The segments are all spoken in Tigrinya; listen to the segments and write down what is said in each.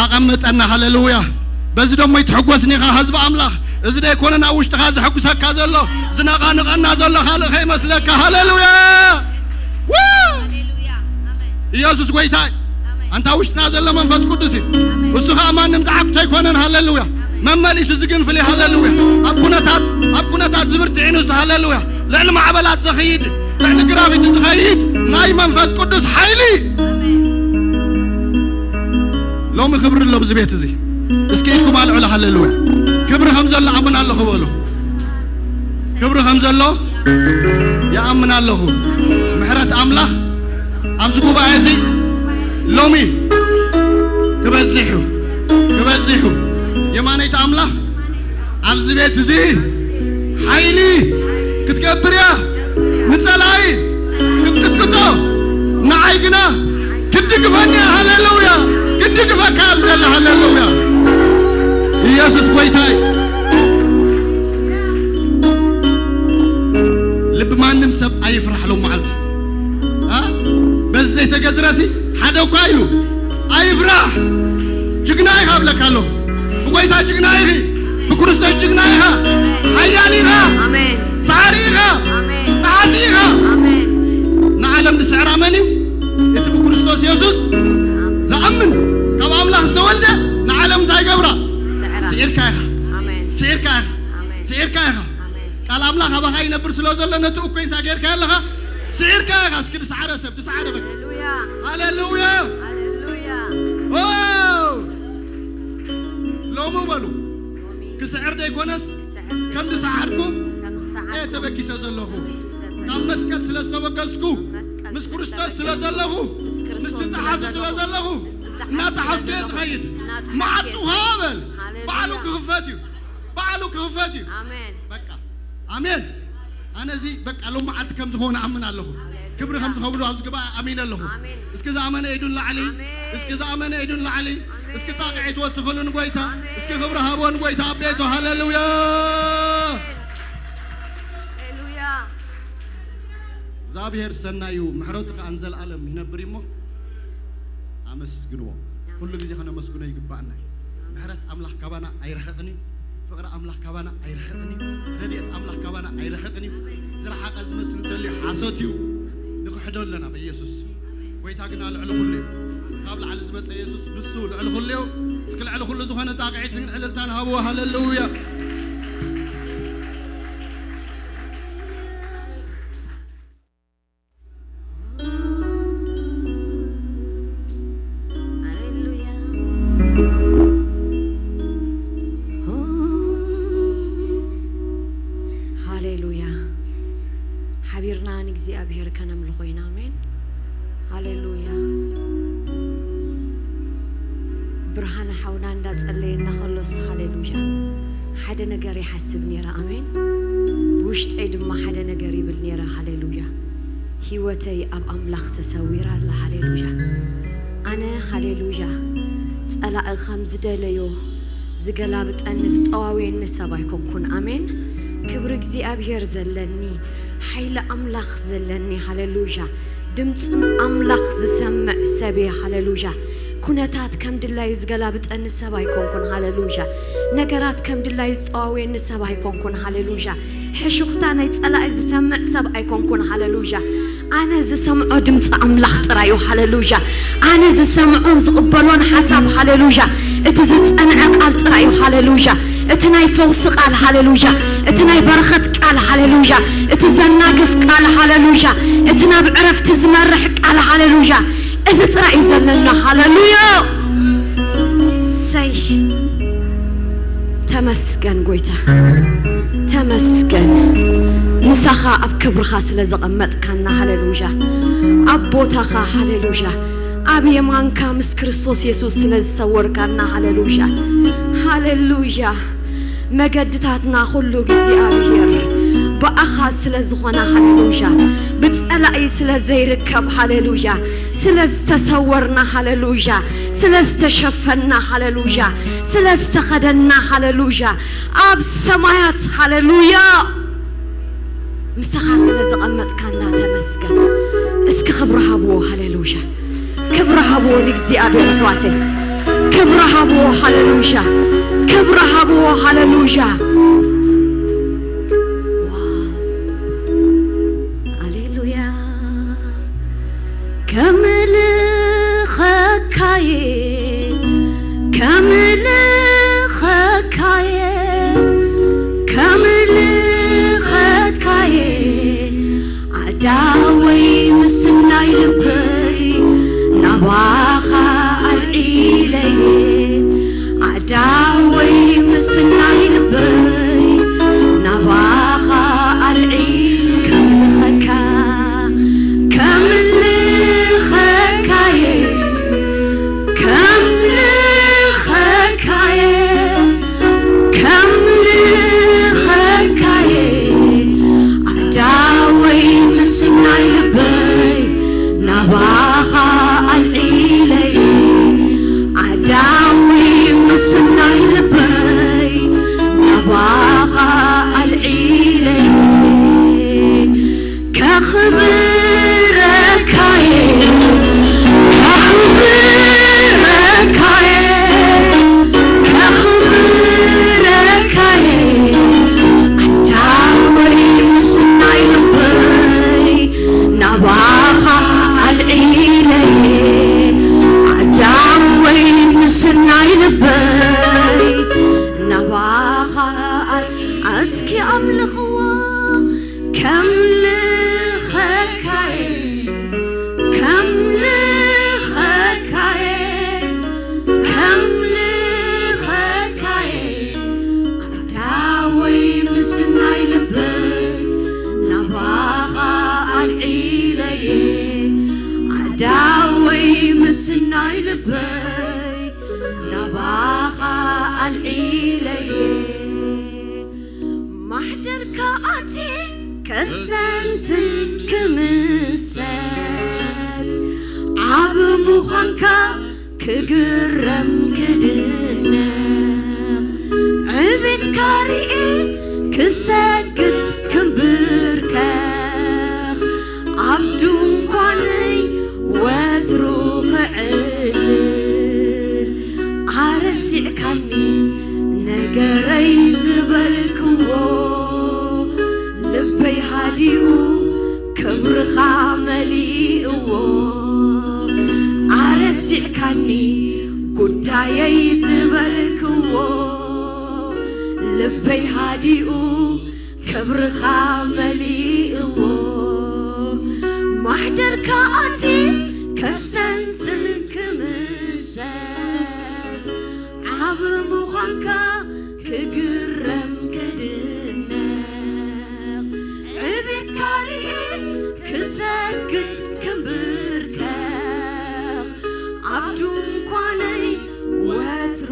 ኣቐምጠና። ሃሌሉያ። በዚ ደሞ ይትሕጎስኒ ኢኻ ህዝቢ ኣምላኽ። እዚ ደይኮነ ናብ ውሽጥኻ ዘሐጉሰካ ዘሎ፣ ዝነቓንቐና ዘሎ ካልእ ከይመስለካ። ሃሌሉያ። ው! ኢየሱስ ጎይታይ። ኣንታ ውሽጥና ዘሎ መንፈስ ቅዱስ እዩ። እሱ ኸኣ ማንም ዝዓግቶ ኣይኮነን። ሃሌሉያ። መመሊሱ ዝግንፍል እዩ። ሃሌሉያ። ኣብ ኩነታት፣ ኣብ ኩነታት ዝብርትዕ እዩ ንሱ። ሃሌሉያ። ልዕሊ ማዕበላት ዝኸይድ፣ ልዕሊ ግራቪቲ ዝኸይድ ናይ መንፈስ ቅዱስ ሓይሊ። ሎሚ ክብሪ ኣሎ ብዚ ቤት እዚ። እስኪ ኢድኩም ኣልዕሉ። ሃሌሉያ። ክብሪ ከም ዘሎ ኣምን ኣለኹ በሉ። ክብሪ ከም ዘሎ ይኣምን ኣለኹ። ምሕረት ኣምላኽ ኣብዚ ጉባኤ እዚ ሎሚ ክበዝሕ እዩ፣ ክበዝሕ እዩ። የማነይቲ ኣምላኽ ኣብዚ ቤት እዚ ሓይሊ ክትገብር እያ። ንጸላኢ ክትቅጥቅጦ፣ ንዓይ ግና ክትድግፈኒ እያ። ሃሌሉያ። ክትድግፈካ ኣብዚ ዘላ። ሃሌሉያ። ኢየሱስ ጎይታይ። ልቢ ማንም ሰብ ኣይፍራሕ ሎም መዓልቲ። አ? በዚ ዘይተገዝረሲ ሓደ እኳ ኢሉ ኣይፍራሕ። ጅግና ኢኻ እብለካ ኣለኹ። ብጎይታ ጅግና ኢኺ። ብክርስቶስ ጅግና ኢኻ። ሓያል ኢኻ። ኣሜን። ሰዓሪ ኢኻ። ኣሜን። ጠዓሲ ኢኻ። ኣሜን። ንዓለም ዝስዕራ መን እዩ? እቲ ብክርስቶስ የሱስ ኣሜን። ዝኣምን፣ ካብ ኣምላኽ ዝተወልደ፣ ንዓለም እንታይ ይገብራ? ስዕራ። ስዒርካ ኢኻ። ኣሜን። ስዒርካ ኢኻ። ኣሜን። ስዒርካ ኢኻ። ኣሜን። ቃል ኣምላኽ ኣባኻ ይነብር ስለ ዘሎ ነቲ እኮይ እንታይ ጌርካ ኣለኻ? ስዒርካ ኢኻ። እስኪ ዝሰዓረ ሰብ፣ ዝሰዓረ በል። ሃሌሉያ። ሃሌሉያ። ሃሌሉያ። ኦ! ሎሚ በሉ። ሎሚ ክስዕር ደይኮነስ ክስዕር ከም ዘይኮነስ ዝሰዓርኩ ከም ዝሰዓርኩ እየ ተበጊሰ ዘለኹ። ተበጊሰ ዘለኹ። ካብ መስቀል ስለ ዝተበገስኩ፣ መስቀል ምስ ስለ ክርስቶስ ስለ ዝተበገስኩ፣ ዘለኹ፣ ምስ ክርስቶስ ምስቲ ዝጠሓሰ ስለ ስለ ዘለኹ፣ ዘለኹ፣ ምስቲ ዝጠሓሰ እናጠሓስኩ ስለ እየ ዘለኹ፣ ዝኸይድ። እናጠሓስኩ መዓቱ እየ ዝኸይድ። በል። ሃሌሉያ። ባዕሉ ክኽፈት እዩ። ባዕሉ ክኽፈት እዩ። ኣሜን። በቃ። ኣሜን። ኣነ እዚ በቃ ሎም መዓልቲ ከም ዝኾነ ኣምን ኣለኹ። ክብሪ ከም ዝኸብሉ ኣብዚ ግባ ኣሚን ኣለኹ። ኣሜን። እስኪ ዝኣመነ ኢዱን ላዕሊ። ኣሜን። እስኪ ዝኣመነ ኢዱን ላዕሊ። ኣሜን። እስኪ ጣቕዒት ወስኽሉ ንጎይታ። ኣሜን። እስኪ ክብሪ ሃብዎ ንጎይታ ኣቤቱ። ሃሌሉያ። ሃሌሉያ። እግዚኣብሔር ሰናይ እዩ፣ ምሕረቱ ከኣ ንዘለኣለም ይነብር እዩሞ ኣመስግንዎ። ኣሜን። ኩሉ ግዜ ከነመስግኖ ይግባኣና እዩ። ኣሜን። ምሕረት ኣምላኽ ካባና ኣይርሕቕን እዩ። ፍቕሪ ኣምላኽ ካባና ኣይርሕቕን እዩ። ረድኤት ኣምላኽ ካባና ኣይርሕቕን እዩ። ኣሜን። ዝረሓቐ ዝመስል እንተልዩ ሓሶት እዩ። ንኽሕዶ ኣለና በኢየሱስ። ኣሜን። ጎይታ ግና ልዕሊ ኩሉ እዩ። ካብ ላዕሊ ዝመጸ የሱስ ንሱ ልዕሊ ኩሉ እዩ። እስኪ ልዕሊ ኩሉ ዝኾነ ጣቕዒትን ዕልልታን ሃብዎ። ሃሌሉያ። ሃሌሉያ። ሃሌሉያ። ሓቢርና ንእግዚኣብሔር ከነምልኾ ኢና። ኣሜን። ሃሌሉያ። ብርሃነ ሓውና እንዳጸለየና ከሎስ፣ ሃሌሉያ፣ ሓደ ነገር ይሓስብ ነይረ። ኣሜን። ብውሽጠይ ድማ ሓደ ነገር ይብል ነይረ። ሃሌሉያ። ህይወተይ ኣብ ኣምላኽ ተሰዊራ ኣላ። ሃሌሉያ። ኣነ፣ ሃሌሉያ፣ ጸላኢ ከም ዝደለዮ ዝገላብጠኒ፣ ዝጠዋውየኒ ሰብ ኣይኮንኩን። ኣሜን። ክብሪ እግዚኣብሔር ዘለኒ፣ ሓይሊ ኣምላኽ ዘለኒ፣ ሃሌሉያ፣ ድምፂ ኣምላኽ ዝሰምዕ ሰብ እየ። ሃሌሉያ። ኩነታት ከም ድላዩ ዝገላብጠኒ ሰብ ኣይኮንኩን። ሃሌሉያ። ነገራት ከም ድላዩ ዝጠዋውየኒ ሰብ ኣይኮንኩን። ሃሌሉያ። ሕሹኽታ ናይ ጸላኢ ዝሰምዕ ሰብ ኣይኮንኩን። ሃሌሉያ። ኣነ ዝሰምዖ ድምፂ ኣምላኽ ጥራይ እዩ። ሃሌሉያ። ኣነ ዝሰምዖን ዝቕበሎን ሓሳብ፣ ሃሌሉያ፣ እቲ ዝጸንዐ ቃል ጥራይ እዩ። ሃሌሉያ። እቲ ናይ ፈውሲ ቃል፣ ሃሌሉያ፣ እቲ ናይ በረኸት ቃል፣ ሃሌሉያ፣ እቲ ዘናግፍ ቃል፣ ሃሌሉያ፣ እቲ ናብ ዕረፍቲ ዝመርሕ ቃል፣ ሃሌሉያ፣ እዚ ጥራይ እዩ ዘለና። ሃሌሉያ። ሰይ ተመስገን ጎይታ፣ ተመስገን። ምሳኻ ኣብ ክብርኻ ስለ ዘቐመጥካና፣ ሃሌሉያ። ኣብ ቦታኻ፣ ሃሌሉያ። ኣብ የማንካ ምስ ክርስቶስ የሱስ ስለ ዝሰወርካና፣ ሃሌሉያ፣ ሃሌሉያ። መገድታትና ኩሉ እግዚኣብሔር ብኣኻ ስለ ዝኾነ፣ ሃሌሉያ። ብጸላኢ ስለ ዘይርከብ፣ ሃሌሉያ። ስለ ዝተሰወርና፣ ሃሌሉያ። ስለ ዝተሸፈና፣ ሃሌሉያ። ስለ ዝተኸደና፣ ሃሌሉያ። ኣብ ሰማያት፣ ሃሌሉያ፣ ምሳኻ ስለ ዘቐመጥካና ተመስገን። እስኪ ክብሪ ሃብዎ፣ ሃሌሉያ። ክብሪ ሃብዎ ንእግዚኣብሔር፣ ኣሕዋተይ። ክብሪ ሃብዎ፣ ሃሌሉያ። ክብሪ ሃብዎ፣ ሃሌሉያ። ዋው፣ ሃሌሉያ። ከምልኸካየ፣ ከምልኸካየ፣ ከምልኸካየ፣ ኣዳወይ ምስናይ ልበይ ናባኻ ኣልዒለየ። ኣዳወይ ምስናይ ልበይ ናባኻ ኣልዒ ከምልኸካ፣ ከምልኸካየ፣ ከምልኸካየ፣ ከምልኸካየ፣ ኣዳወይ ምስናይ ልበይ ናባኻ ኣልዒለየ። ኣዳወይ ምስናይ ልበይ ናባኻ ኣልዒለየ። ከኽብረካየ፣ ከኽብረካየ፣ ከኽብረካየ፣ ኣዳወይ ምስናይ ልበይ ናባኻ ኣልዒለየ። ኣዳወይ ምስናይ ልበይ ናባኻ ኣል-፣ እስኪ ኣምልኽዎ። ከምልኸካየ፣ ከምልኸካየ፣ ከምልኸካየ፣ ኣዳወይ ምስናይ ልበይ ናባኻ ኣልዒለየ። ኣዳወይ ምስናይ ልበይ ናባኻ ኣልዒለየ። ማሕደርካ ኣትየ ከስተንትን ክምሰጥ፣ ዓቢ ምዃንካ ክግረም ክድነቕ፣ ዕቤትካ ርኤ ክሰግድ ክምብርከኽ፣ ኣብ ድንኳነይ ወትሩ ክዕልል፣ ኣረሲዕካኒ ነገረይ ዝበልክዎ፣ ልበይ ሃዲኡ ክብርኻ መሊእዎ። ኣረሲዕካኒ ጉዳየይ ዝበልክዎ፣ ልበይ ሃዲኡ ክብርኻ መሊእዎ። ማሕደርካ ኣትየ ከስተንትን ክምሰጥ፣ ዓቢ ምዃንካ ክግረም ክድነቕ፣ ዕቤትካ ርኤ ክሰግድ ክምብርከኽ፣ ኣብ ድንኳነይ ወትሩ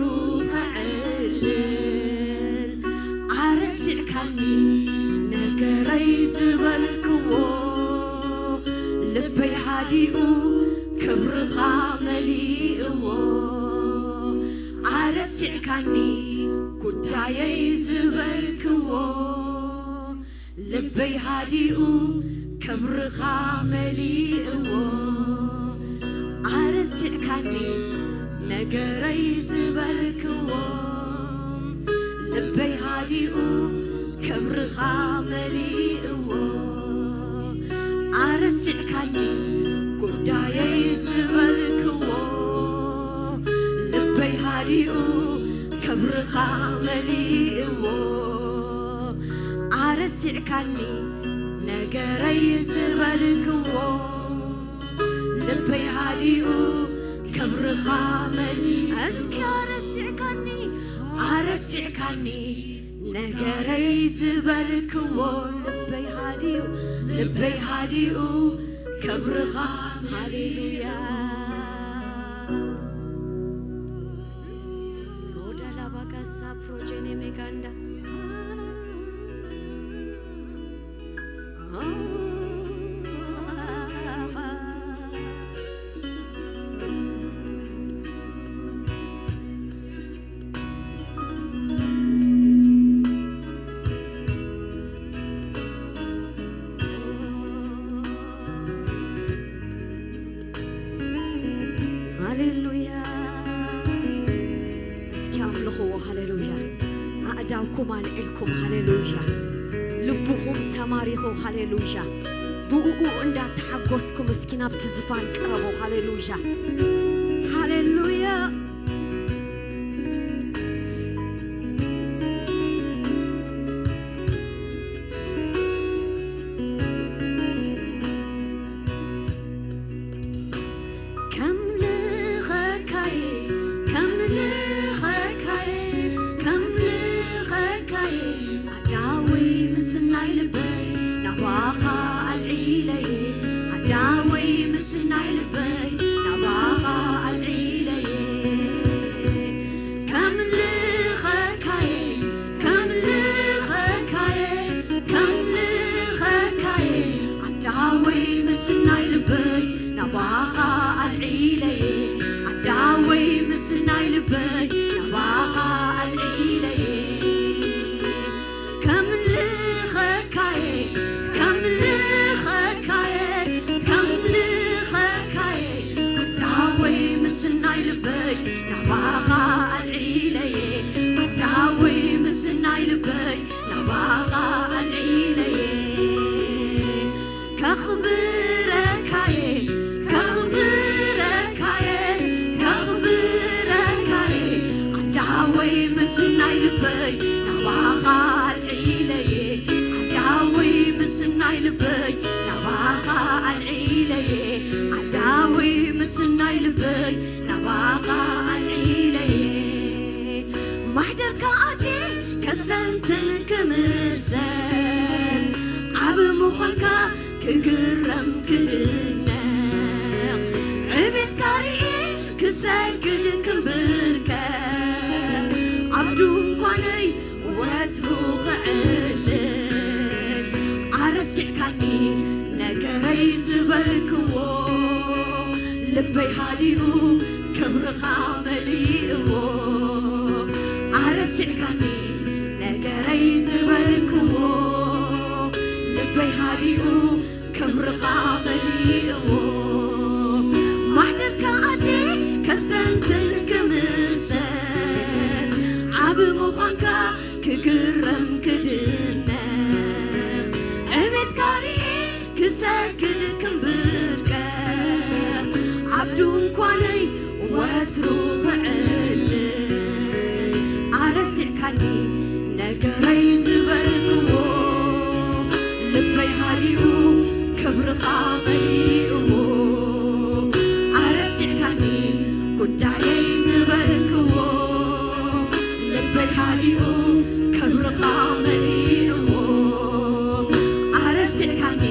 ክዕልል፣ ኣረሲዕካኒ ነገረይ ዝበልክዎ፣ ልበይ ሃዲኡ ክብርኻ መሊእዎ። ኣረሲዕካኒ ጉዳየይ ዝበልክዎ፣ ልበይ ሃዲኡ ክብርኻ መሊእዎ። ኣረሲዕካኒ ነገረይ ዝበልክዎ፣ ልበይ ሃዲኡ ክብርኻ መሊእዎ። ኣረሲዕካኒ ጉዳየይ ዝበልክዎ፣ ልበይ ሃዲኡ ክብርኻ መሊእዎ። ኣረሲዕካኒ ነገረይ ዝበልክዎ፣ ልበይ ሃዲኡ ክብርኻ መሊኡ። እስኪ ኣረሲዕካኒ፣ ኣረሲዕካኒ ነገረይ ዝበልክዎ፣ ልበይ ሃዲኡ፣ ልበይ ሃዲኡ ክብርኻ። ሃሌሉያ። ሮዳ ላባጋሳ ፕሮጀኔ ሜጋንዳ። ሃሌሉያ። ዳውኩም ኣልዒልኩም፣ ሃሌሉያ። ልብኹም ተማሪኹ፣ ሃሌሉያ። ብእኡ እንዳተሓጎስኩም እስኪ ናብቲ ዝፋን ቅረቡ፣ ሃሌሉያ፣ ሃሌሉያ። ከምልኸካየ፣ ከምልኸካየ፣ ከምልኸካየ፣ ኣዳወይ ምስናይ ልበይ ናባኻ ኣልዒለየ። ኣዳወይ ምስናይ ልበይ ናባኻ ኣልዒለየ። ከምልኸካየ፣ ከምልኸካየ፣ ከምልኸካየ፣ ኣዳወይ ምስናይ ልበይ ናባኻ ኣልዒለየ። ኣዳወይ ምስናይ ልበይ ናባኻ ኣልዒለየ። ከምልኸካየ፣ ከምልኸካየ፣ ከምልኸካየ፣ ኣዳወይ ምስናይ ልበይ ናባኻ ኣልዒለየ። ኣዳወይ ምስናይ ልበይ ናባኻ ኣልዒለየ። ከኽብረካየ፣ ከኽብረካየ፣ ከኽብረካየ፣ ኣዳወይ ምስናይ ልበይ ናባኻ ኣልዒለየ። ኣዳወይ ምስናይ ልበይ ናባኻ ኣልዒለየ። ኣዳወይ ምስናይ ልበይ ናባኻ ኣልዒለየ። ማሕደርካ ኣትየ ከሰንትን ክምሰል፣ ዓቢ ምዃንካ ክግረም ክድነቕ፣ ዕቤትካ ርእየ ክሰግድ ክምብርከ፣ ኣብ ድንኳነይ ወትሩ ክዕልል። ኣረሲዕካኒ ነገረይ ዝበልክዎ፣ ልበይ ሃዲኡ ክብርኻ መሊእዎ። ኣረሲዕካኒ ነገረይ ዝበልክዎ፣ ልበይ ሃዲኡ ክብርኻ መሊእዎ። ማሕደርካ ኣትየ ከሰንትን ክምሰል፣ ዓቢ ምዃንካ ክግረም ክድነቕ፣ ዕቤትካ ርእየ ክሰግድ ክምብርከ፣ ኣብ ድንኳነይ ወትሩ ክዕልል። ኣረሲዕካኒ ነገረይ ዝበልክዎ፣ ልበይ ሃዲኡ ክብርኻ መሊእዎ። ኣረሲዕካኒ ጉዳየይ ዝበልክዎ፣ ልበይ ሃዲኡ ክብርኻ መሊእዎ። ኣረሲዕካኒ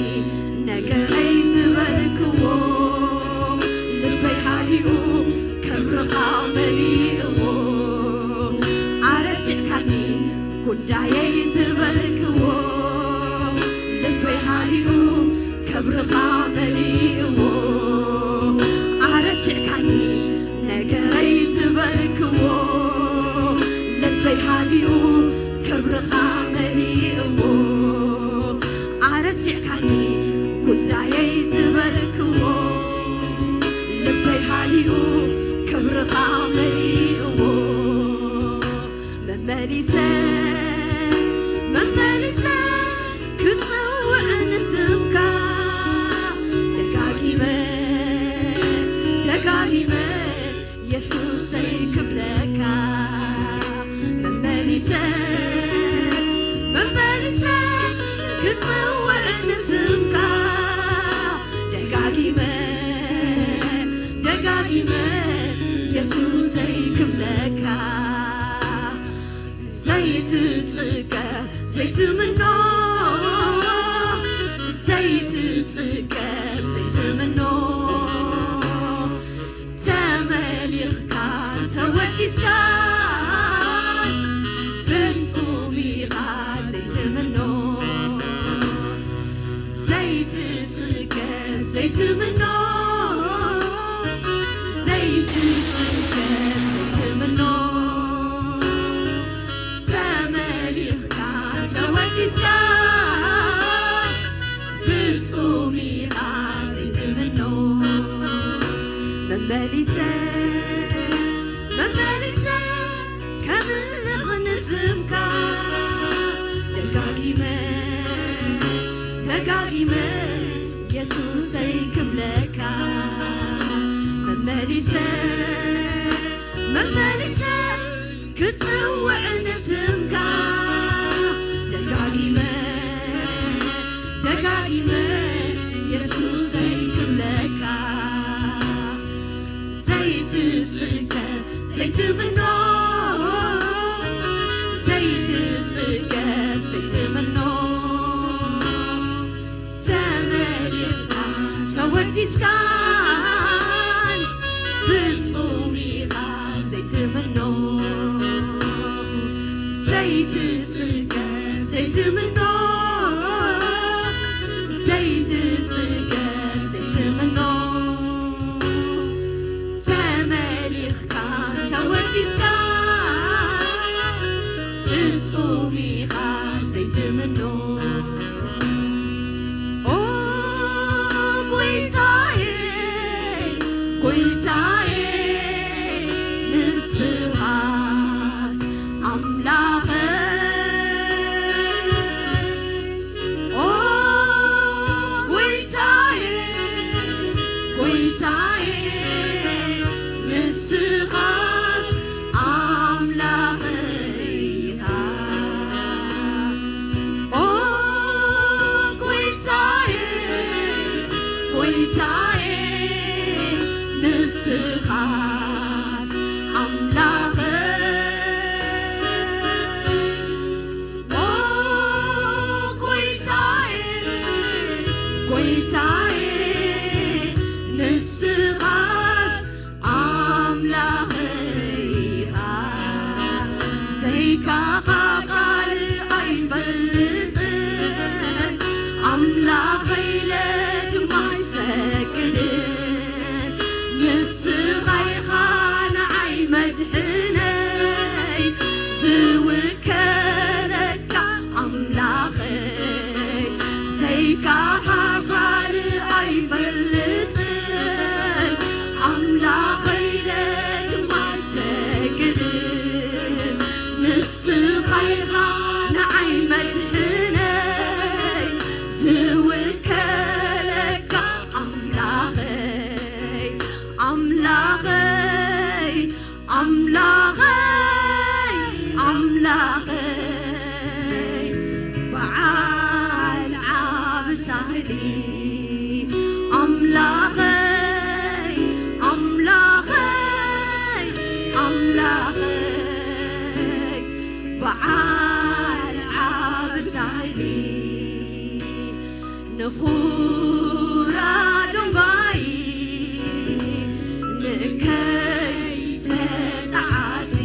ነገረይ ዝበልክዎ፣ ልበይ ሃዲኡ ክብርኻ መሊእዎ። ኣረሲዕካኒ ጉዳየይ ዝበልክዎ፣ ልበይ ሃዲኡ ክብርኻ መሊእዎ። ኣረሲዕካኒ ነገረይ ዝበልክዎ፣ ልበይ ሃዲኡ ክብርኻ መሊእዎ። ኣረሲዕካኒ ጉዳየይ ዝበልክዎ፣ ልበይ ሃዲኡ ክብርኻ መሊእዎ። መመሊሰ፣ መመሊሰ ክጽውዕ ንስምካ፣ ደጋጊመ፣ ደጋጊመ የሱሰይ ክብለካ። መመሊሰ፣ መመሊሰ ክጽውዕ ንስምካ፣ ደጋጊመ፣ ደጋጊመ የሱሰይ ክብለካ። ዘይትጽገብ ዘይትምኖ፣ ዘይትጽገብ ዘይትምኖ፣ ተመሊኽካ ተወዲስካ፣ ፍጹም ኢኻ ዘይትምኖ። ዘይትጽገብ ዘይትምኖ፣ ዘይትጽገብ ዘይትምኖ፣ ተመሊኽካ ተወዲስካ፣ ፍጹም ኢኻ ዘይትምኖ። መመሊሰ፣ መመሊሰ ከምልኽ ንስምካ፣ ክጽውዕ ንስምካ ደጋጊመ ደጋጊመ የሱሰይ ክብለካ ዘይትጽገብ ዘይትምኖ ዘይትጽገብ ዘይትምኖ ተመሊኽካን ተወዲስካን ፍጹም ኢኻ ዘይትምኖ ዘይትጽገብ ዘይትምኖ ዘይትጽገብ ዘይትምኖ ተመሊኽካን ተወዲስካን ፍጹም ኢኻ ዘይትምኖ ኦ ጎይታየ ጎይታየ ንስኻስ ኣምላኸይ ኦ ጎይታየ ጎይታየ ንስኻስ ኣምላኸይ ኢኻ ኦ ጎይታየ ጎይታየ ንስኻስ ኣምላኸይ ኦ ጎይታየ ጎይታየ ንስኻስ ኣምላኸይ ኢኻ ብዘይካኻ ካልእ ኣይፈልጥን ኣምላኸይ ኢለ ድማ ኣይሰግድን ንስኻ ኢኻ ንዓይ መድሕነይ ዝውከለካ ኣምላኸይ ብዘይካኻ ካልእ ኣይፈልጥን ኣምላኸይ ኢለ ድማ ኣይሰግድን ንስኻ ኢኻ ንዓይ መድሕነይ ዝውከለካ ኣምላኸይ ኣምላኸይ ኣምላኸይ ኣምላኸይ በዓል ዓቢ ሳህሊ ኣምላኸይ ኣምላኸይ ኣምላኸይ በዓል ዓቢ ሳህሊ ንኹራ ዶንጓይ ንእከይ ተጣዓሲ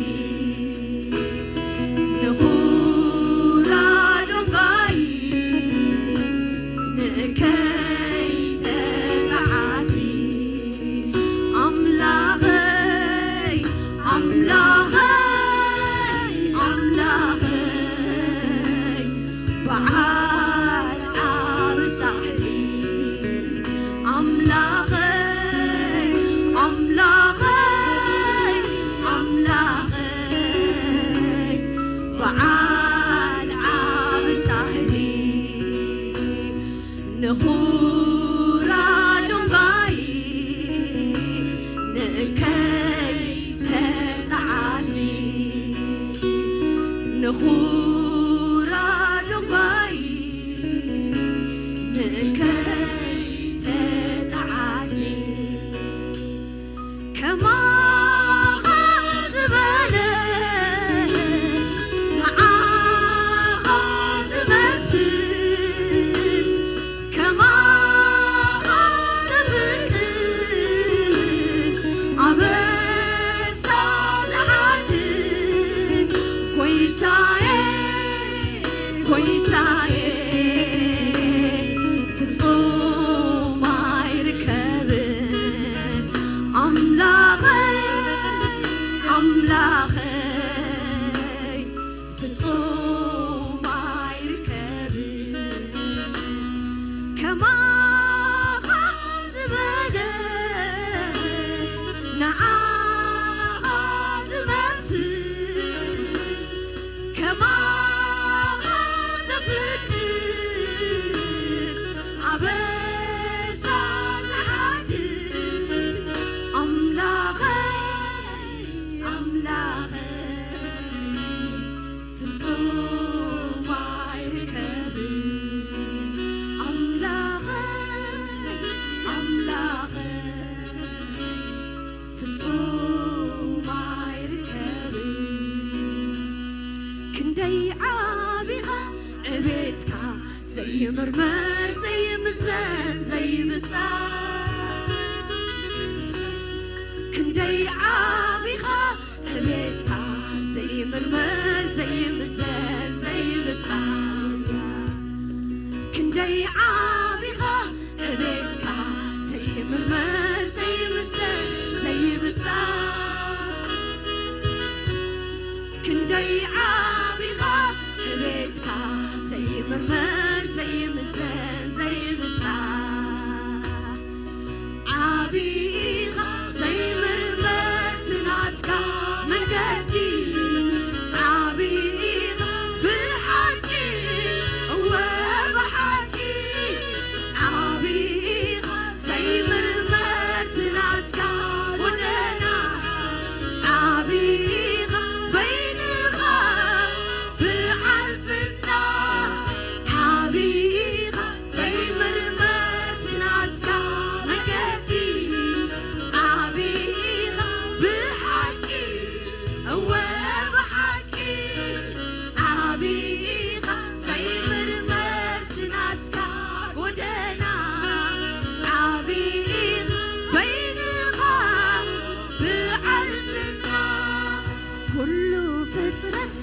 ንኹራ ዶንጓይ ንእከይ ተጣዓሲ ኣምላኸይ ኣምላኸይ ኣምላኸይ በዓል ዓቢ ሳሕሊ ኣምላኸይ ኣምላኸይ ኣምላኸይ በዓል ዓቢ ሳሕሊ ንኹራ ዶንጓይ ንእከይ ተጣዓሲ ንኹራ ዶንጓይ ንእከይ ተጣዓሲ ከማኻ ዝበለ ንዓኻ ዝመስል ከማኻ ዘፍቅር ኣበሳ ዝሓድር ጎይታየ ይምርመር ዘይምዘን ዘይብጻ ክንደይ ዓቢኻ ዕቤትካ ዘይምርመር ዘይምዘን ዘይብጻ ክንደይ ዓቢኻ ዕቤትካ ዘይምርመር ዘይምዘን ዘይብጻ ክንደይ ዓቢኻ ዕቤትካ ዘይምርመር ዘይምዘን ዘይብጻ ዓቢኻ ዘይምርመር ትናትካ መንገዲ ዓቢኻ ብሓቂ እወ ብሓቂ ዓቢኻ ዘይምርመር ትናትካ ጎደና ዓቢኻ በይንኻ ብዓል ዝና ዓቢኻ ዘይምርመር ትናትካ መገዲ ዓቢኻ ብሓቂ እወ ብሓቂ ዓቢኻ ዘይምርመር ትናትካ ጎደና ዓቢኻ በይንኻ ብዓል ዝና ኩሉ ፍጥረት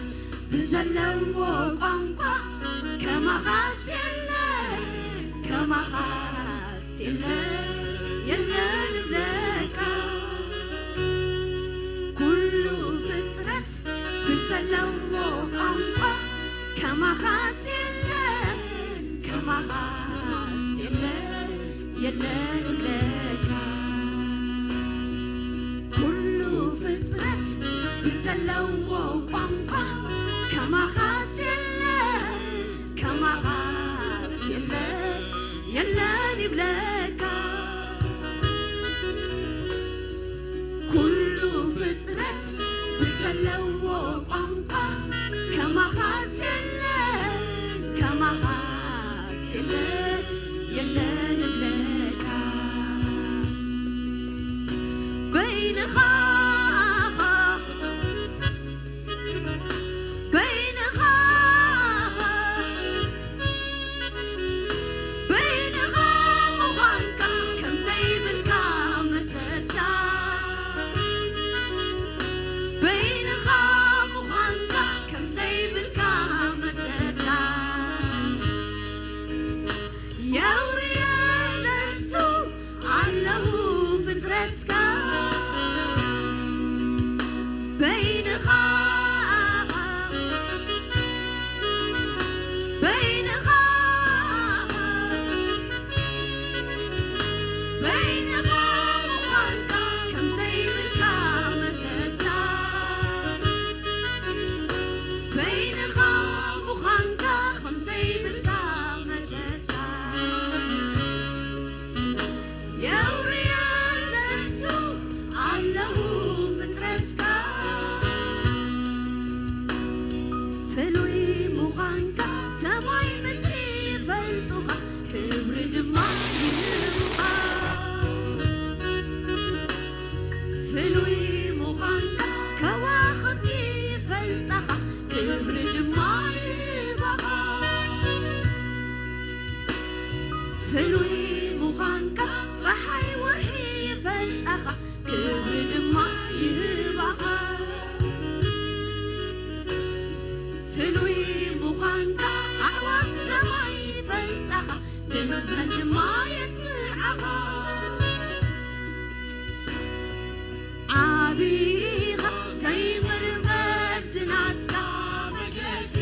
ብዘለዎ ቋንቋ ከማኻስ የለ ከማኻስ የለ የለ ንብለካ ኩሉ ፍጥረት ብዘለዎ ቋንቋ ከማኻስ የለ ከማኻስ የለ የለ ንብለካ ኩሉ ፍጥረት ብዘለዎ ቋንቋ ከማኻስ የለ ከማኻስ የለ የለን ይብለካ ኩሉ ፍጥረት ብዘለዎ ቋንቋ ከማኻስ የለ ከማኻስ የለ የለን ይብለካ በይንኻ በይንኻ በይንኻ ምዃንካ ከም ዘይብልካ መሰታ በይንኻ ምዃንካ ከም ዘይብልካ መሰታ የውርየ ዘንቱ ኣለዉ ፍጥረትካ በይንኻ በይንኻ በይንኻ ምዃንካ ከም ዘይብልካ መሰታ በይንኻ ምዃንካ ከም ዘይብልካ መሰታ የውርያ ዘንቱ ኣለዉ ፍጥረትካ ፍሉይ ምዃንካ ሰማይ ምድሪ ይፈልጡኻ ክብሪ ድማ ይህቡኻ ፍሉይ ምዃንካ ከዋኽብቲ ይፈልጣኻ ክብሪ ድማ ይህባኻ ፍሉይ ምዃንካ ፀሓይ ወርሒ ይፈልጣኻ ክብሪ ድማ ይህባኻ ፍሉይ ምዃንካ ኣዕዋፍ ሰማይ ይፈልጣኻ ድምፀን ድማ የስምዓኻ ዓቢኻ ዘይምርመር ዝናትካ መገዲ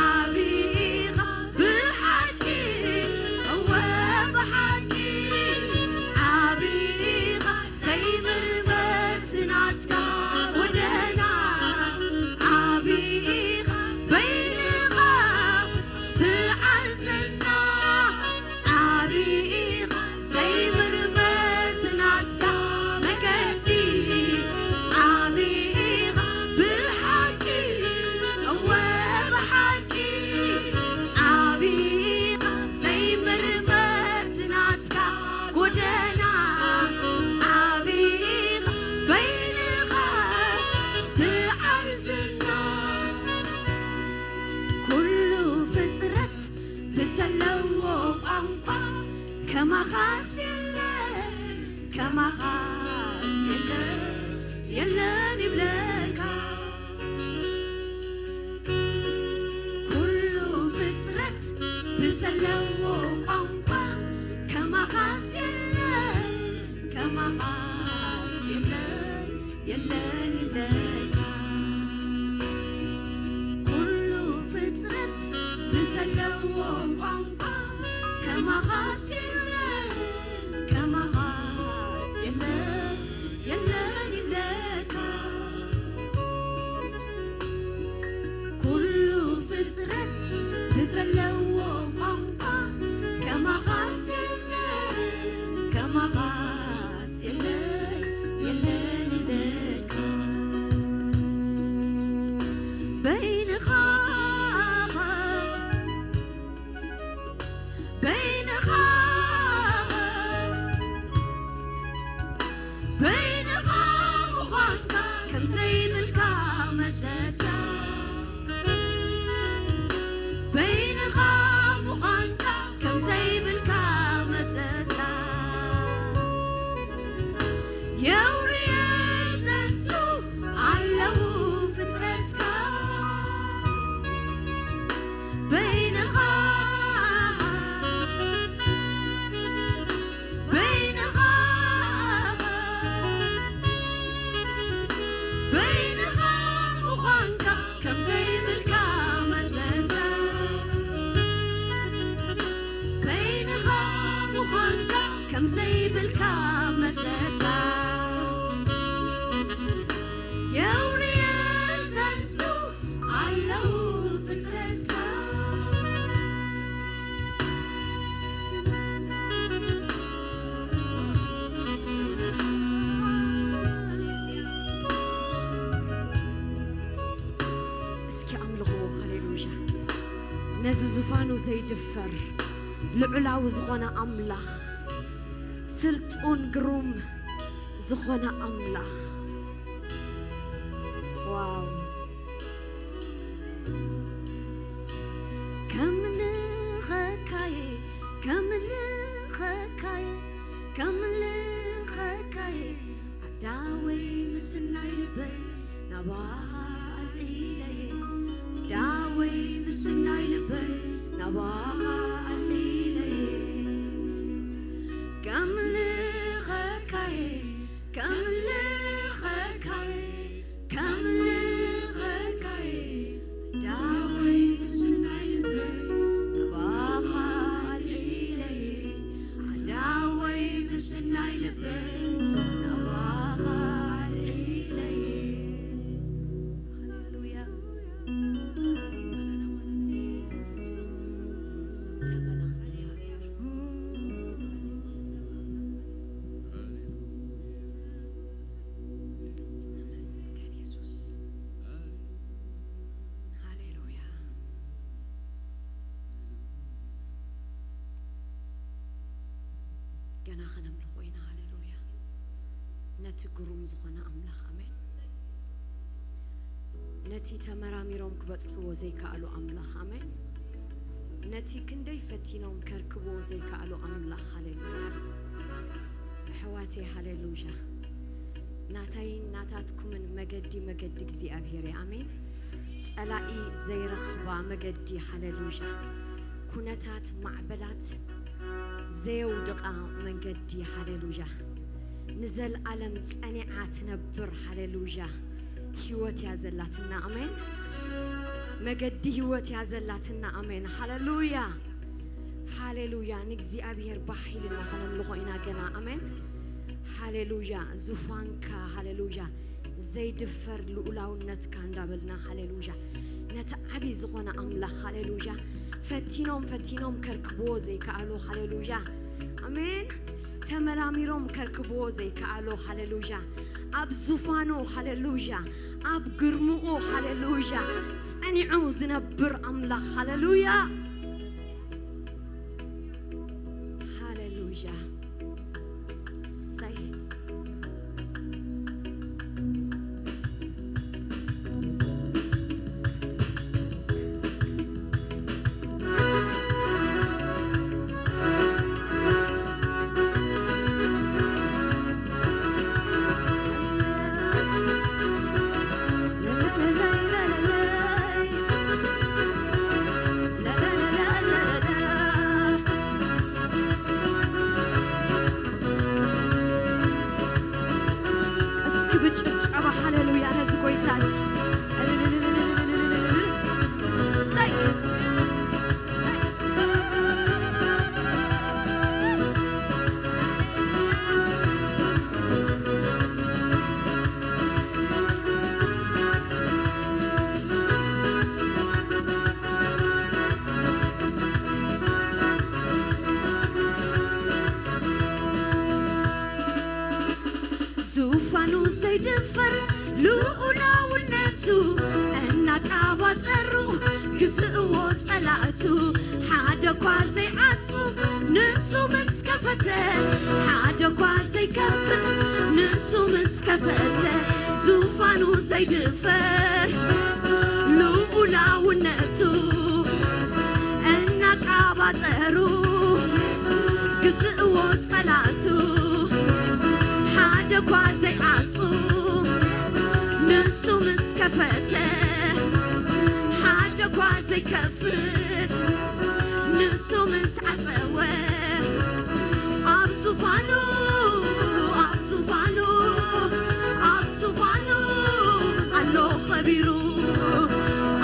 ዓቢኻ ብሓቂ እወ ብሓቂ ዓቢኻ ዘይምርመር ዝናትካ ጎደና ዓቢኻ በይንኻ ብዓል ዝና ዓቢኻ ቋንቋ ከማኻስ የለን፣ ከማኻስ የለን፣ የለን ይብለካ። ኩሉ ፍጥረት ብዘለዎ ቋንቋ ከማኻስ የለን፣ ከማኻስ የለን፣ የለን ይብለካ። ኩሉ ፍጥረት ብዘለዎ ቋንቋ ከማኻስ የለን፣ ከማኻስ የለን፣ የለን ይብለካ። ኩሉ ፍጥረት ብዘለዎ ቋንቋ ከማኻስ የለን፣ ከማኻስ የለን፣ የለን ይብለካ። በይንኻ፣ በይንኻ፣ በይንኻ ምዃንካ ከም ዘይብልካ መሰታ። በይንኻ ምዃንካ ከም ዘይብልካ መሰታ። የውርየ ዘንቱ ኣለዉ ፍጥረትካ። በይንኻ፣ በይንኻ፣ በይንኻ ምዃንካ ከም ዘይብልካ መሰታ። በይንኻ ምዃንካ ከም ዘይብልካ መሰታ። የውርየ ዘንቱ ኣለዉ ፍጥረትካ። እስኪ ኣምልኽዎ። ሃሌሉያ። ነዚ ዙፋኑ ዘይድፈር ልዑላዊ ዝኾነ ኣምላኽ፣ ስልጡን ግሩም ዝኾነ ኣምላኽ። ዋው። ከምልኸካየ፣ ከምልኸካየ፣ ከምልኸካየ፣ ኣዳወይ ምስናይ ልበይ ናባኻ ኣልዒለየ። ኣዳወይ ምስናይ ልበይ ናባኻ ኣልዒለየ። ከምልኸካየ፣ ከምልኸካየ፣ ከምልኸካየ፣ ኣዳወይ ምስናይ ልበይ ናባኻ ኣልዒለየ። ኣዳወይ ምስናይ ልበይ ናባኻ ኣልዒለየ። ሃሌሉያ። ተመለኽ እግዚኣብሔር። ተመስገን የሱስ። ሃሌሉያ። ገና ከነምልኾ ኢና። ሃሌሉያ። ነቲ ግሩም ዝኾነ ኣምላኽ፣ ኣሜን። ነቲ ተመራሚሮም ክበጽሕዎ ዘይከኣሉ ኣምላኽ፣ ኣሜን። ነቲ ክንደይ ፈቲኖም ከርክብዎ ዘይከኣሉ ኣምላኽ፣ ሃሌሉያ። ኣሕዋተይ፣ ሃሌሉያ። ናታይን ናታትኩምን መገዲ፣ መገዲ እግዚኣብሔር እዩ፣ ኣሜን። ጸላኢ ዘይረኽባ መገዲ፣ ሃሌሉያ። ኩነታት፣ ማዕበላት ዘየውድቓ መንገዲ፣ ሃሌሉያ። ንዘለኣለም ጸኒዓ ትነብር፣ ሃሌሉያ። ህይወት እያ ዘላትና፣ ኣሜን። መገዲ ህይወት እያ ዘላትና፣ ኣሜን። ሃሌሉያ፣ ሃሌሉያ። ንእግዚኣብሔር ብሓይልና ከነምልኾ ኢና ገና፣ ኣሜን። ሃሌሉያ። ዙፋንካ፣ ሃሌሉያ፣ ዘይድፈር ልኡላውነትካ እንዳበልና፣ ሃሌሉያ፣ ነቲ ዓቢ ዝኾነ ኣምላኽ፣ ሃሌሉያ፣ ፈቲኖም ፈቲኖም ከርክብዎ ዘይከኣሉ፣ ሃሌሉያ፣ ኣሜን። ተመራሚሮም ከርክብዎ ዘይከኣሉ፣ ሃሌሉያ፣ ኣብ ዙፋኑ፣ ሃሌሉያ፣ ኣብ ግርምኡ፣ ሃሌሉያ፣ ጸኒዑ ዝነብር ኣምላኽ፣ ሃሌሉያ፣ ሃሌሉያ። እሰይ። ኣቱ ሓደ እኳ ዘይዓጹ ንሱ ምስ ከፈተ፣ ሓደ እኳ ዘይከፍት ንሱ ምስ ከፈተ፣ ዙፋኑ ዘይድፈር ልኡላውነቱ እናቃባጠሩ ግዝእዎ ጸላቱ ሓደ እኳ ዘይዓጹ ንሱ ምስ ከፈተ፣ ሓደ እኳ ዘይከፍት ንሱ ምስ ዓጸወ፣ ኣብ ዙፋኑ፣ ኣብ ዙፋኑ፣ ኣብ ዙፋኑ ኣሎ ኸቢሩ።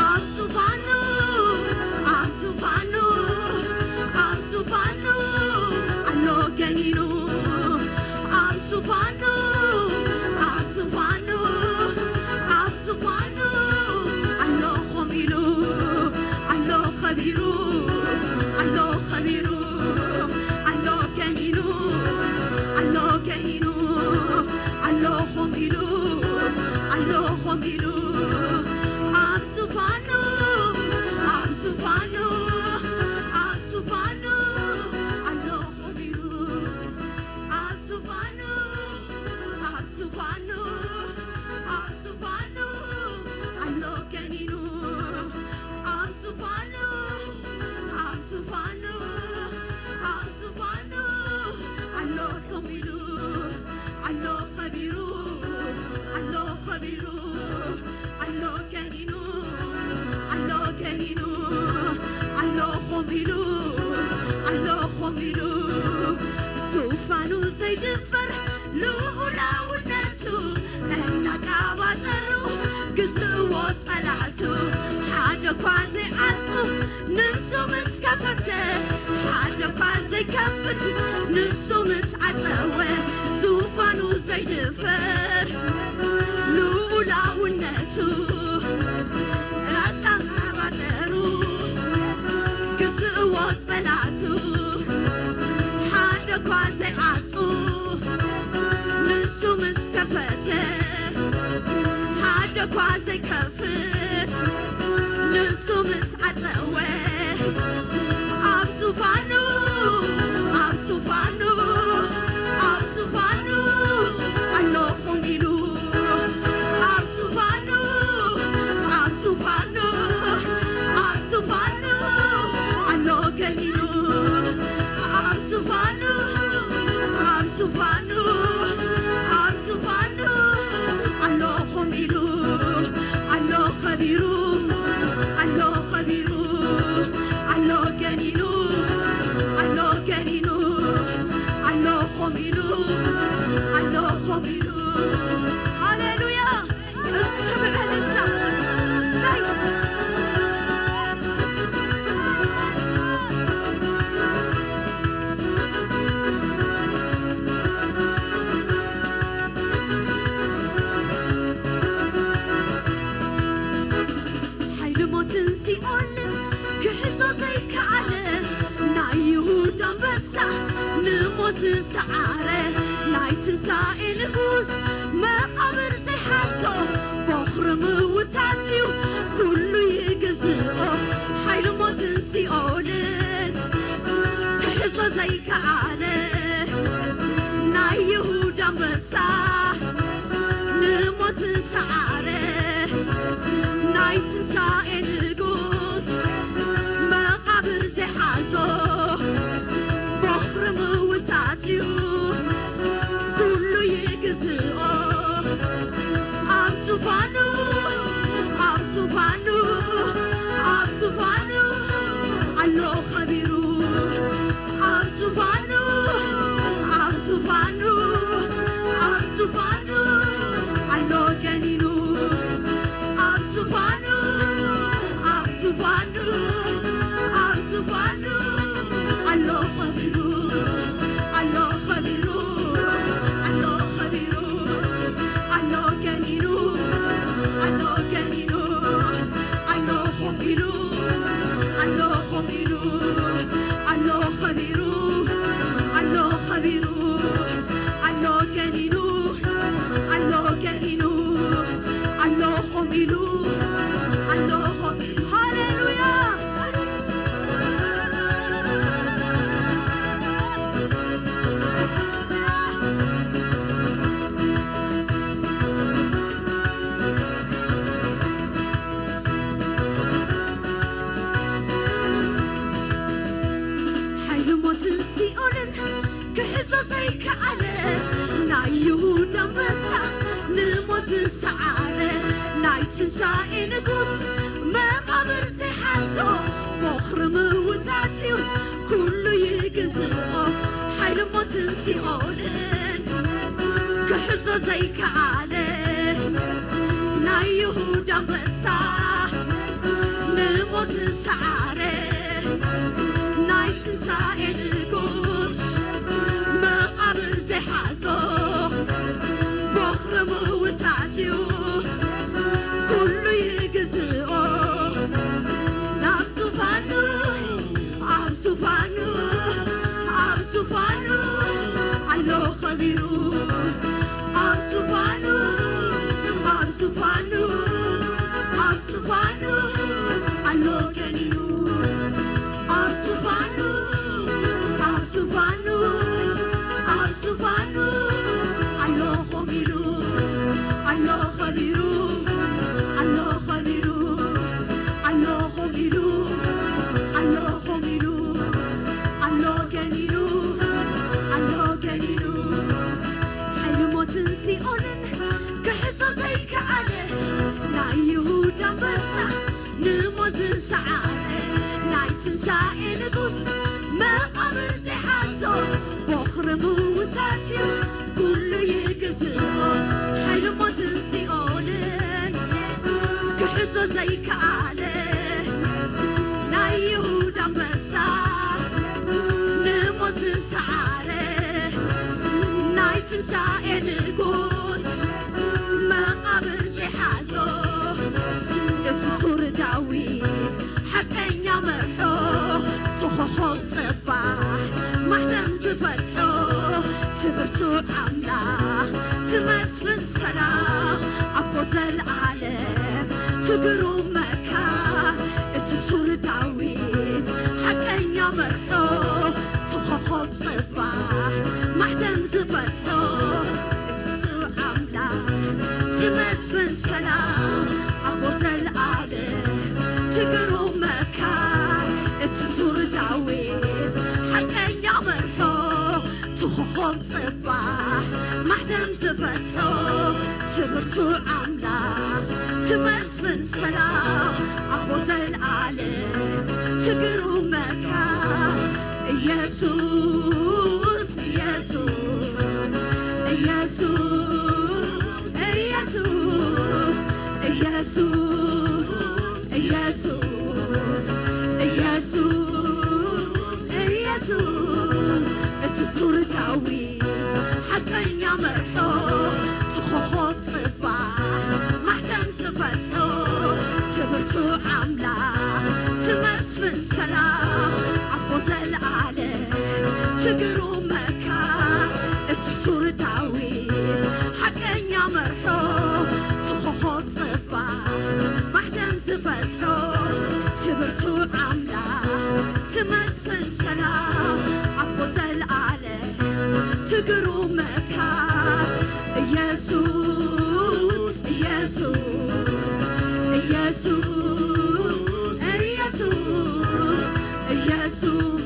ኣብ ዙፋኑ፣ ኣብ ዙፋኑ፣ ኣብ ዙፋኑ ኣሎ ገኒኑ። ኣብ ዙፋኑ፣ ኣብ ዙፋኑ፣ ኣብ ዙፋኑ ኣሎ ኾም ኢሉ፣ ኣሎ ኸቢሩ፣ ኣሎ ኸቢሩ፣ ኣሎ ገኒኑ፣ ኣሎ ገኒኑ፣ ኣሎ ኾም ኢሉ፣ ኣሎ ኾም ኢሉ፣ ኣብ ዙፋኑ፣ ኣብ ዙፋኑ፣ ኣብ ዙፋኑ ኣሎ ኾም ኢሉ፣ ኣብ ዙፋኑ፣ ኣብ ዙፋኑ፣ ኣብ ዙፋኑ ኣሎ ገኒኑ፣ ኣብ ዙፋኑ፣ ኣብ ዙፋኑ፣ ኣብ ዙፋኑ ኣሎ ኮም ኢሉ፣ ኣሎ ኸቢሩ፣ ኣሎ ኸቢሩ፣ ኣሎ ገኒኑ፣ ኣሎ ገኒኑ፣ ኣሎ ኾም ኢሉ፣ ኣሎ ኾም ኢሉ፣ ዙፋኑ ዘይድፈር ልኡላውነቱ እናቃባጸሩ ግዝእዎ ጸላእቱ ሓደ እኳ ዘይዓጹ ንሱ ምስ ከፈተ፣ ሓደ እኳ ዘይከፍት ንሱ ምስ ዓጸወ፣ ዙፋኑ ዘይድፈር ልኡላውነቱ ኣቃባጠሩ ግዝእዎ ጸላእቱ ሓደ እኳ ዘይዓጹ ንሱ ምስ ከፈተ፣ ሓደ እኳ ዘይከፍት ንሱ ምስ ዓጸወ፣ ኣብ ዙፋኑ፣ ኣብ ዙፋኑ፣ ኣብ ዙፋኑ ኣሎ ኾም ኢሉ፣ ኣብ ዙፋኑ፣ ኣብ ዙፋኑ፣ ኣብ ዙፋኑ ኣሎ ገኒኑ፣ ኣብ ዙፋኑ፣ ኣብ ዙፋኑ፣ ኣብ ዙፋኑ ኣሎ ኾም ኢሉ፣ ኣሎ ኸቢሩ፣ ኣሎ ኸቢሩ፣ ኣሎ ገኒኑ፣ ኣሎ ገኒኑ፣ ኣሎ ኾም ኢሉ፣ ኣሎ ኾም ኢሉ። ሃሌሉያ! እስከ ብዕልልታ፣ እሰይ! ሓይሊ ሞትን ሲኦልን ክሕዞ ዘይከኣለ፣ ናይ ይሁዳ ኣንበሳ ንሞት ዝሰዓረ፣ ናይ ትንሳኤ ንጉስ መቓብር ዘይሓዞ፣ ቦኽሪ ምውታት እዩ ኩሉ ይግዝኦ። ሓይሊ ሞትን ሲኦልን ክሕዞ ዘይከኣለ፣ ናይ ይሁዳ ኣንበሳ ንሞት ዝሰዓረ፣ ናይ ትንሳኤ ንጉስ መቓብር ዘይሓዞ፣ ቦኽሪ ምውታት እዩ ኩሉ ይግዝኦ። ኣብ ዙፋኑ፣ ኣብ ዙፋኑ፣ ኣብ ዙፋኑ ኣሎ ኸቢሩ፣ ኣብ ዙፋኑ፣ ኣብ ዙፋኑ፣ ኣብ ዙፋኑ ኣሎ ገኒኑ፣ ኣብ ዙፋኑ፣ ኣብ ዙፋኑ፣ ኣብ ዙፋኑ ኣሎ ኸቢሩ፣ ኣሎ ኸቢሩ፣ ኣሎ ኸቢሩ፣ ኣሎ ገኒኑ፣ ኣሎ ገኒኑ፣ ኣሎ ኾም ኢሉ፣ ኣሎ ኾም ኢሉ፣ ኣሎ ኸቢሩ፣ ኣሎ ኸቢሩ፣ ኣሎ ገኒኑ፣ ኣሎ ገኒኑ፣ ኣሎ ኾም ኢሉ፣ ኣሎ ኾም ኢሉ። ሃሌሉያ! ትንሳኤ ንጉስ መቓብር ዘይሓዞ ቦኽሪ ምውታት እዩ ኩሉ ይግዝኦ ሓይሊ ሞትን ሲኦልን ክሕዞ ዘይከኣለ ናይ ይሁዳ ኣንበሳ ንሞት ዝሰዓረ ናይ ትንሳኤ ንጉስ መቓብር ዘይሓዞ ቦኽሪ ምውታት እዩ ኩሉ ይግዝኦ ናብ ዙፋኑ ኣብ ዙፋኑ ኣብ ዙፋኑ ኣሎ ኸቢሩ ኣብ ዙፋኑ ኣብ ዙፋኑ ኣብ ዙፋኑ ኣሎ ገኒኑ ኣብ ዙፋኑ ኣብ ዙፋኑ ኣብ ዙፋኑ ኣሎ ኸቢሩ ኣሎ ኸቢሩ ኣሎ ኸቢሩ ኣሎ ኸቢሩ ኣሎ ኸቢሩ ኣሎ ገኒኑ ኣሎ ገኒኑ ሓይሊ ሞትን ሲኦልን ክሕዞ ዘይከኣለ ናይ ይሁዳ ኣንበሳ ንሞት ዝሰዓረ ናይ ትንሳኤ ንጉስ መቓብር ዘይሓዞ ቦኽሪ ምውታት እዩ ኩሉ ይግዝኦ ሓይሊ ሞትን ሲኦልን ክሕዞ ዘይከኣለ ናይ ይሁዳ ኣንበሳ ንሞት ዝሰዓረ ናይ ትንሳኤ ንጉስ መቓብር ዘይሓዞ እቲ ሱር ዳዊት ሓቀኛ መርሖ ትኾኾብ ጽባሕ ማሕተም ዝፈትሖ ትብርቱ ኣምላኽ ትመስፍን ሰላም ኣቦ ዘለዓለም ትግሩም መካ እቲ ሱር ዳዊት ሓቀኛ መርሖ ትኾኾብ ጽባሕ ማሕተም ዝፈትሖ እቲ ኣምላኽ ትመስፍን ሰላም ኣቦ ዘለዓለም ትግሩም መካ እቲ ሱር ዳዊት ሓቀኛ መርሖ ትኾኾብ ጽባሕ ማሕተም ዝፈትሖ ትብርቱ ኣምላኽ ትመስፍን ሰላም ኣቦ ዘለዓለም ትግሩም መካ ኢየሱስ ኢየሱስ ኢየሱስ ኢየሱስ ኢየሱስ ኢየሱስ ኢየሱስ እቲ ሱር ዳዊት ሓቀኛ መርሖ ትኾኾብ ጽባሕ ማሕተም ዝፈትሖ ትብርቱ ኣምላኽ ትመስፍን ሰላም ኣቦ ዘለዓለም ትግሩም መካ እቲ ሱር ዳዊት ሓቀኛ መርሖ ትኾኾብ ጽባሕ ማሕተም ዝፈትሖ ትብርቱ ኣምላኽ ትመስፍን ሰላም ኣቦ ዘለዓለም ትግሩም መካ ኢየሱስ ኢየሱስ ኢየሱስ ኢየሱስ ኢየሱስ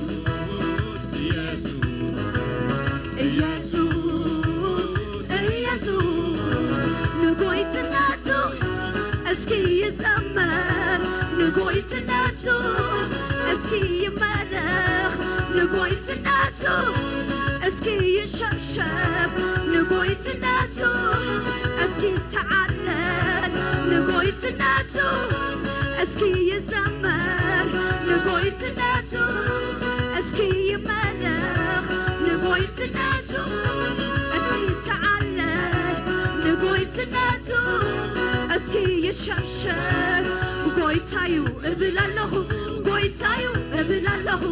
ኢየሱስ ኢየሱስ ንጎይትነቱ እስኪ ይዘመር ንጎይትነቱ እስኪ ይመለኽ ንጎይትነቱ እስኪ ይሸብሸብ ንጎይትነቱ እስኪ ተዓለል ንጎይትነቱ እስኪ ይዘመር ንጎይትነቱ እስኪ ይመለኽ ንጎይትነቱ እስኪ ተዓለል ንጎይትነቱ እስኪ ይሸብሸብ ጎይታዩ እብል ኣለኹ ጎይታዩ እብል ኣለኹ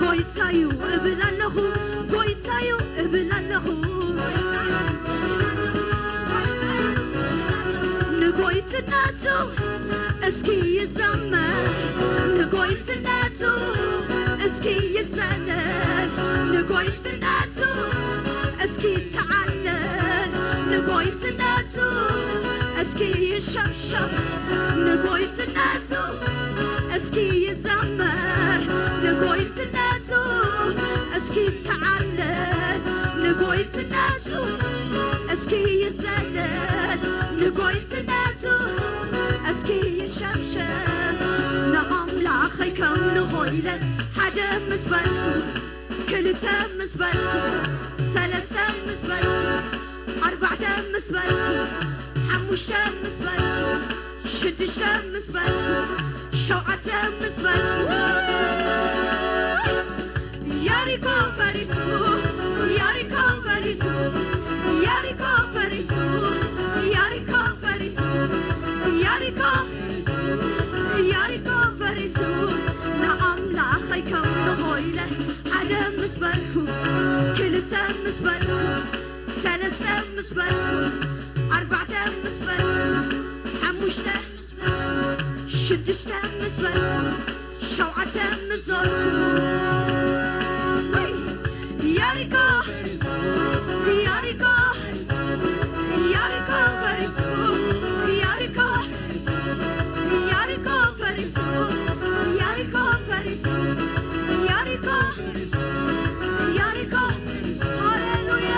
ጎይታዩ እብል ኣለኹ ጎይታዩ እብል ኣለኹ ንጎይትነቱ እስኪ ይዘመር ንጎይትነቱ እስኪ ይዘለል ንጎይትነቱ እስኪ ተዓለል ንጎይትነቱ እስኪ ይሸብሸብ ንጎይትነቱ እስኪ ይዘመር ንጎይትነቱ እስኪ ተዓለል ንጎይትነቱ እስኪ ይዘለል ንጎይትነቱ፣ እስኪ ይሸብሸብ ንኣምላኸይ ከም ልኾ ኢለ ሓደ ምስ በልኩ፣ ክልተ ምስ በልኩ፣ ሰለስተ ምስ በልኩ፣ ኣርባዕተ ምስ በልኩ፣ ሓሙሽተ ምስ በልኩ፣ ሽዱሽተ ምስ በልኩ፣ ሸውዓተ ምስ በልኩ፣ ያሪኮ ፈሪሱ፣ ያሪኮ ፈሪሱ፣ ያሪኮ ፈሪሱ፣ ያሪኮ ፈሪሱ፣ ያሪኮ፣ ያሪኮ ፈሪሱ፣ ንኣምላኸይ ከም ንኾይለ ሓደ ምስ በልኩ፣ ክልተ ምስ በልኩ፣ ሰለስተ ምስ በልኩ፣ ኣርባዕተ ምስ በልኩ፣ ሓሙሽተ ምስ በልኩ፣ ሽዱሽተ ምስ በልኩ፣ ሸውዓተ ምስ ዞርኩ፣ ወይ ያሪኮ፣ ያሪኮ፣ ያሪኮ ፈሪሱ፣ ያሪኮ፣ ያሪኮ ፈሪሱ፣ ያሪኮ ፈሪሱ፣ ያሪኮ፣ ያሪኮ። ሃሌሉያ።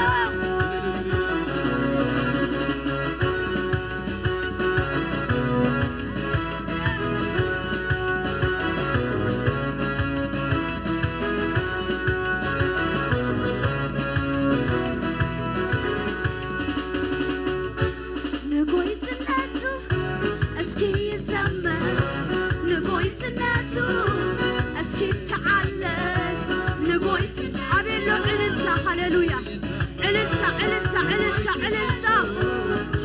ንጎይትነቱ እስኪ ይዘመር፣ ንጎይትነቱ እስኪ ተዓለ፣ ንጎይት-፣ ኣቤሎ ዕልልታ፣ ሃሌሉያ። ዕልልታ፣ ዕልልታ፣ ዕልልታ፣ ዕልልታ።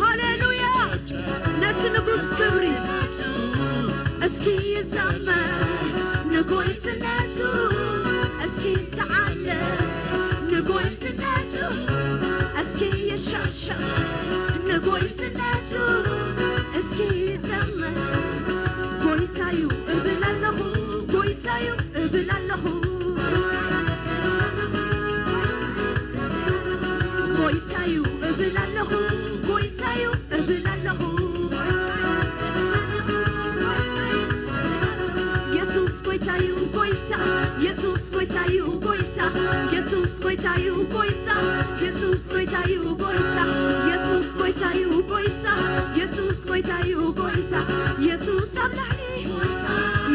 ሃሌሉያ። ነቲ ንጉስ ክብሪ እስኪ ይዘመር፣ ንጎይትነቱ እስኪ ተዓለ፣ ንጎይትነቱ እስኪ ይሸብሸብ፣ ንጎይትነቱ እስኪ ይዘመር። ጎይታዩ እብል ኣለኹ፣ ጎይታዩ እብል ኣለኹ። ጎይታዩ እብል ኣለኹ፣ ጎይታዩ እብል ኣለኹ። የሱስ ጎይታዩ ጎይታ፣ የሱስ ጎይታዩ ጎይታ፣ የሱስ ጎይታዩ ጎይታ፣ የሱስ ጎይታዩ ጎይታ፣ የሱስ ጎይታዩ ጎይታ፣ የሱስ ጎይታዩ ጎይታ፣ የሱስ ኣብ ላዕሊ፣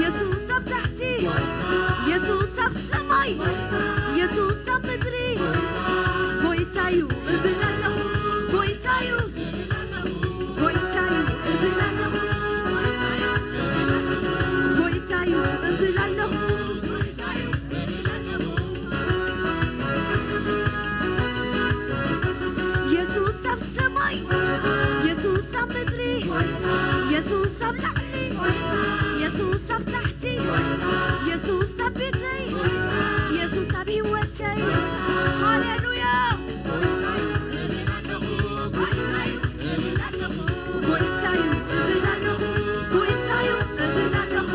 የሱስ ኣብ ታሕቲ፣ የሱስ ኣብ ሰማይ፣ የሱስ ኣብ ምድሪ፣ ጎይታዩ እብል ኣለኹ፣ ጎይታዩ፣ ጎይታዩ እብል ኣለኹ፣ ጎይታዩ እብል ኣለኹ። የሱስ ኣብ ሰማይ፣ የሱስ ኣብ ምድሪ፣ የሱስ ኣብ ላዕሊ፣ የሱስ ኣብ ታሕቲ፣ የሱስ ኣብ ቤተይ፣ የሱስ ኣብ ህይወተይ። ሃሌሉያ። ጎይታዩ እብል ኣለኹ፣ ጎይታዩ እብል ኣለኹ።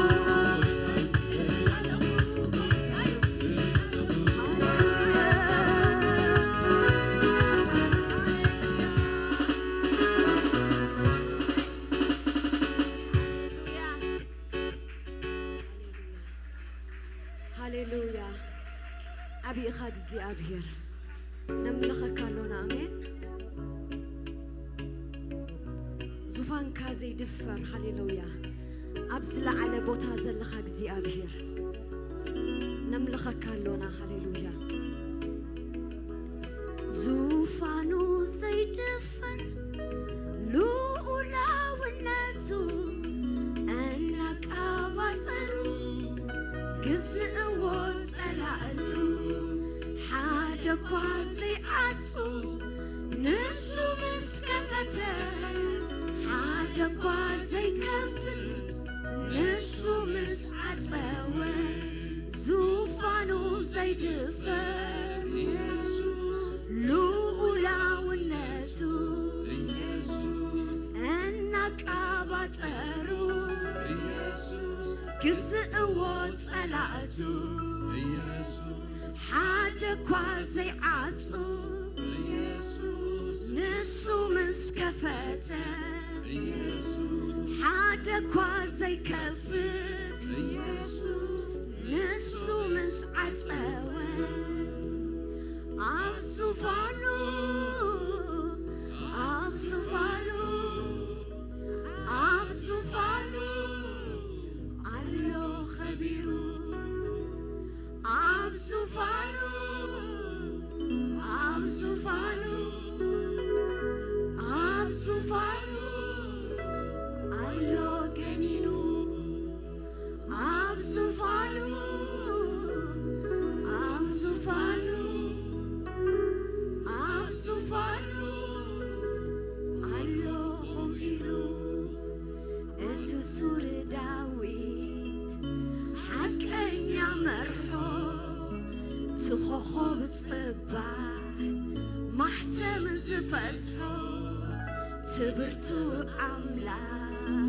ሃሌሉያ። ዓቢ ኢኻ እግዚኣብሔር። ነምልኸካ ኣሎና። ኣሜን። ዙፋንካ ዘይድፈር። ሃሌሉያ። ኣብ ዝለዓለ ቦታ ዘለኻ እግዚኣብሔር፣ ነምልኸካ ኣሎና። ሃሌሉያ። ዙፋኑ ዘይድፈር፣ ልኡላውነቱ እናቃባጠሩ፣ ግዝእዎ ጸላእቱ፣ ሓደ እኳ ዘይዓጹ፣ ንሱ ምስ ከፈተ፣ ሓደ እኳ ዘይከፍት፣ ንሱ ምስ ዓጸወ፣ ዙፋኑ ዘይድፈር፣ ልኡላውነቱ እናቃባጠሩ፣ ግዝእዎ ጸላእቱ፣ ሓደ እኳ ዘይዓጹ፣ ንሱ ምስ ከፈተ፣ ሓደ እኳ ዘይከፍት፣ ንሱ ምስ ዓጸወ፣ ኣብ ዙፋኑ፣ ትብርቱ ኣምላኽ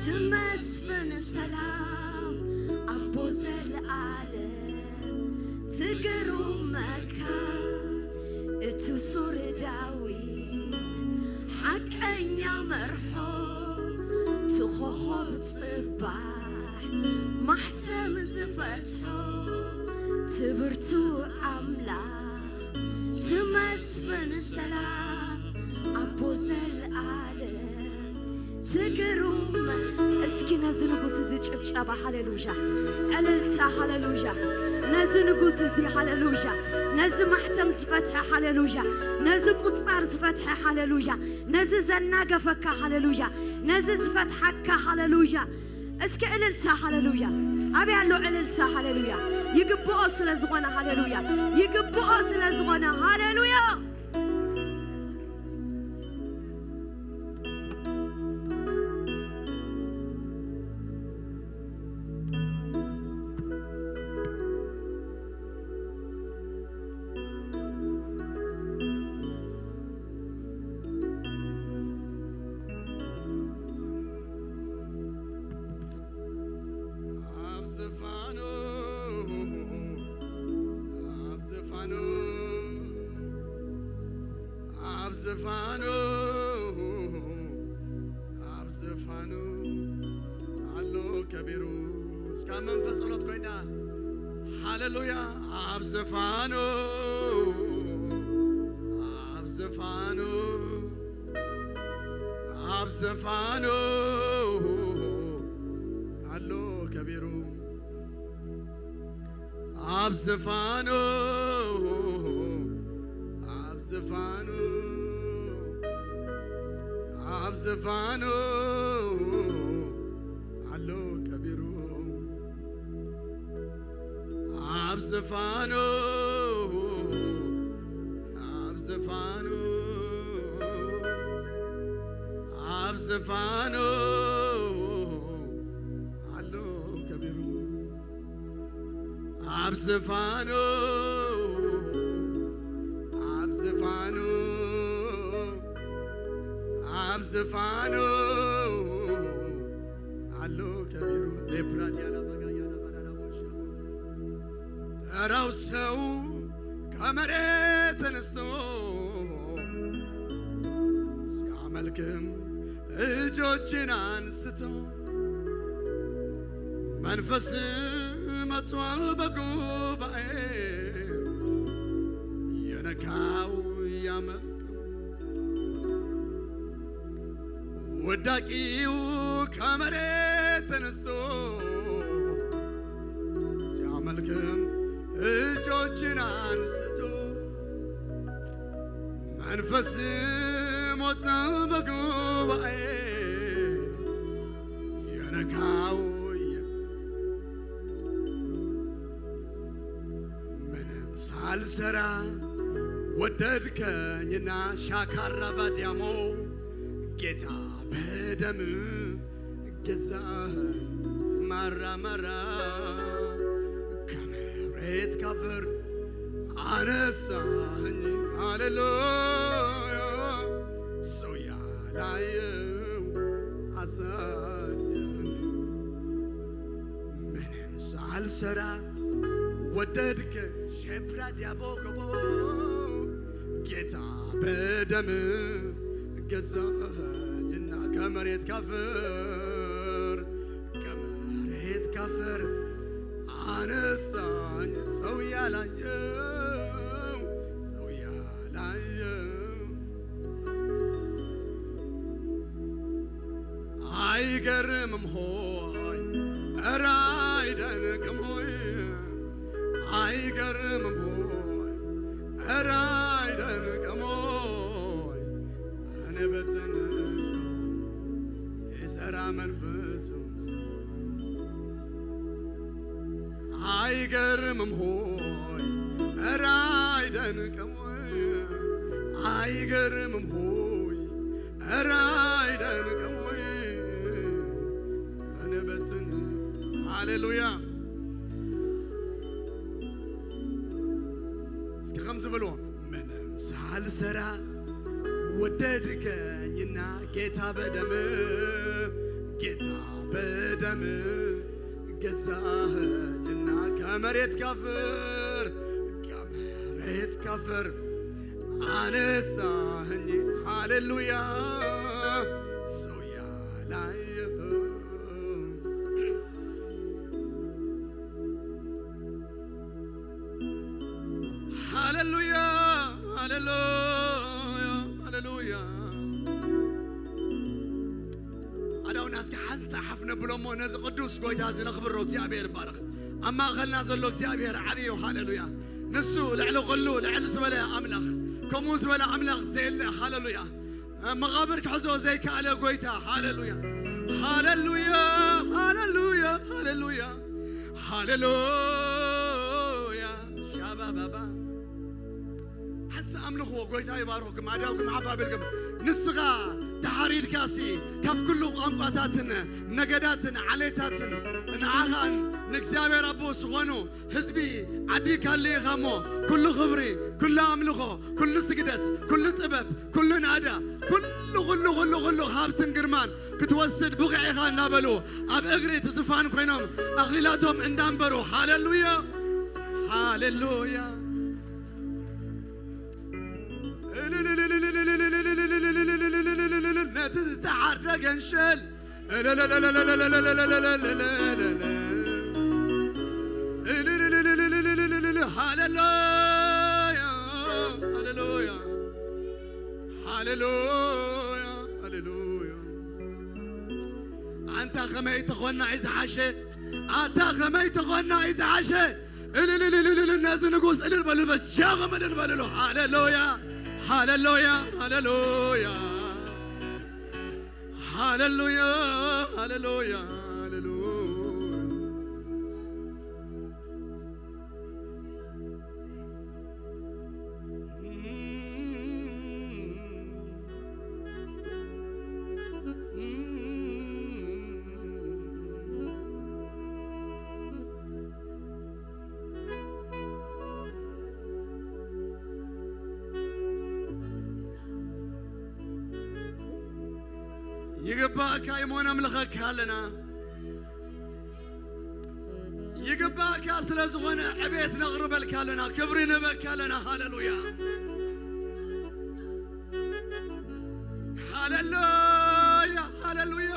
ትመስፍን ሰላም ኣቦ ዘለኣለም ትግሩመካ እቲ ሱር ዳዊት ሓቀኛ መርሖ ትኾኾብ ጽባሕ ማሕተም ዝፈትሖ ትብርቱ ኣምላኽ ትመስፍን ሰላም ኣቦ ዘለኣለም ትግሩም። እስኪ ነዚ ንጉስ እዚ ጭብጨባ ሃሌሉያ፣ ዕልልታ ሃሌሉያ፣ ነዚ ንጉስ እዚ ሃሌሉያ፣ ነዚ ማሕተም ዝፈትሐ ሃሌሉያ፣ ነዚ ቁጻር ዝፈትሐ ሃሌሉያ፣ ነዚ ዘናገፈካ ሃሌሉያ፣ ነዚ ዝፈትሓካ ሃሌሉያ። እስኪ እልልታ ሃሌሉያ። ኣበይ ኣሎ እልልታ ሃሌሉያ? ይግብኦ ስለ ዝኾነ ሃሌሉያ። ይግብኦ ስለ ዝኾነ ሃሌሉያ። ኣብ ዝፋኑ ኣብ ዝፋኑ ኣብ ዝፋኑ ኣብ ዝፋኑ ኣሎ ከቢሩ። እስካ መንፈስ ጸሎት ኮይና ሃሌሉያ። ኣብ ዝፋኑ ኣብ ዝፋኑ ኣብ ዝፋኑ ኣሎ ከቢሩ። ኣብ ዝፋኑ ኣብ ዝፋኑ ኣብ ዝፋኑ ኣሎ ከቢሩ። ኣብ ዝፋኑ ኣብ ዝፋኑ ኣብ ዝፋኑ ኣሎ ከቢሩ። ኣብ ዝፋኑ ኣብ ዝፋኑ ኣብ ዝፋኑ ኣሎ ከቢሩ። ሌፕራዲያና ባጋያና ባዳና ቦሻ ተራው ሰው ከመሬት ተነስቶ ሲያመልክም እጆችን አንስቶ መንፈስ መጥቷል በጉባኤ የነካው ያመልክ ወዳቂው ከመሬት ተነስቶ ሲያመልክም እጆችን አንስቶ መንፈስ ሞተን በጉባኤ የነካው ምንም ሳልሰራ ወደድከኝና ሻካራ ባዲያሞ ጌታ በደም ገዛኸኝ ማራ ማራ ከመሬት ካፈር አነሳኸኝ ሃሌሉያ ሰው ያላየው አሳየኸኝ ምንም ሳልሰራ ወደድከኝ ሼፕራ ዲያቦ ከቦ ጌታ በደም ገዛኸኝና ከመሬት ካፈር ከመሬት ካፈር አነሳኝ ሰው ያላየው ሰው ያላየው አይገርምም ሆይ ኧረ አይደንቅም ሆይ አይገርምም ሆይ ኧረ አይደንቅም ሆይ እኔ በትንሹ ሲሰራ መንፈሱ አይገርምም ሆይ ኧረ አይደንቅም ሆይ አይገርምም ሆይ ኧረ አይደንቅም ሆይ እኔ በትን ሃሌሉያ እስኪ ከምዚ በልዎ ምንም ሳልሰራ ወደድከኝና ጌታ በደም፣ ጌታ በደም ገዛህንና፣ ከመሬት ካፈር፣ ከመሬት ካፈር አነሳኸኝ። ሃሌሉያ። ሰው ያላየኸው ሃሌሉያ፣ ሃሌሉያ፣ ሃሌሉያ። ኣዳውና እስኪ ሓንሳእ ሓፍ ነብሎ እሞ ነዚ ቅዱስ ጎይታ እዚ ነኽብሮ። እግዚኣብሔር ይባረኽ። ኣብ ማእኸልና ዘሎ እግዚኣብሔር ዓብዪ እዩ። ሃሌሉያ። ንሱ ልዕሊ ኩሉ ልዕሊ ዝበለ ኣምላኽ፣ ከምኡ ዝበለ ኣምላኽ ዘየለ። ሃሌሉያ። መቓብር ክሕዞ ዘይከኣለ ጎይታ። ሃሌሉያ፣ ሃሌሉያ፣ ሃሌሉያ፣ ሃሌሉያ፣ ሃሌሉያ። ሻባባባ። ሓንሳእ ኣምልኽዎ። ጎይታ ይባርኽኩም። ኣዳውኩም ሓፍ ኣቢልኩም። ንስኻ ተሓሪድካሲ ካብ ኩሉ ቋንቋታትን ነገዳትን ዓሌታትን ንዓኻን ንእግዚኣብሔር ኣቦ ዝኾኑ ህዝቢ ዓዲካ ኣለኻ እሞ፣ ኩሉ ክብሪ፣ ኩሉ ኣምልኾ፣ ኩሉ ስግደት፣ ኩሉ ጥበብ፣ ኩሉ ናዳ፣ ኩሉ፣ ኩሉ፣ ኩሉ፣ ኩሉ ሃብትን ግርማን ክትወስድ ብቑዕ ኢኻ እናበሉ ኣብ እግሪ እቲ ዝፋን ኮይኖም ኣኽሊላቶም እንዳንበሩ፣ ሃሌሉያ፣ ሃሌሉያ። ነቲ ዝተዓርደ ገንሸል፣ ሃሌሉያ፣ ሃሌሉያ፣ ሃሌሉያ፣ ሃሌሉያ። ኣንታ ከመይ ተኾና እዩ ዝሓሸ፣ ኣታ ከመይ ተኾና እዩ ዝሓሸ። እልልልልልል፣ ነዚ ንጉስ እልል በሉ፣ በጃኹም እልል በልሉ። ሃሌሉያ፣ ሃሌሉያ፣ ሃሌሉያ። ሃሌሉያ፣ ሃሌሉያ፣ ሃሌሉያ። ይግባእካ እሞ ነምልኸካ ኣለና። ይግባእካ ስለ ዝኾነ ዕቤት ነቕርበልካ ኣለና፣ ክብሪ ንህበካ ኣለና። ሃሌሉያ፣ ሃሌሉያ፣ ሃሌሉያ፣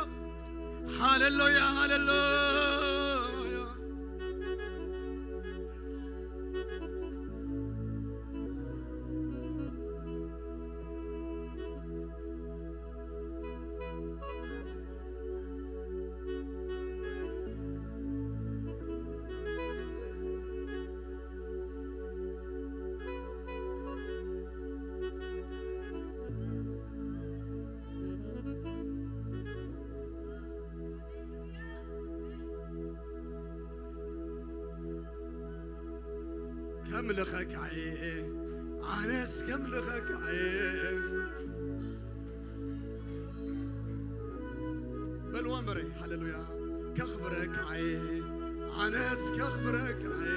ሃሌሉያ፣ ሃሌሉያ። ከምልኸካ እየ፣ ኣነስ ከምልኸካ እየ። በልዎ እምበረይ፣ ሃሌሉያ። ከኽብረካ እየ፣ ኣነስ ከኽብረካ እየ።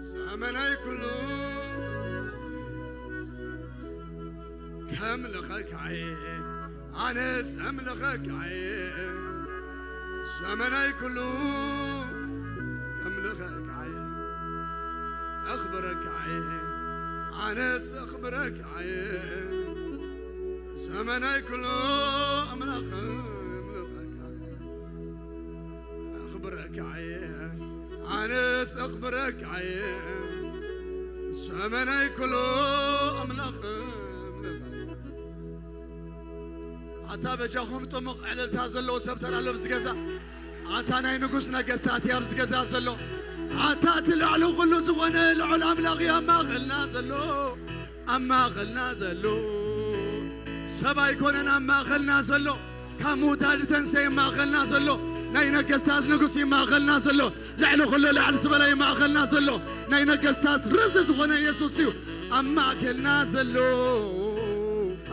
ዘመናይ ኩሉ ከምልኸካ እየ፣ ኣነስ እምልኸካ እየ። ዘመናይ ኩሉ ከምልኸካ እየ፣ እኽብረካ እየ፣ ኣነስ እኽብረካ እየ። ዘመናይ ኩሉ ኣምላኽ እምልኸካ እየ። ኣኽብረካ እየ፣ ኣነስ ኣኽብረካ እየ። ዘመናይ ኩሉ ኣምላኽ ኣምልኸካ። ኣታ በጃኹም ጥሙቕ ዕልልታ ዘለዎ ሰብ ተላሎ ኣብዚ ገዛ። ኣታ ናይ ንጉስ ነገስታት እዩ ኣብዚ ገዛ ዘሎ። ኣታ እቲ ልዕሊ ኩሉ ዝኾነ ልዑል ኣምላኽ እዩ ኣብ ማእኸልና ዘሎ። ኣብ ማእኸልና ዘሎ ሰብ ኣይኮነን፣ ኣብ ማእኸልና ዘሎ ካብ ምውታድ ተንሰ እዩ ማእኸልና ዘሎ። ናይ ነገስታት ንጉስ እዩ ማእኸልና ዘሎ። ልዕሊ ኩሉ ልዕል ዝበለ እዩ ማእኸልና ዘሎ። ናይ ነገስታት ርእሲ ዝኾነ የሱስ እዩ ኣብ ማእከልና ዘሎ።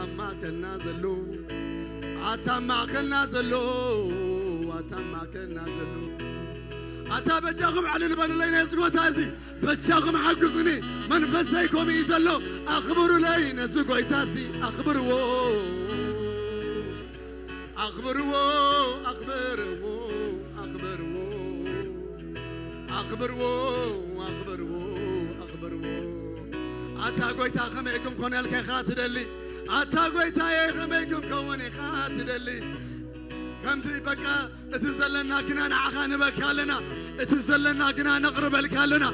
ኣብ ማእከልና ዘሎ፣ ኣታ ኣብ ማእከልና ዘሎ፣ ኣታ ኣብ ማእከልና ዘሎ። ኣታ በጃኹም ዕልል በሉለይ ነዚ ጎታ እዚ፣ በጃኹም ሓግዙኒ። መንፈሰይ ከምኡ እዩ ዘሎ። ኣኽብሩለይ ነዚ ጎይታ እዚ፣ ኣኽብርዎ። ኣኽብርዎ ኣኽብርዎ ኣኽብርዎ ኣኽብርዎ ኣኽብርዎ ኣኽብርዎ ኣታ ጎይታ ከመይ ክንኮነልካ ኢኻ ትደሊ ኣታ ጎይታየ ከመይ ክንከውን ኢኻ ትደሊ ከምቲ በቃ እቲ ዘለና ግና ንዓኻ ንበኪ ኣለና እቲ ዘለና ግና ነቕርበልካ ኣለና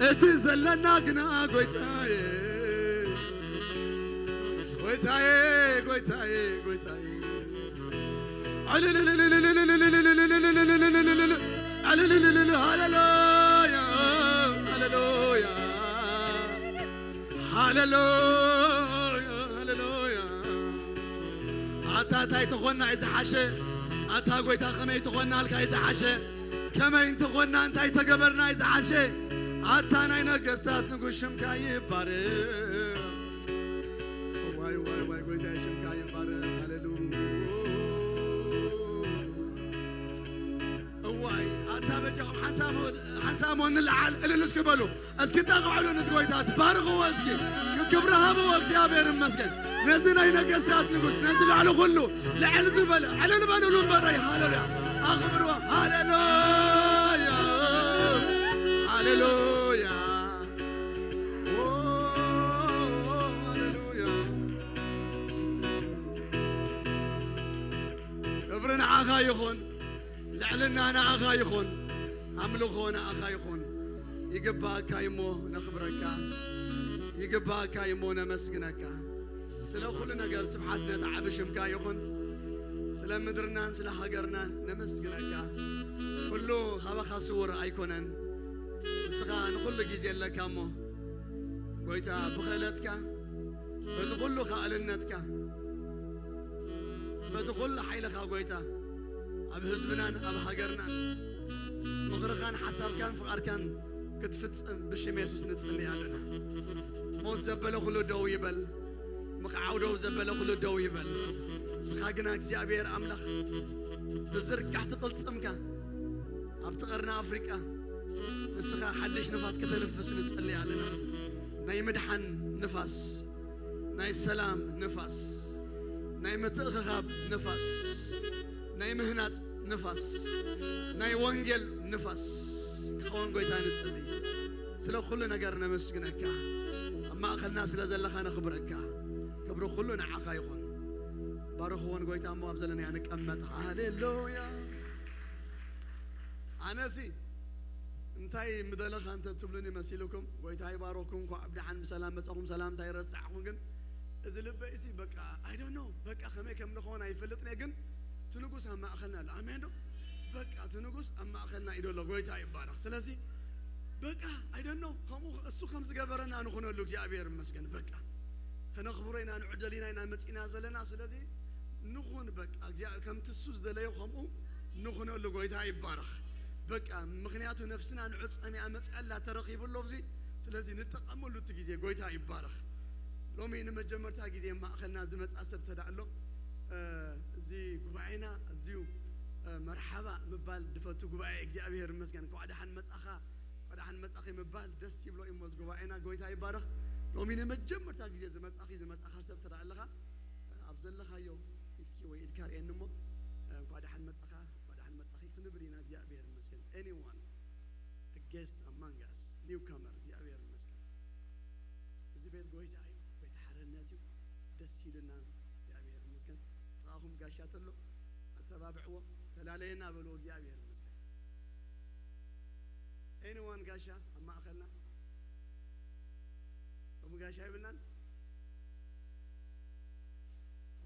እቲ ዘለና ግና ጎይታየ ጎይታየ ጎይታየ ጎይታየ ሃሌሉያ ሃሌሉያ ሃሌሉያ ሃሌሉያ ሃሌሉያ ኣታ እንታይ ተኾና እዩ ዝሓሸ ኣታ ጎይታ ከመይ ተኾና ኣልካ እዩ ዝሓሸ ከመይ እንተኾና እንታይ ተገበርና እዩ ዝሓሸ ኣታ ናይ ነገስታት ንጉስ ሽምካ ይባረክ ዋይ ዋይ ዋይ ጎይታ ሽምካ ይባረክ ሃሌሉያ እዋይ ኣታ በጃኹም ሓንሳሞ ንለዓል እልል እስኪ በሉ እስኪ ጠቕዕሉ ነቲ ጎይታ ባርኽዎ እስኪ ክብሪ ሃብዎ እግዚኣብሔር ይመስገን ነዚ ናይ ነገስታት ንጉስ ነዚ ልዕሊ ኩሉ ልዕል ዝበለ ዕልል በልሉ እምበረይ ሃሌሉያ ኣኽብርዎ ሃሌሉያ ሃሌሉያ ሃሌሉያ ክብሪ ንዓኻ ይኹን ልዕልና ንኣኻ ይኹን ኣምልኾ ንኣኻ ይኹን ይግባእካ እሞ ነኽብረካ ይግባእካ እሞ ነመስግነካ ስለ ኩሉ ነገር ስብሓት ነቲ ዓቢ ሽምካ ይኹን ስለ ምድርናን ስለ ሃገርናን ነመስግነካ ኩሉ ካባኻ ስውር ኣይኮነን ንስኻ ንኹሉ ግዜ ኣለካ እሞ ጎይታ ብኽእለትካ በቲ ኩሉ ኻእልነትካ በቲ ኩሉ ሓይልኻ ጎይታ ኣብ ህዝብናን ኣብ ሃገርናን ምኽርኻን ሓሳብካን ፍቓድካን ክትፍጽም ብሽም የሱስ ንጽሊ ኣለና ሞት ዘበለ ኩሉ ደው ይበል ምቕዓው ደው ዘበለ ኩሉ ደው ይበል ንስኻ ግና እግዚኣብሔር ኣምላኽ ብዝርጋሕቲ ቅልጽምካ ኣብቲ ቀርኒ ኣፍሪቃ ንስኻ ሓድሽ ንፋስ ከተንፍስ ንጸሊ ኣለና ናይ ምድሓን ንፋስ ናይ ሰላም ንፋስ ናይ ምትእኽኻብ ንፋስ ናይ ምህናጽ ንፋስ ናይ ወንጌል ንፋስ ክኸውን ጎይታ ንጸሊ ስለ ኩሉ ነገር ነመስግነካ ኣብ ማእኸልና ስለ ዘለኻ ነኽብረካ ክብሪ ኩሉ ንዓኻ ይኹን ባርኽዎን ጎይታ እሞ ኣብ ዘለናዮ ንቀመጥ ሃሌሉያ ኣነሲ እንታይ ምደለኻ እንተ ትብሉኒ መሲልኩም ጎይታ ይባረኩም እንኳዕ ብደሓን ብሰላም መጻኹም ሰላምታ ይረሳዕኹም ግን እዚ ልበይ ሲ በቃ I don't know በቃ ከመይ ከም ንኸውን ኣይፈልጥን ግን እቲ ንጉስ ኣብ ማእኸልና ኣሎ ኣሜን ዶ በቃ እቲ ንጉስ ኣብ ማእኸልና እዩ ደሎ ጎይታ ይባረኽ ስለዚ በቃ I don't know ከምኡ እሱ ከም ዝገበረና ንኹነሉ እግዚኣብሔር ይመስገን በቃ ከነኽብሮ ኢና ንዕደል ኢና ኢና መፂና ዘለና ስለዚ ንኹን በቃ ከምቲ እሱ ዝደለዮ ከምኡ ንኹነሉ ጎይታ ይባረኽ በቃ ምኽንያቱ ነፍስና ንዑ ፀሚኣ መፅኣላ ተረኺቡ ኣሎ እዚ ስለዚ ንጠቐመሉ እቲ ግዜ ጎይታ ይባረኽ ሎሚ ንመጀመርታ ግዜ ማእኸልና ዝመፅኣ ሰብ ተዳ ኣሎ እዚ ጉባኤና ኣዝዩ መርሓባ ምባል ድፈቱ ጉባኤ እግዚኣብሔር ይመስገን እንኳዕ ደሓን መፃኻ እንኳዕ ደሓን መፃኺ ምባል ደስ ይብሎ እዩ ሞዝ ጉባኤና ጎይታ ይባረኽ ሎሚ ንመጀመርታ ግዜ ዝመፃኺ ዝመፃኻ ሰብ ተዳ ኣለኻ ኣብ ዘለኻዮ ኢድኪ ወይ ኢድካ ርእየኒ እሞ እንኳዕ ደሓን መፃኻ እንኳዕ ደሓን መፃኺ ክንብል ኢና እግዚኣብሔር ይመስገን anyone a guest among us newcomer እግዚኣብሔር ይመስገን እዚ ቤት ጎይታ እዩ ቤት ሓርነት እዩ ደስ ኢሉና እግዚኣብሔር ይመስገን ጥቓኹም ጋሻ ተሎ ኣተባብዕዎ ተላለየና በልዎ እግዚኣብሔር ይመስገን anyone ጋሻ ኣብ ማእኸልና ሎሚ ጋሻ ይብልናን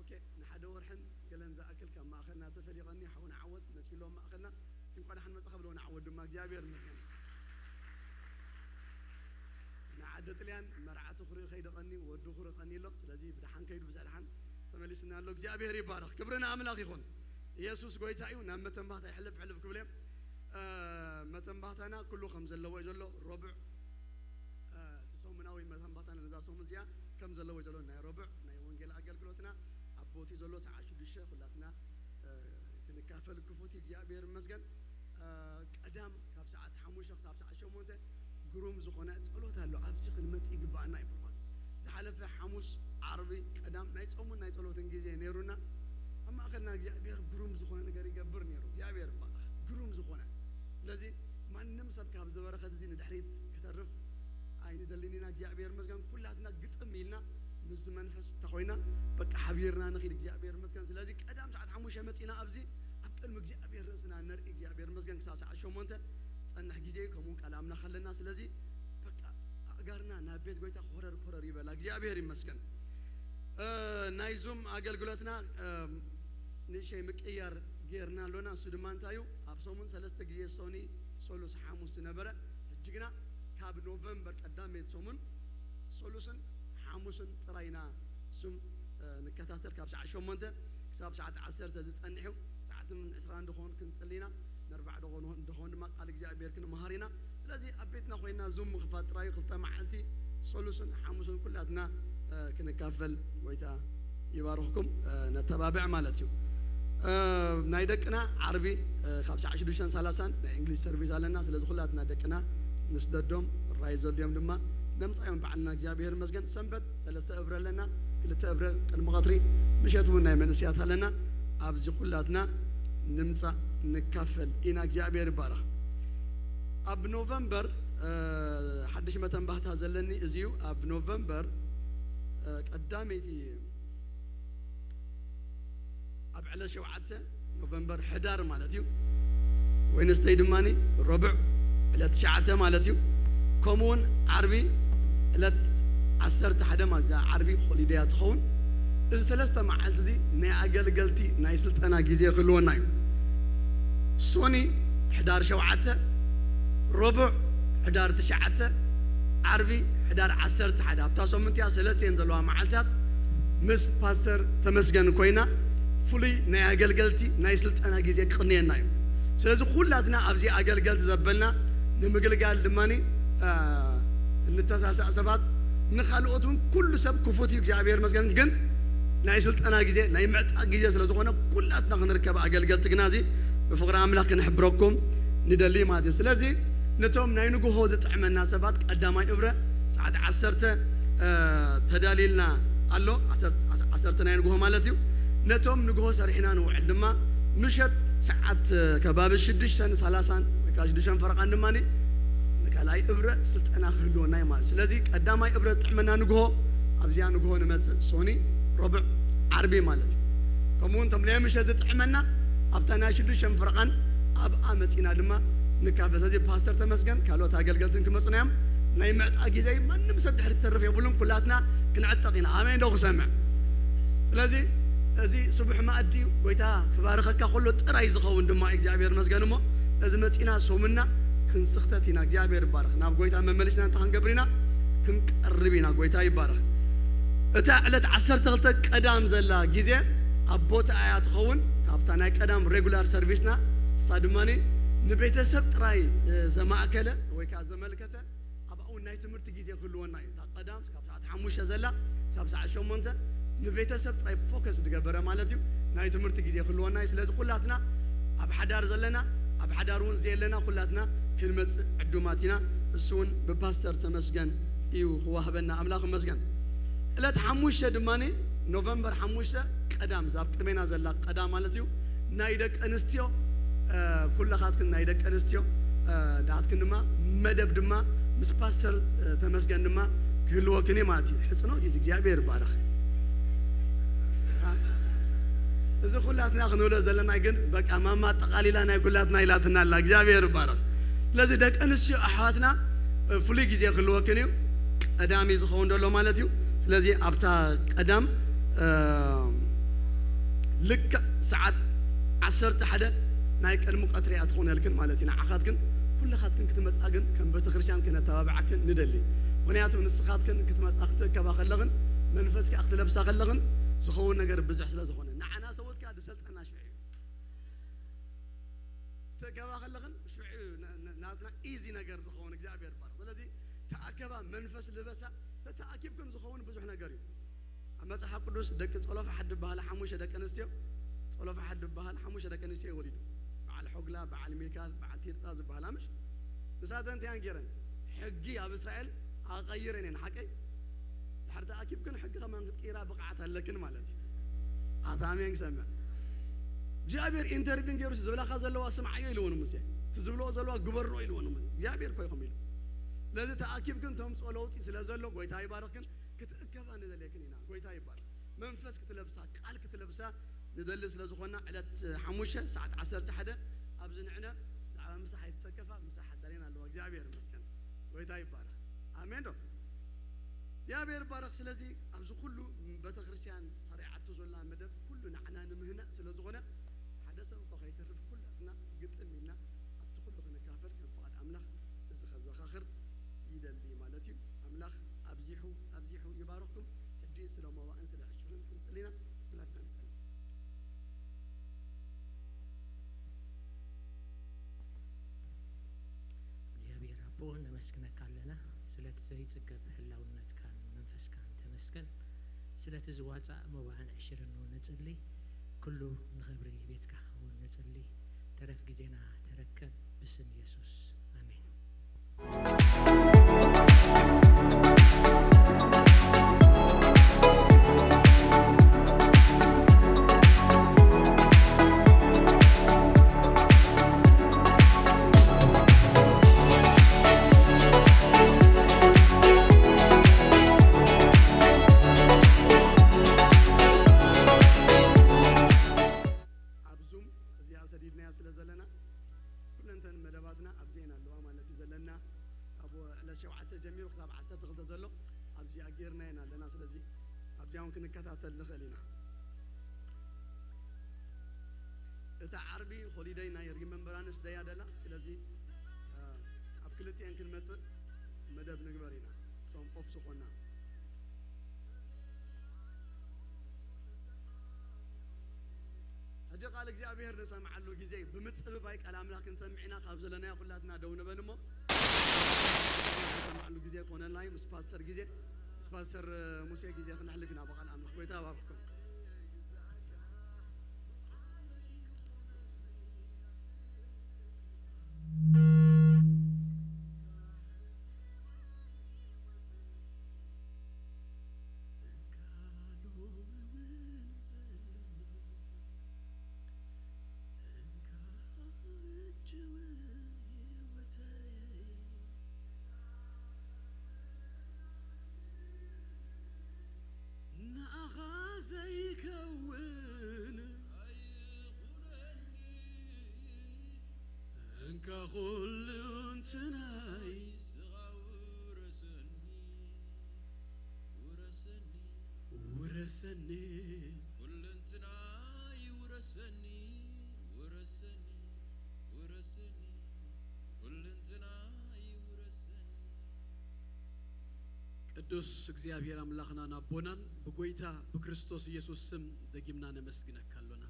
ኦኬ ንሓደ ወርሕን ገለን ዝኣክል ካብ ማእኸልና ተፈሊቐኒ ሓውና ዓወት መፂሎም ማእኸልና እስኪ እንኳ ደሓን መፃኻ ብለዎ ንዓወት ድማ እግዚኣብሔር ይመስገን ንዓዲ ጥልያን መርዓቱ ክርኢ ከይደቐኒ ወዱ ክርቐኒ ኣሎ ስለዚ ብደሓን ከይዱ ብዝሕ ደሓን ተመሊስና ኣሎ እግዚኣብሔር ይባረኽ ክብሪ ንኣምላኽ ይኹን ኢየሱስ ጎይታ እዩ ናብ መተንባህታ ይሕልፍ ሕልፍ ክብል እዮም መተንባህታና ኩሉ ከም ዘለዎ እዩ ዘሎ ረቡዕ እቲ ሰሙናዊ መተንባህታና ነዛ ሰሙን እዚኣ ከም ዘለዎ እዩ ዘሎ ናይ ረቡዕ ናይ ወንጌል ኣገልግሎትና ኣቦቲ ዘሎ ሰዓት ሽዱሽተ ኩላትና ክንካፈል ክፉት እግዚኣብሔር ይመስገን ቀዳም ካብ ሰዓት ሓሙሽተ ክሳብ ሰዓት ሸሞንተ ግሩም ዝኾነ ጸሎት ኣሎ ኣብዚ ክንመጽእ ይግባኣና እዩ ብርኳት ዝሓለፈ ሓሙስ ዓርቢ ቀዳም ናይ ጾሙን ናይ ጸሎትን ግዜ ነይሩና ኣብ ማእኸልና እግዚኣብሔር ግሩም ካብዚ በረኸት እዚ ንድሕሪት ክተርፍ ኣይንደልን ኢና። እግዚኣብሔር ይመስገን። ኩላትና ግጥም ኢልና ምስ መንፈስ ተኾይና በቃ ሓቢርና ንኺድ። እግዚኣብሔር ይመስገን። ስለዚ ቀዳም ሰዓት ሓሙሽተ መጺና ኣብዚ ኣብ ቅድሚ እግዚኣብሔር ርእስና ነርኢ። እግዚኣብሔር ይመስገን። ክሳብ ሰዓት ሸሞንተ ዝጸንሕ ግዜ ከምኡ ቃል ኣምላኽ ኣለና። ስለዚ በቃ ኣእጋርና ናብ ቤት ጎይታ ኮረር ኮረር ይበላ። እግዚኣብሔር ይመስገን። እ፣ ናይ ዙም ኣገልግሎትና፣ እ፣ ንእሽተይ ምቅያር ጌርና ኣሎና። እሱ ድማ እንታይ እዩ? ኣብ ሰሙን ሰለስተ ግዜ ሶኒ፣ ሶሉስ፣ ሓሙስ ዝነበረ፣ ሕጂ ግና ካብ ኖቨምበር ቀዳመይቲ ሰሙን ሶሉስን ሓሙስን ጥራይ ኢና ዙም፣ እ፣ ንከታተል። ካብ ሰዓት ሸሞንተ ክሳብ ሰዓት ዓሰርተ ዝጸንሕ እዩ። ሰዓት ምን ዕስራ እንድኾን ክንጽሊ ኢና። ነርባዕ ደኾን እንድኾን ድማ ቃል እግዚኣብሔር ክንመሃር ኢና። ስለዚ ኣብ ቤትና ኮይና ዙም ምኽፋት ጥራይ እዩ። ክልተ መዓልቲ ሶሉስን ሓሙስን ኩላትና፣ እ፣ ክንካፈል ጎይታ ይባርኽኩም፣ እ፣ ነተባብዕ ማለት እዩ። እ፣ ናይ ደቅና ዓርቢ፣ እ፣ ካብ ሰዓት ሽዱሽተን ሰላሳን ናይ እንግሊሽ ሰርቪስ ኣለና። ስለዚ ኩላትና ደቅና ምስ ደዶም ራይ ዘድዮም ድማ ነምጻዮም ባዕልና። እግዚኣብሔር ይመስገን። ሰንበት ሰለስተ እብረ ኣለና፣ ክልተ እብረ ቅድሚ ቀትሪ፣ ምሸት እውን ናይ መንእሰያት ኣለና። ኣብዚ ኩላትና ንምጻእ ንካፈል ኢና። እግዚኣብሔር ይባረኽ። ኣብ ኖቨምበር፣ እ፣ ሓድሽ መተንባህታ ዘለኒ እዚ እዩ። ኣብ ኖቨምበር፣ እ፣ ቀዳመይቲ ኣብ ዕለት ሸውዓተ ኖቨምበር፣ ሕዳር ማለት እዩ። ወይንስተይ ድማ ረቡዕ ዕለት ትሽዓተ ማለት እዩ። ከምኡውን ዓርቢ ዕለት ዓሰርተ ሓደ ማለት እዛ ዓርቢ ሆሊደያ ትኸውን። እዚ ሰለስተ መዓልቲ እዚ ናይ ኣገልገልቲ ናይ ስልጠና ግዜ ክህልወና እዩ። ሶኒ ሕዳር ሸውዓተ፣ ረቡዕ ሕዳር ትሽዓተ፣ ዓርቢ ሕዳር ዓሰርተ ሓደ። ኣብታ ሰሙንቲያ ሰለስቲኤን ዘለዋ መዓልታት ምስ ፓስተር ተመስገን ኮይና ፍሉይ ናይ ኣገልገልቲ ናይ ስልጠና ግዜ ክቕንየና እዩ። ስለዚ ኩላትና ኣብዚ ኣገልገልቲ ዘበልና ንምግልጋል ድማ፣ እ፣ እንተሳሳእ ሰባት፣ ንኻልኦት እውን ኩሉ ሰብ ክፉት እዩ፣ እግዚኣብሔር ይመስገን። ግን ናይ ስልጠና ግዜ ናይ ምዕጣቕ ግዜ ስለ ዝኾነ ኩላትና ክንርከብ ኣገልገልቲ ግና እዚ ብፍቕሪ ኣምላኽ ክንሕብረኩም ንደሊ ማለት እዩ። ስለዚ ነቶም ናይ ንግሆ ዝጥዕመና ሰባት ቀዳማይ እብረ ሰዓት ዓሰርተ፣ እ፣ ተዳሊልና ኣሎ። ዓሰርተ፣ ዓሰርተ ናይ ንግሆ ማለት እዩ። ነቶም ንግሆ ሰሪሕና ንውዕል ድማ ምሸት ሰዓት፣ እ፣ ከባቢ ሽዱሽተን ሰላሳን ወይ ከዓ ሽዱሽተን ፈረቓን ድማ ንካልኣይ እብረ ስልጠና ክህልወና እዩ ማለት። ስለዚ ቀዳማይ እብረ ዝጥዕመና ንግሆ ኣብዚኣ ንግሆ ንመጽእ፣ ሶኒ፣ ረቡዕ፣ ዓርቢ ማለት እዩ። ከምኡ እውን እቶም ናይ ምሸት ዝጥዕመና ኣብታ ናይ ሽዱሽተን ፈረቓን ኣብኣ መጺና ድማ ንካፈል። ስለዚ ፓስተር ተመስገን ካልኦት ኣገልገልትን ክመጹና እዮም። ናይ ምዕጣ ግዜ እዩ። ማንም ሰብ ድሕሪ ትተርፍ የብሉን። ኩላትና ክንዕጠቕ ኢና። ኣሜን ዶ ክሰምዕ? ስለዚ እዚ ስቡሕ መኣዲ እዩ። ጎይታ ክባርኸካ ከሎ ጥራይ ዝኸውን ድማ እግዚኣብሔር መስገን እሞ ነዚ መጺና ሶምና ክንስኽተት ኢና። እግዚኣብሔር ይባረኽ። ናብ ጎይታ መመልሽና እንታይ ክንገብር ኢና? ክንቀርብ ኢና። ጎይታ ይባረኽ። እታ ዕለት ዓሰርተ ክልተ ቀዳም ዘላ ግዜ ኣብ ቦታ እያ ትኸውን። ካብታ ናይ ቀዳም ሬጉላር ሰርቪስና እሳ ድማ ንቤተሰብ ጥራይ፣ እ፣ ዘማእከለ ወይ ከዓ ዘመልከተ ኣብኣ እውን ናይ ትምህርቲ ግዜ ክህልወና እዩ። እታ ቀዳም ካብ ሰዓት ሓሙሽተ ዘላ ክሳብ ሰዓት ሸሞንተ ንቤተሰብ ጥራይ ፎከስ ዝገበረ ማለት እዩ። ናይ ትምህርቲ ግዜ ክህልወና እዩ። ስለዚ ኩላትና ኣብ ሓዳር ዘለና፣ ኣብ ሓዳር እውን ዘየለና ኩላትና ክንመጽእ ዕዱማት ኢና። እሱ እውን ብፓስተር ተመስገን እዩ ክዋህበና። ኣምላኽ ይመስገን። ዕለት ሓሙሽተ ድማ ኖቨምበር ሓሙሽተ ቀዳም፣ እዛ ኣብ ቅድሜና ዘላ ቀዳም ማለት እዩ፣ ናይ ደቂ ኣንስትዮ፣ እ፣ ኩለኻትክን ናይ ደቂ ኣንስትዮ፣ እ፣ ንዓትክን ድማ መደብ ድማ ምስ ፓስተር፣ እ፣ ተመስገን ድማ ክህልወክን እዩ ማለት እዩ። ሕጽኖት እዩ፣ እግዚኣብሔር ይባረኽ። እዚ ኩላትና ክንብሎ ዘለና ግን በቃ ማማ ኣጠቓሊላ ናይ ኩላትና ኢላትና ኣላ። እግዚኣብሔር ይባረኽ። ስለዚ ደቂ ኣንስትዮ ኣሕዋትና፣ እ፣ ፍሉይ ግዜ ክህልወክን እዩ። ቀዳም እዩ ዝኸውን ዘሎ ማለት እዩ። ስለዚ ኣብታ ቀዳም፣ እ፣ ልክዕ ሰዓት ዓሰርተ ሓደ ናይ ቅድሚ ቀትሪ እያ ትኾነልክን ማለት እዩ። ንዓኻትክን ኩልኻትክን ክትመጻ ግን ከም ቤተክርስትያን ክነተባብዓክን ንደሊ። ምኽንያቱ ንስኻትክን ክትመጻ ክትእከባ ከለኽን መንፈስ ከኣ ክትለብሳ ከለኽን ዝኸውን ነገር ብዙሕ ስለ ዝኾነ፣ ንዓና ሰብኡት ከኣ ዝሰልጠና ሽዑ እዩ። ክትእከባ ከለኽን ሽዑ እዩ ና-፣ ና-፣ ናትና ኢዚ ነገር ዝኸውን። እግዚኣብሔር ይባረኽ። ስለዚ ተኣከባ፣ መንፈስ ልበሳ፣ ተተኣኪብክን ዝኸውን ብዙሕ ነገር እዩ። ኣብ መጽሓፍ ቅዱስ ደቂ ጸሎፋሓድ ዝበሃላ ሓሙሽተ ደቂ ኣንስትዮ፣ ጸሎፋሓድ ዝበሃል ሓሙሽተ ደቂ ኣንስትዮ እዩ ወሊዱ። በዓል ሖግላ፣ በዓል ሚልካል፣ በዓል ቲርጻ ዝበሃላ ምሽ? ንሳተን እንታይ እየን ገይረን? ሕጊ ኣብ እስራኤል ኣቐይረን እየን፣ ሓቀይ? ድሕሪ ተኣኪብክን ሕጊ ከማን ክትቅይራ ብቕዓት ኣለክን ማለት እዩ። ኣታ ኣሜን ክሰምዕ። እግዚኣብሔር ኢንተርቪን ገይሩ ዝብላኻ ዘለዋ ስምዓዮ ኢልዎ ንሙሴ። እቲ ዝብልዎ ዘለዋ ግበሮ ኢልዎ ንሙን እግዚኣብሔር እኮ ይኹም ኢሉ። ስለዚ ተኣኪብ ግን ተምፅኦ ለውጢ ስለ ዘሎ ጎይታ ይባረክ። ግን ክትእከባ ንደልየክን ኢና። ጎይታ ይባረክ። መንፈስ ክትለብሳ፣ ቃል ክትለብሳ ንደሊ ስለ ዝኾና ዕለት ሓሙሽተ ሰዓት ዓሰርተ ሓደ ኣብዚ ንዕነ ብዛዕባ ምሳሕ ኣይትሰከፋ። ምሳሕ ኣዳልየን ኣለዋ። እግዚኣብሔር ይመስገን። ጎይታ ይባረክ። ኣሜን ዶ? እግዚኣብሔር ይባረክ። ስለዚ ኣብዚ ኩሉ ቤተክርስትያን ሰሪዓቶ ዘላ መደብ ኩሉ ንዓና ንምህናጽ ስለ ዝኾነ ሓደ ሰብ እኳ ከይተርፍ ኩላትና ግጥም ኢልና ኣብቲ ኩሉ ክንካፈል ከም ፍቓድ ኣምላኽ እዚ ከዘኻኽር ይደሊ ማለት እዩ። ኣምላኽ ኣብዚሑ ኣብዚሑ ይባርኽኩም። ሕጂ ስለ መባእን ስለ ዕሽርን ክንጽሊ ኢና። ኩላትና ንጸሊ። እግዚኣብሔር ኣቦ ነመስግነካ ኣለና ስለቲ ዘይጽገብ ህላውነትካን መንፈስካን ተመስገን። ስለቲ ዝዋጻእ መባእን ዕሽርን እውን ንጽሊ። ኩሉ ንኽብሪ ቤትካ ክኸውን ንጽሊ። ተረፍ ግዜና ተረከብ ብስም የሱስ ኣሜን። ኣብ ዙም እዚኣ ሰዲድናያ ስለ ዘለና ኩለንተን መደባትና ኣብዚኤን ኣለዋ ማለት እዩ ዘለና። ካብ ዕለት ሸውዓተ ጀሚሩ ክሳብ ዓሰርተ ክልተ ዘሎ ኣብዚኣ ጌርናየን ኣለና። ስለዚ ኣብዚኣ እውን ክንከታተል ንኽእል ኢና። እታ ዓርቢ ሆሊደይ ናይ ሪመምበራንስ ደይ ኣደላ። ስለዚ ኣብ ክልቲኤን ክንመጽእ መደብ ንግበር ኢና። እቶም ኦፍ ዝኾና ሕጂ ቃል እግዚኣብሔር ንሰምዓሉ ግዜ ብምጽብባይ ቃል ኣምላኽ ክንሰምዕ ኢና። ካብ ዘለናዮ ኩላትና ደው ንበል እሞ ንሰምዓሉ ግዜ ኮነልና እዩ። ምስ ፓስተር ግዜ ምስ ፓስተር ሙሴ ግዜ ክነሕልፍ ኢና ብቃል ኣምላኽ። ጎይታ ይባርኽኩም። ንኣኻ ዘይከውን ኣይኹነኒ። እንካ ኩሉ እንትናይ ንስኻ ውረሰኒ። ውረሰኒ። ውረሰኒ። ኩሉ እንትናይ ውረሰኒ። ውረሰኒ። ውረሰኒ። ኩሉ እንትናይ ውረሰኒ። ቅዱስ እግዚኣብሔር ኣምላኽናን ኣቦናን ብጎይታ ብክርስቶስ ኢየሱስ ስም ደጊምና ነመስግነካ ኣሎና።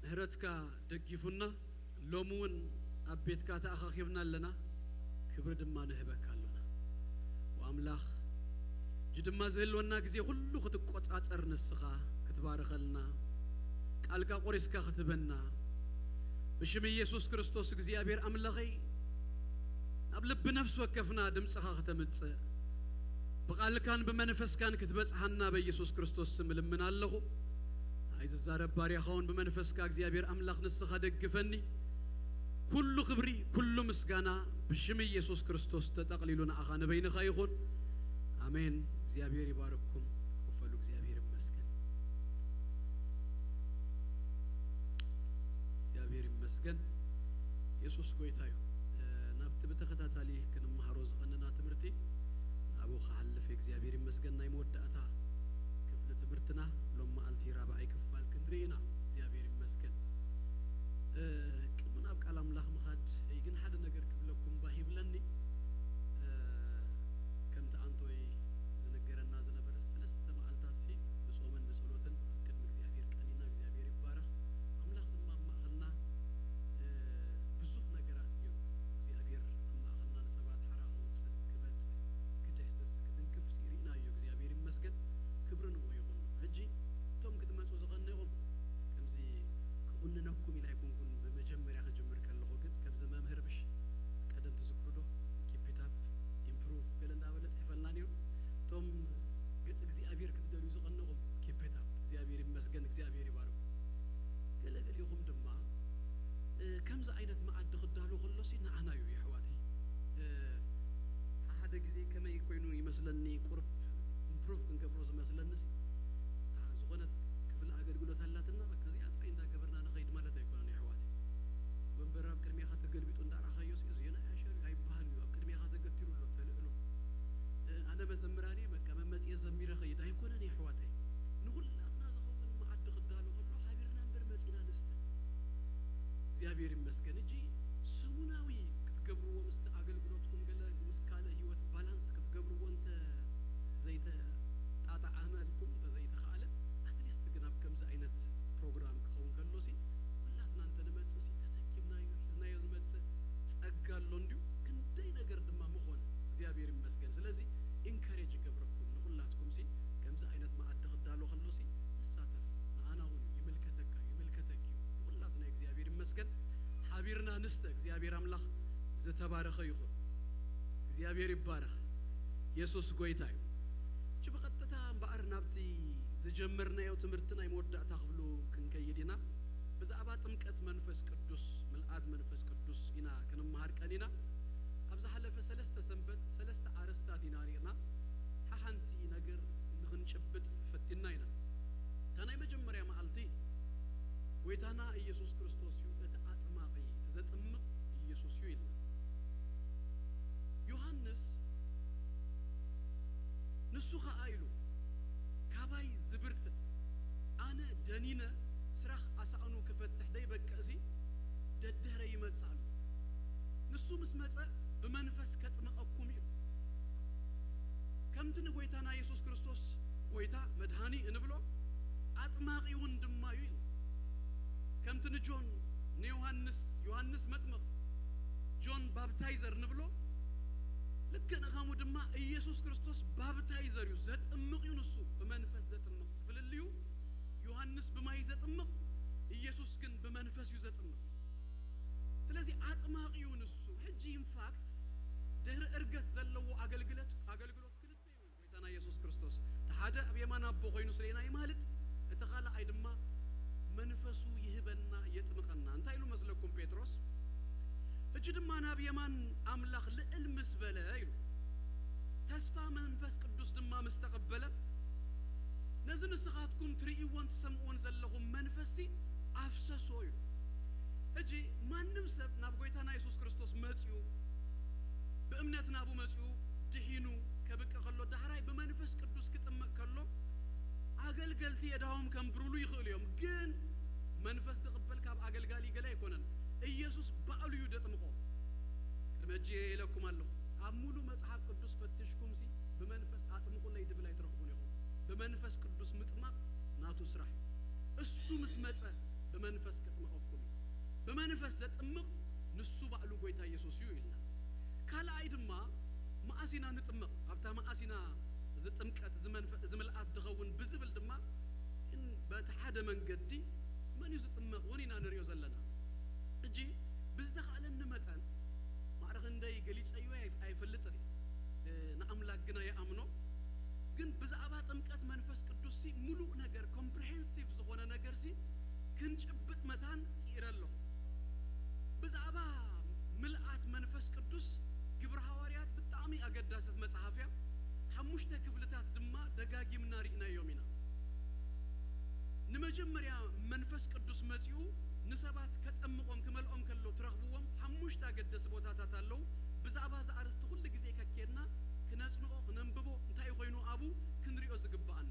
ምሕረትካ ደጊፉና ሎሚ እውን ኣብ ቤትካ ተኣኻኺብና ኣለና። ክብሪ ድማ ንህበካ ኣሎና። ወኣምላኽ፣ ሕጂ ድማ ዝህልወና ግዜ ኩሉ ክትቆጻጸር ንስኻ ክትባርኸልና፣ ቃልካ ቆሪስካ ክትበና፣ ብሽም ኢየሱስ ክርስቶስ እግዚኣብሔር ኣምላኸይ፣ ኣብ ልቢ ነፍሲ ወከፍና ድምጽኻ ከተምጽእ፣ ብቓልካን ብመንፈስካን ክትበጽሓና በኢየሱስ ክርስቶስ ስም እልምን ኣለኹ። ናይ ዝዛረብ ባርያኻ እውን ብመንፈስካ እግዚኣብሔር ኣምላኽ ንስኻ ደግፈኒ። ኩሉ ክብሪ፣ ኩሉ ምስጋና ብሽም ኢየሱስ ክርስቶስ ተጠቕሊሉ ንኣኻ ንበይንኻ ይኹን። ኣሜን። እግዚኣብሔር ይባርክኩም። ክፈሉ። እግዚኣብሔር ይመስገን። እግዚኣብሔር ይመስገን። የሱስ ጎይታ እዩ። እ፣ ናብቲ ብተኸታታሊ ክንመሃሮ ዝቐነና ትምህርቲ ናብኡ ክሓልፍ እየ። እግዚኣብሔር ይመስገን። ናይ መወዳእታ ክፍሊ ትምህርትና ሎም መዓልቲ ራብዓይ ክፋል ክንርኢ ኢና። እግዚኣብሔር ይመስገን። እ፣ ቅድሚ ናብ ቃል ኣምላኽ ምኻድ፣ እይ፣ ግን ሓደ ነገር ክብለኩም ባህ ይብለኒ። እ፣ ከምቲ ኣንቶይ ዝነገረና ዝነበረ ሰለስተ መዓልታትሲ ብጾምን ብጸሎትን ኣብ ቅድሚ እግዚኣብሔር ቀኒና፣ እግዚኣብሔር ይባረኽ። ኣምላኽ ድማ ኣብ ማእከልና፣ እ፣ ብዙሕ ነገራት ገይሩ። እግዚኣብሔር ኣብ ማእከልና ንሰባት ሓራ ከውጽእ፣ ክበጽሕ፣ ክድህስስ፣ ክትንክፍሲ ርኢናዮ። እግዚኣብሔር ይመስገን። ክብሪ ንኡ ይኹን። ሕጂ እቶም ክትመጹ ዝቐነኹም ግዜ ከመይ ኮይኑ ይመስለኒ፣ ቁርብ ኢምፕሩቭ ክንገብሮ ዝመስለኒ ሲ፣ እታ ዝኾነት ክፍሊ ኣገልግሎት ኣላትና፣ በቃ እዚኣ ጥራይ እንዳገበርና ንኸይድ ማለት ኣይኮነን የሕዋት። ወንበር ኣብ ቅድሜኻ ተገልቢጡ እንዳረኣኻዮ ሲ፣ እዚና ያሸር ኣይበሃል እዩ፣ ኣብ ቅድሜኻ ተገቲሩ ኣሎ ተልእሎ። እ፣ ኣነ መዘምራን እየ፣ በቃ መመጽየ ዘሚረ ኸይድ ኣይኮነን የሕዋተይ። ንኹላትና ዝኸውን መኣዲ ክዳሎ ከሎ ሓቢርና እምበር መጺና ንስተ። እግዚኣብሔር ይመስገን። እጂ ሰሙናዊ ክትገብርዎ ምስቲ ኣገልግሎትኩም ገለ ምስ ካልእ ህይወት ባላንስ ክትገብርዎ እንተ ዘይተጣጣዓመልኩም፣ እንተ ዘይተኻእለ፣ ኣትሊስት ግን ኣብ ከምዚ ዓይነት ፕሮግራም ክኸውን ከሎ ሲ፣ ኩላትና እንተ ንመጽእ ሲ፣ ተሰኪምናዮ፣ ሒዝናዮ ንመጽእ ጸጋ ኣሎ እንድዩ። ክንደይ ነገር ድማ ምኾነ። እግዚኣብሔር ይመስገን። ስለዚ ኢንካሬጅ ይገብረኩም ንኹላትኩም ሲ፣ ከምዚ ዓይነት መኣዲ ክዳሎ ከሎ ሲ፣ ንሳተፍ። ንኣና እውን እዩ፣ ይምልከተካ እዩ፣ ይምልከተኪ እዩ። ንኹላትና እግዚኣብሔር ይመስገን። ሓቢርና ንስተ። እግዚኣብሔር ኣምላኽ ዝተባረኸ ይኹን። እግዚኣብሔር ይባረኽ። የሱስ ጎይታ እዩ። እቺ ብቐጥታ እምበኣር ናብቲ ዝጀመርናዮ ትምህርቲ ናይ መወዳእታ ክፍሉ ክንከይድ ኢና። ብዛዕባ ጥምቀት መንፈስ ቅዱስ፣ ምልኣት መንፈስ ቅዱስ ኢና ክንመሃር ቀኒና። ኣብ ዝሓለፈ ሰለስተ ሰንበት ሰለስተ ኣርእስታት ኢና ርኢና። ሓሓንቲ ነገር ንኽንጭብጥ ፈቲና ኢና። እታ ናይ መጀመርያ መዓልቲ ጎይታና ኢየሱስ ክርስቶስ እዩ፣ እቲ ኣጥማቒ፣ እቲ ዘጥምቕ ኢየሱስ እዩ ኢልና። ዮሃንስ ንሱ ኸኣ ኢሉ፣ ካባይ ዝብርትዕ፣ ኣነ ደኒነ ስራሕ ኣሳእኑ ክፈትሕ ደይበቅዕሲ፣ ደድህረ ይመጽእ ኣሎ። ንሱ ምስ መጸ ብመንፈስ ከጥምቐኩም እዩ። ከምቲ ንጎይታና የሱስ ክርስቶስ ጎይታ መድሃኒ እንብሎ፣ ኣጥማቒ እውን ድማ እዩ ኢሉ። ከምቲ ንጆን፣ ንዮሃንስ፣ ዮሃንስ መጥምቕ፣ ጆን ባፕታይዘር ንብሎ፣ ልክዕ ንኸምኡ ድማ ኢየሱስ ክርስቶስ ባፕታይዘር እዩ፣ ዘጥምቕ እዩ ንሱ፣ ብመንፈስ ዘጥምቕ። እቲ ፍልልዩ፣ ዮሃንስ ብማይ ዘጥምቕ፣ ኢየሱስ ግን ብመንፈስ እዩ ዘጥምቕ። ስለዚ ኣጥማቒ እዩ ንሱ። ሕጂ ኢንፋክት ድሕሪ እርገት ዘለዎ ኣገልግለት፣ ኣገልግሎት ክልተ እዩ። ጎይታና ኢየሱስ ክርስቶስ እቲ ሓደ ኣብ የማን ኣቦ ኮይኑ ስለ ኢና ይማልድ፣ እቲ ካልኣይ ድማ መንፈሱ ይህበና፣ የጥምቐና። እንታይ ኢሉ መስለኩም ጴጥሮስ? ሕጂ ድማ ናብ የማን ኣምላኽ ልዕል ምስ በለ ኢሉ፣ ተስፋ መንፈስ ቅዱስ ድማ ምስ ተቐበለ፣ ነዚ ንስኻትኩም ትርእይዎን ትሰምዕዎን ዘለኹም መንፈስሲ ኣፍሰሶ ኢሉ። ሕጂ ማንም ሰብ ናብ ጎይታና የሱስ ክርስቶስ መጺኡ፣ ብእምነት ናብኡ መጺኡ፣ ድሒኑ ከብቅዕ ከሎ፣ ዳሕራይ ብመንፈስ ቅዱስ ክጥመቕ ከሎ፣ ኣገልገልቲ የእዳዎም ከንብሩሉ ይኽእሉ እዮም። ግን መንፈስ ዝቕበል ካብ ኣገልጋሊ ገለ ኣይኮነን። ኢየሱስ ባዕሉ እዩ ደጥምቖ። ቅድሚ ሕጂ ኢለኩም ኣለኹ። ኣብ ሙሉ መጽሓፍ ቅዱስ ፈትሽኩምሲ፣ ብመንፈስ ኣጥምቑለይ ድብል ኣይትረኽቡን ኢኹም። ብመንፈስ ቅዱስ ምጥማቕ ናቱ ስራሕ እዩ። እሱ ምስ መጸ ብመንፈስ ከጥምቐኩም እዩ። ብመንፈስ ዘጥምቕ ንሱ ባዕሉ ጎይታ ኢየሱስ እዩ ኢልና። ካልኣይ ድማ መኣስ ኢና ንጥመቕ? ኣብታ መኣስ ኢና እዚ ጥምቀት፣ እዚ መንፈ-፣ እዚ ምልኣት ድኸውን ብዝብል ድማ እን-፣ በቲ ሓደ መንገዲ መን እዩ ዝጥመቕ እውን ኢና ንሪኦ ዘለና። ሕጂ ብዝተኻእለኒ መጠን ማዕረ ክንደይ ገሊጸዮ ኣይ-፣ ኣይፈልጥን እየ። እ፣ ንኣምላክ ግና ይኣምኖ። ግን ብዛዕባ ጥምቀት መንፈስ ቅዱስሲ ምሉእ ነገር፣ ኮምፕሪሄንሲቭ ዝኾነ ነገርሲ ክንጭብጥ መታን ጽኢረ ኣለኹ። ብዛዕባ ምልኣት መንፈስ ቅዱስ ግብረ ሃዋርያት ብጣዕሚ ኣገዳሲት መጽሓፍ እያ። ሓሙሽተ ክፍልታት ድማ ደጋጊምና ርኢናዮም ኢና። ንመጀመርያ መንፈስ ቅዱስ መጺኡ ንሰባት ከጠምቖም ክመልኦም ከሎ ትረኽብዎም ሓሙሽተ ኣገደሲ ቦታታት ኣለዉ። ብዛዕባ እዚ ኣርእስቲ ኩሉ ግዜ ከኬድና ክነጽንኦ፣ ክነንብቦ፣ እንታይ ኮይኑ ኣብኡ ክንሪኦ ዝግብኣና።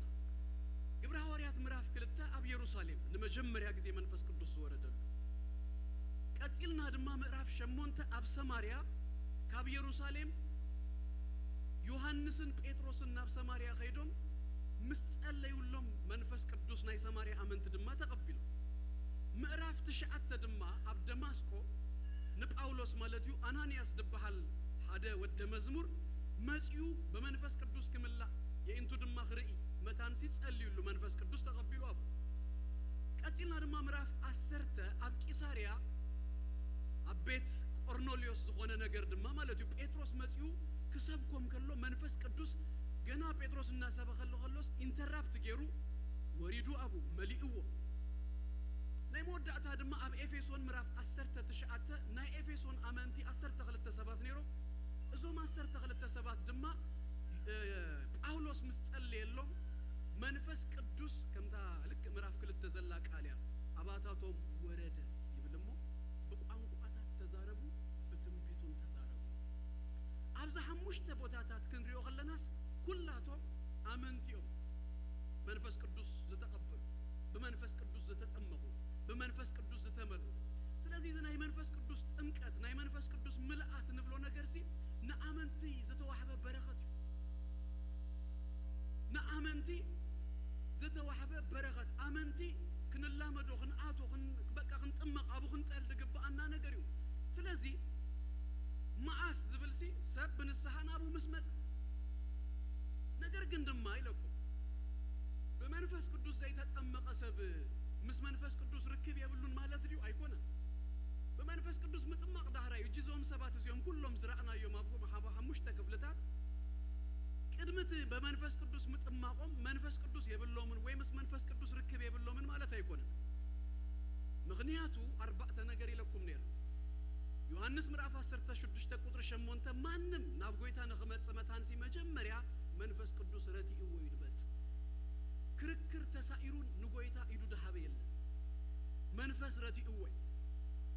ግብረ ሃዋርያት ምዕራፍ ክልተ ኣብ የሩሳሌም ንመጀመርያ ግዜ መንፈስ ቅዱስ ዝወረደሉ። ቀጺልና ድማ ምዕራፍ ሸሞንተ ኣብ ሰማርያ ካብ የሩሳሌም ዮሃንስን ጴጥሮስን ናብ ሰማርያ ከይዶም ምስ ጸለዩሎም መንፈስ ቅዱስ ናይ ሰማርያ ኣመንቲ ድማ ተቐቢሎም። ምዕራፍ ትሽዓተ ድማ ኣብ ደማስቆ ንጳውሎስ ማለት እዩ ኣናንያስ ዝበሃል ሓደ ወደ መዝሙር መጺኡ ብመንፈስ ቅዱስ ክምላእ የኢንቱ ድማ ክርኢ መታንሲ ጸልዩሉ መንፈስ ቅዱስ ተቐቢሉ ኣብኡ። ቀጺልና ድማ ምዕራፍ ዓሰርተ ኣብ ቂሳርያ ኣብ ቤት ቆርኔሌዎስ ዝኾነ ነገር ድማ ማለት እዩ ጴጥሮስ መጺኡ ክሰብኮም ከሎ መንፈስ ቅዱስ ገና ጴጥሮስ እናሰበኸሉ ከሎስ ኢንተራፕት ገይሩ ወሪዱ ኣብኡ መሊእዎ። ናይ መወዳእታ ድማ ኣብ ኤፌሶን ምዕራፍ ዓሰርተ ትሽዓተ ናይ ኤፌሶን ኣመንቲ ዓሰርተ ክልተ ሰባት ነይሮም። እዞም ዓሰርተ ክልተ ሰባት ድማ ጳውሎስ ምስ ጸለየሎም መንፈስ ቅዱስ፣ ከምታ ልክ ምዕራፍ ክልተ ዘላ ቃል እያ፣ ኣባታቶም ወረደ ይብል እሞ፣ ብቋንቋታት ተዛረቡ፣ ብትንቢቱን ተዛረቡ። ኣብዚ ሓሙሽተ ቦታታት ክንሪኦ ከለናስ ኩላቶም ኣመንቲ እዮም። መንፈስ ቅዱስ ዝተቐበሉ፣ ብመንፈስ ቅዱስ ዝተጠመቑ፣ ብመንፈስ ቅዱስ ዝተመልኡ። ስለዚ እዚ ናይ መንፈስ ቅዱስ ጥምቀት፣ ናይ መንፈስ ቅዱስ ምልኣት ንብሎ ነገርሲ ንኣመንቲ ዝተዋህበ በረኸት እዩ። ንኣመንቲ ዝተዋህበ በረኸት፣ ኣመንቲ ክንላመዶ፣ ክንኣቶ፣ ክን-፣ በቃ ክንጥመቕ፣ ኣብኡ ክንጠል ዝግብኣና ነገር እዩ። ስለዚ መዓስ ዝብልሲ ሰብ ብንስሓ ናብኡ ምስ መጸ። ነገር ግን ድማ ኢለኩም፣ ብመንፈስ ቅዱስ ዘይተጠመቐ ሰብ ምስ መንፈስ ቅዱስ ርክብ የብሉን ማለት ድዩ? ኣይኮነን። ብመንፈስ ቅዱስ ምጥማቕ ዳህራዩ እጂ እዞም ሰባት እዚኦም ኩሎም ዝረኣናዮም ኣብ ሓ-፣ ሓሙሽተ ክፍልታት ቅድሚ እቲ ብመንፈስ ቅዱስ ምጥማቖም መንፈስ ቅዱስ የብሎምን ወይ ምስ መንፈስ ቅዱስ ርክብ የብሎምን ማለት ኣይኮነን። ምኽንያቱ ኣርባዕተ ነገር ኢለኩም ነይረ። ዮሃንስ ምዕራፍ ዓሰርተ ሽዱሽተ ቁጽሪ ሸሞንተ፣ ማንም ናብ ጎይታ ንኽመጽእ መታንሲ መጀመርያ መንፈስ ቅዱስ ረቲእዎ እዩ ዝመጽእ። ክርክር ተሳኢሩን ንጎይታ ኢዱ ድሃበ የለን። መንፈስ ረቲእዎ እዩ።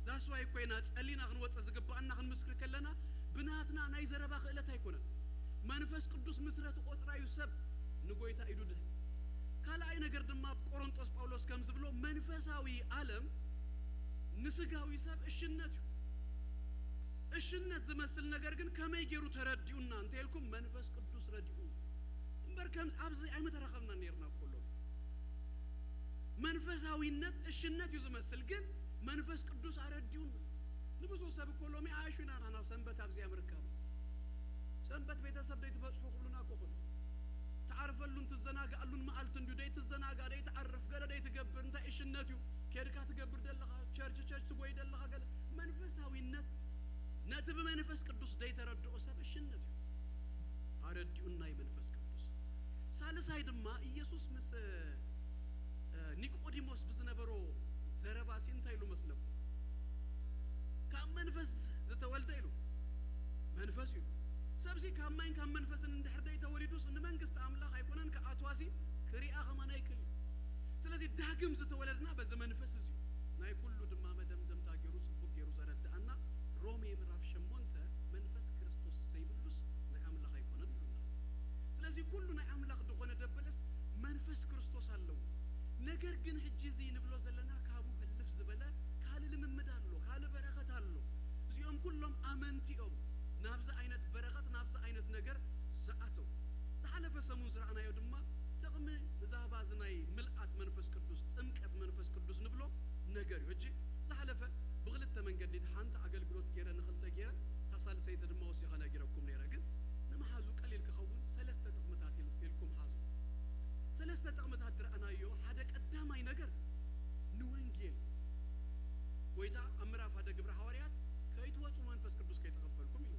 ዛስዋይ ኮይና ጸሊና ክንወጽእ ዝግብኣና ክንምስክር ከለና ብናትና ናይ ዘረባ ክእለት ኣይኮነን። መንፈስ ቅዱስ ምስ ረትኦ ጥራዩ ሰብ ንጎይታ ኢዱ ድህ። ካልኣይ ነገር ድማ ኣብ ቆሮንጦስ ጳውሎስ ከም ዝብሎ መንፈሳዊ ዓለም ንስጋዊ ሰብ እሽነት እዩ። እሽነት ዝመስል ነገር ግን ከመይ ገይሩ ተረዲኡና እንተ ኢልኩም መንፈስ ቅዱስ ረዲኡ እምበር ከም ኣብዚ ኣይምተራኸብና ነይርና እኮ ሎሚ። መንፈሳዊነት እሽነት እዩ ዝመስል፣ ግን መንፈስ ቅዱስ ኣረዲኡና። ንብዙ ሰብ እኮ ሎሚ ኣሹ ኢና ናብ ሰንበት ኣብዚኣ ምርካብ። ሰንበት ቤተሰብ ደይ ትበጽሑ ክብሉና እኮ ኩሉ። ትዓርፈሉን ትዘናግኣሉን መዓልቲ እንድዩ። ደይ ትዘናጋእ፣ ደይ ትዓርፍ፣ ገለ ደይ ትገብር፣ እንታይ እሽነት እዩ። ኬድካ ትገብር ደለኻ፣ ቸርች ቸርች ትጎይ ደለኻ፣ ገለ መንፈሳዊነት ነቲ ብመንፈስ ቅዱስ ደይ ተረድኦ ሰብ እሽነት እዩ። ኣረዲኡና እዩ መንፈስ ቅዱስ። ሳልሳይ ድማ ኢየሱስ ምስ፣ እ፣ ኒቆዲሞስ ብዝነበሮ ዘረባ ሲ እንታይ ኢሉ መስለኩም? ካብ መንፈስ ዝተወልደ ኢሉ። መንፈስ እዩ። ሰብሲ ካብ ማይን ካብ መንፈስን እንድሕር ደይ ተወሊዱስ ንመንግስቲ ኣምላኽ ኣይኮነን ክኣትዋሲ ክሪኣ ከማን ኣይክእል እዩ። ስለዚ ዳግም ዝተወለድና በዚ መንፈስ እዚ እዩ። ናይ ኩሉ ድማ መደምደምታ ገይሩ ጽቡቅ ገይሩ ዘረድኣና ሮሜ ምዕራፍ ሸሞንተ መንፈስ ክርስቶስ ዘይብሉስ ናይ ኣምላኽ ኣይኮነን ኢሉና። ስለዚ ኩሉ ናይ ኣምላኽ ዝኾነ ደበለስ መንፈስ ክርስቶስ ኣለዎ። ነገር ግን ሕጂ እዚ ንብሎ ዘለና ካብኡ ህልፍ ዝበለ ካልእ ልምምድ ኣሎ፣ ካልእ በረኸት ኣሎ። እዚኦም ኩሎም ኣመንቲ እዮም ናብዚ ዓይነት በረኸት፣ ናብዚ ዓይነት ነገር ዝኣተው። ዝሓለፈ ሰሙን ዝረኣናዮ ድማ ጥቕሚ ብዛዕባ እዚ ናይ ምልኣት መንፈስ ቅዱስ፣ ጥምቀት መንፈስ ቅዱስ ንብሎ ነገር እዩ። ሕጂ ዝሓለፈ ብኽልተ መንገዲ፣ ሓንቲ ኣገልግሎት ገይረ፣ ንኽልተ ገይረ፣ እታ ሳልሰይቲ ድማ ወሲኸ ነጊረኩም ነይረ። ግን ንምሓዙ ቀሊል ክኸውን ሰለስተ ጥቕምታት ኢል-፣ ኢልኩም ሓዙ። ሰለስተ ጥቕምታት ዝረኣናዮ ሓደ ቀዳማይ ነገር ንወንጌል። ጎይታ ኣብ ምዕራፍ ሓደ ግብረ ሃዋርያት ከይትወጹ መንፈስ ቅዱስ ከይተቐበልኩም ኢሉ።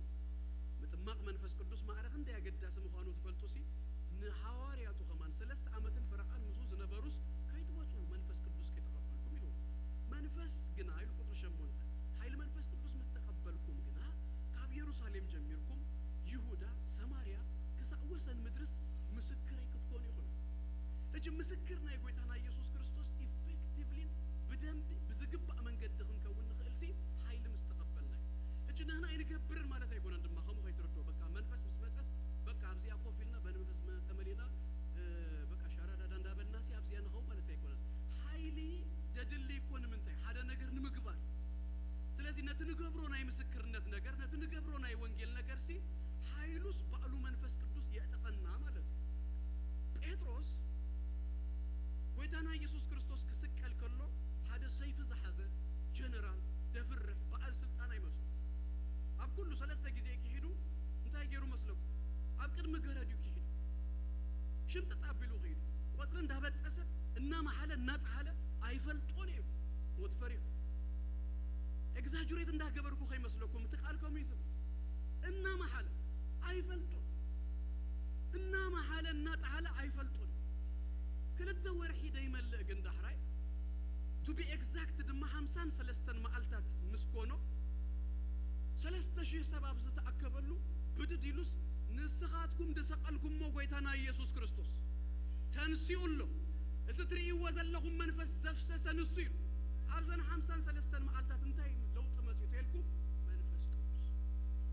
ምጥማቕ መንፈስ ቅዱስ ማዕረ ክንደይ ኣገዳሲ ምዃኑ ትፈልጡሲ፣ ንሃዋርያቱ ከማን ሰለስተ ዓመትን ፈረቓን ምስኡ ዝነበሩስ ከይትወጹ መንፈስ ቅዱስ ከይተቐበልኩም ኢሉ። መንፈስ ግና ኢሉ ቁጽሪ ሸሞንተ፣ ሓይሊ መንፈስ ቅዱስ ምስ ተቐበልኩም ግና ካብ የሩሳሌም ጀሚርኩም ይሁዳ፣ ሰማርያ ክሳዕ ወሰን ምድርስ ምስክረይ ክትኮኑ ኢኹም። ሕጂ ምስክር ናይ ጎይታና ኢየሱስ ክርስቶስ ኢፌክቲቭሊን ብደንቢ ብዝግባእ መንገዲ ክንከውን ንኽእልሲ ሓይሊ ምስ ተቐበልና እዩ። ሕጂ ንሕና ኣይንገብርን ማለት ኣይኮነን ድማ፣ ከምኡ ከይትርድኦ። በቃ መንፈስ ምስ መጸስ በቃ ኣብዚኣ ኮፍ ኢልና በመንፈስ መ-፣ ተመሊእና፣ እ፣ በቃ ሻራዳዳ እንዳበልናሲ ኣብዚኣ ንኸውን ማለት ኣይኮነን። ሓይሊ ደድሊ እኮ ንምንታይ? ሓደ ነገር ንምግባር። ስለዚ ነቲ ንገብሮ ናይ ምስክርነት ነገር፣ ነቲ ንገብሮ ናይ ወንጌል ነገርሲ ሓይሉስ ባዕሉ መንፈስ ቅዱስ የዕጥቐና ማለት እዩ። ጴጥሮስ ጎይታና ኢየሱስ ክርስቶስ ክስቀል ከሎ ሓደ ሰይፊ ዝሓዘ ጀነራል፣ ደፍርሕ፣ በዓል ስልጣን ኣይመጹ። ኣብ ኩሉ ሰለስተ ግዜ ክሒዱ እንታይ ገይሩ መስለኩም? ኣብ ቅድሚ ገረድ እዩ ክሒዱ። ሽምጥጥ ኣቢሉ ክሒዱ። ቆጽሊ እንዳበጠሰ፣ እናመሓለ፣ እናጠሓለ ኣይፈልጦን እዩ። ሞት ፈሪሁ። ኤግዛጁሬት እንዳገበርኩ ከይመስለኩም፣ እቲ ቃል ከምኡ እዩ ዝብል። እናመሓለ ኣይፈልጦን። እናመሓለ እናጠሓለ ኣይፈልጦን። ክልተ ወርሒ ደይመልእ ግን ዳሕራይ፣ to be exact ድማ ሓምሳን ሰለስተን መዓልታት ምስ ኮኖ፣ ሰለስተ ሽሕ ሰብ ኣብ ዝተኣከበሉ ብድድ ኢሉስ፣ "ንስኻትኩም ዝሰቐልኩሞ ጎይታና ኢየሱስ ክርስቶስ ተንሲኡ ኣሎ፣ እዚ ትርእይዎ ዘለኹም መንፈስ ዘፍሰሰ ንሱ እዩ ኢሉ። ኣብዘን ሓምሳን ሰለስተን መዓልታት እንታይ ለውጢ መጺኡ ተልኩም? መንፈስ ቅዱስ።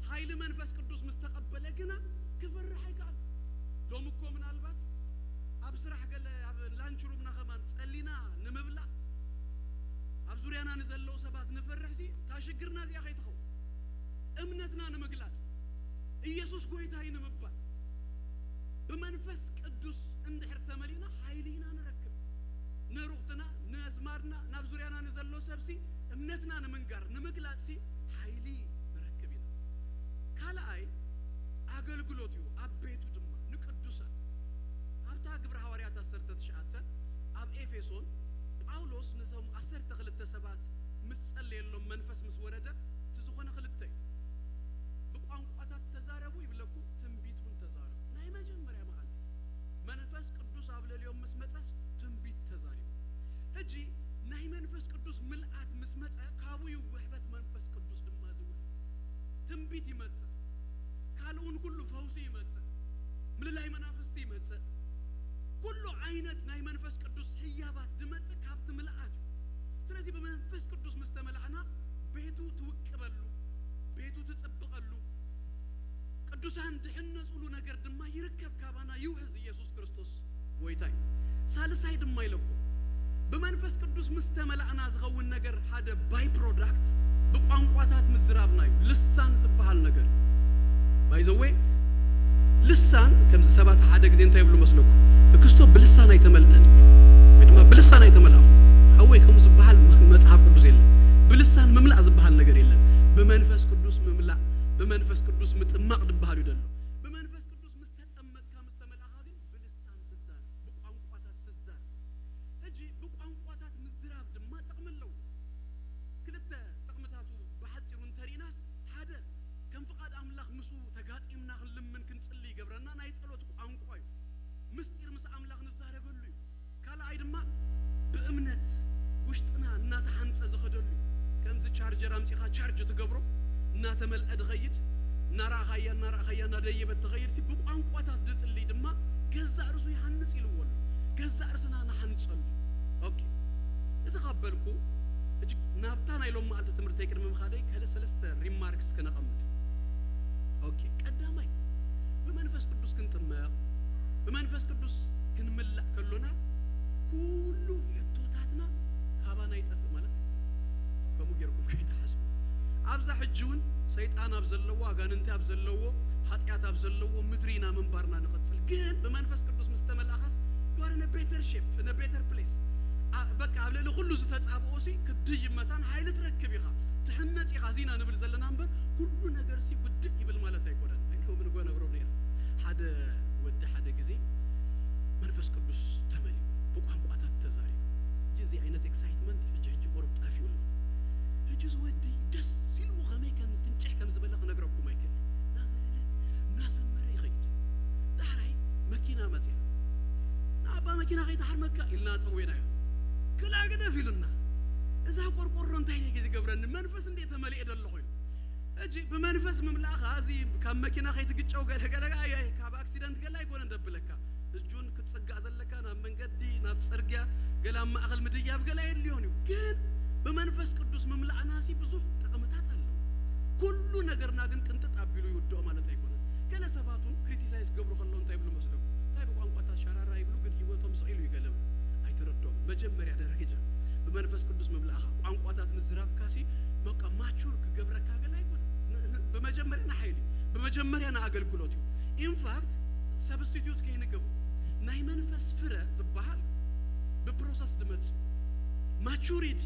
ሓይሊ መንፈስ ቅዱስ ምስ ተቐበለ ግና ክፈርሕ ኣይከኣል። ሎሚ እኮ ምናልባት ኣብ ስራሕ ገለ ኣብ ላንች ሩምና ከማን ጸሊና ንምብላዕ ኣብ ዙርያና ንዘለዉ ሰባት ንፈርሕ ሲ፣ እታ ሽግርና እዚኣ ከይትኸውን እምነትና ንምግላጽ ኢየሱስ ጎይታ እዩ ንምባል ብመንፈስ ቅዱስ እንድሕር ተመሊእና ሓይሊ ኢና ንረክብ። ንሩኽትና፣ ንኣዝማድና፣ ናብ ዙርያና ንዘሎ ሰብሲ እምነትና ንምንጋር ንምግላጽሲ ሓይሊ ንረክብ ኢና። ካልኣይ ኣገልግሎት እዩ፣ ኣብ ቤቱ ድማ ንቅዱሳን። ኣብታ ግብረ ሃዋርያት ዓሰርተ ትሽዓተ ኣብ ኤፌሶን ጳውሎስ ነዞም ዓሰርተ ክልተ ሰባት ምስ ጸለየሎም መንፈስ ምስ ወረደ እቲ ዝኾነ ክልተ እዩ። ብቋንቋታት ተዛረቡ ይብለኩም፣ ትንቢት እውን ተዛረቡ። ናይ መጀመርያ መዓልቲ መንፈስ ቅዱስ ኣብ ልዕሊኦም ምስ መጸስ ትንቢት ተዛሪቡ። ሕጂ ናይ መንፈስ ቅዱስ ምልኣት ምስ መጸ ካብኡ እዩ ውሕበት መንፈስ ቅዱስ ድማ ዝውሕድ። ትንቢት ይመጽእ፣ ካልኡን ኩሉ ፈውሲ ይመጽእ፣ ምልላይ መናፍስቲ ይመጽእ። ኩሉ ዓይነት ናይ መንፈስ ቅዱስ ህያባት ዝመጽእ ካብቲ ምልኣት እዩ። ስለዚ ብመንፈስ ቅዱስ ምስ ተመላእና ቤቱ ትውቅበሉ፣ ቤቱ ትጽብቐሉ፣ ቅዱሳን ድሕነጹሉ ነገር ድማ ይርከብ፣ ካባና ይውሕዝ። ኢየሱስ ክርስቶስ ጎይታ እዩ። ሳልሳይ ድማ ኢለኩም ብመንፈስ ቅዱስ ምስ ተመላእና ዝኸውን ነገር ሓደ ባይ ፕሮዳክት ብቋንቋታት ምዝራብና እዩ። ልሳን ዝበሃል ነገር ባይዘወይ ልሳን ከምዚ ሰባት ሓደ ግዜ እንታይ ይብሉ መስለኩም? ክስቶ ብልሳን ኣይተመልአን ወይ ድማ ብልሳን ኣይተመልኣኹ ሓወይ ከምኡ ዝበሃል መጽሓፍ ቅዱስ የለን። ብልሳን ምምላእ ዝበሃል ነገር የለን። ብመንፈስ ቅዱስ ምምላእ፣ ብመንፈስ ቅዱስ ምጥማቕ ዝበሃል እዩ ዘሎ። ብመንፈስ ቅዱስ ምስ ተጠመቅካ ምስ ተመልኣኻ ግን ብልሳን ትዛረብ፣ ብቋንቋታት ትዛረብ። ሕጂ ብቋንቋታት ምዝራብ ድማ ጥቕሚ ኣለዎ። ክልተ ጥቕምታቱ ብሓጺሩ እንተሪእናስ፣ ሓደ ከም ፍቓድ ኣምላኽ ምስኡ ተጋጢምና ክንልምን ክንጽሊ ይገብረና፣ ናይ ጸሎት ቋንቋ እዩ። ምስጢር ምስ ኣምላኽ ንዛረበሉ እዩ። ካልኣይ ድማ ብእምነት ውሽጥና እናተሓንጸ ዝኸደሉ እዩ። ከምዚ ቻርጀር ኣምጺኻ ቻርጅ ትገብሮ፣ እናተመልአ ዝኸይድ፣ እናረኣኻያ እናረኣኻያ እናደየበት ትኸይድ ሲ ብቋንቋታት ዝጽሊ ድማ ገዛእ ርእሱ ይሃንጽ ኢልዎ ኣሎ። ገዛእ ርእስና ንሓንጸሉ። ኦኬ፣ እዚ ካብ በልኩ፣ ሕጂ ናብታ ናይ ሎም መዓልቲ ትምህርተይ ቅድሚ ምኻደይ ከለ ሰለስተ ሪማርክስ ክነቐምጥ። ኦኬ፣ ቀዳማይ ብመንፈስ ቅዱስ ክንጥመቕ፣ ብመንፈስ ቅዱስ ክንምላእ ከሎና ኩሉ ሕቶታትና ካባና ይጠፍእ ማለት እዩ። ከምኡ ጌርኩም ከይትሓስቡ። ኣብዛ ሕጂ እውን ሰይጣን ኣብ ዘለዎ፣ ኣጋንንቲ ኣብ ዘለዎ፣ ሓጢኣት ኣብ ዘለዎ ምድሪ ኢና ምንባርና ንቐጽል። ግን ብመንፈስ ቅዱስ ምስ ተመላእኻስ you are in a better shape, in a better place። ኣ-፣ በቃ ኣብ ልዕሊ ኩሉ ዝተጻብኦ ሲ ክድይ መታን ሓይሊ ትረክብ ኢኻ። ትሕነጽ ኢኻ። እዚ ኢና ንብል ዘለና እምበር ኩሉ ነገር ሲ ውድእ ይብል ማለት ኣይኮነን። ኣይኮ ምንጎ ነብሮ ነይሩ። ሓደ ወዲ ሓደ ግዜ መንፈስ ቅዱስ ተመልዩ ብቋንቋታት ተዛሪቡ። ሕጂ እዚ ዓይነት ኤክሳይትመንት ሕጂ ሕጂ ቁሩብ ጠፊኡ ኣሎ። ሕጂ እዚ ወዲ ደስ ኢልዎ ከመይ ከም ፍንጭሕ ከም ዝበለ ክነግረኩም ኣይክእል። እናዘለለ እናዘመረ ይኸይድ። ዳሕራይ መኪና መጽያ። "ንኣባ መኪና ከይትሓርመካ" ኢልና ጸዊዕናዮ። ግላ ግደፍ ኢሉና። "እዛ ቆርቆሮ እንታይ ኢለ ትገብረኒ? መንፈስ እንዴ ተመሊኤ ዘለኹ" ኢሉ። ሕጂ ብመንፈስ ምምላእኻ እዚ ካብ መኪና ከይትግጨው ገለ ገለ ኣየ፣ ካብ ኣክሲደንት ገለ ኣይኮነን ደብለካ። እጁን ክትጽጋእ ዘለካ ናብ መንገዲ፣ ናብ ጽርግያ፣ ገለ ኣብ ማእከል ምድያብ ገለ ኣየድልዮን እዩ። ግን ብመንፈስ ቅዱስ ምምላእና ሲ ብዙሕ ጥቕምታት ኣለዎ። ኩሉ ነገርና ግን ቅንጥጥ ኣቢሉ ይውድኦ ማለት ኣይኮነን። ገለ ሰባት እውን ክሪቲሳይዝ ክገብሩ ከለዉ እንታይ ይብሉ መስለኩም? እንታይ ብቋንቋታት ሸራራ ይብሉ፣ ግን ህይወቶም ስቕ ኢሉ እዩ ገለ ኣይተረድኦም። መጀመርያ ደረጃ ብመንፈስ ቅዱስ ምምላእኻ፣ ቋንቋታት ምዝራብካ ሲ በቃ ማቹር ክገብረካ ገለ ኣይኮነን። ን-፣ ን-፣ ብመጀመርያ ንሓይሊ፣ ብመጀመርያ ንኣገልግሎት እዩ። ኢንፋክት ሰብስቲትዩት ከይንገብሮ ናይ መንፈስ ፍረ ዝበሃል ብፕሮሰስ ዝመጽእ። ማቹሪቲ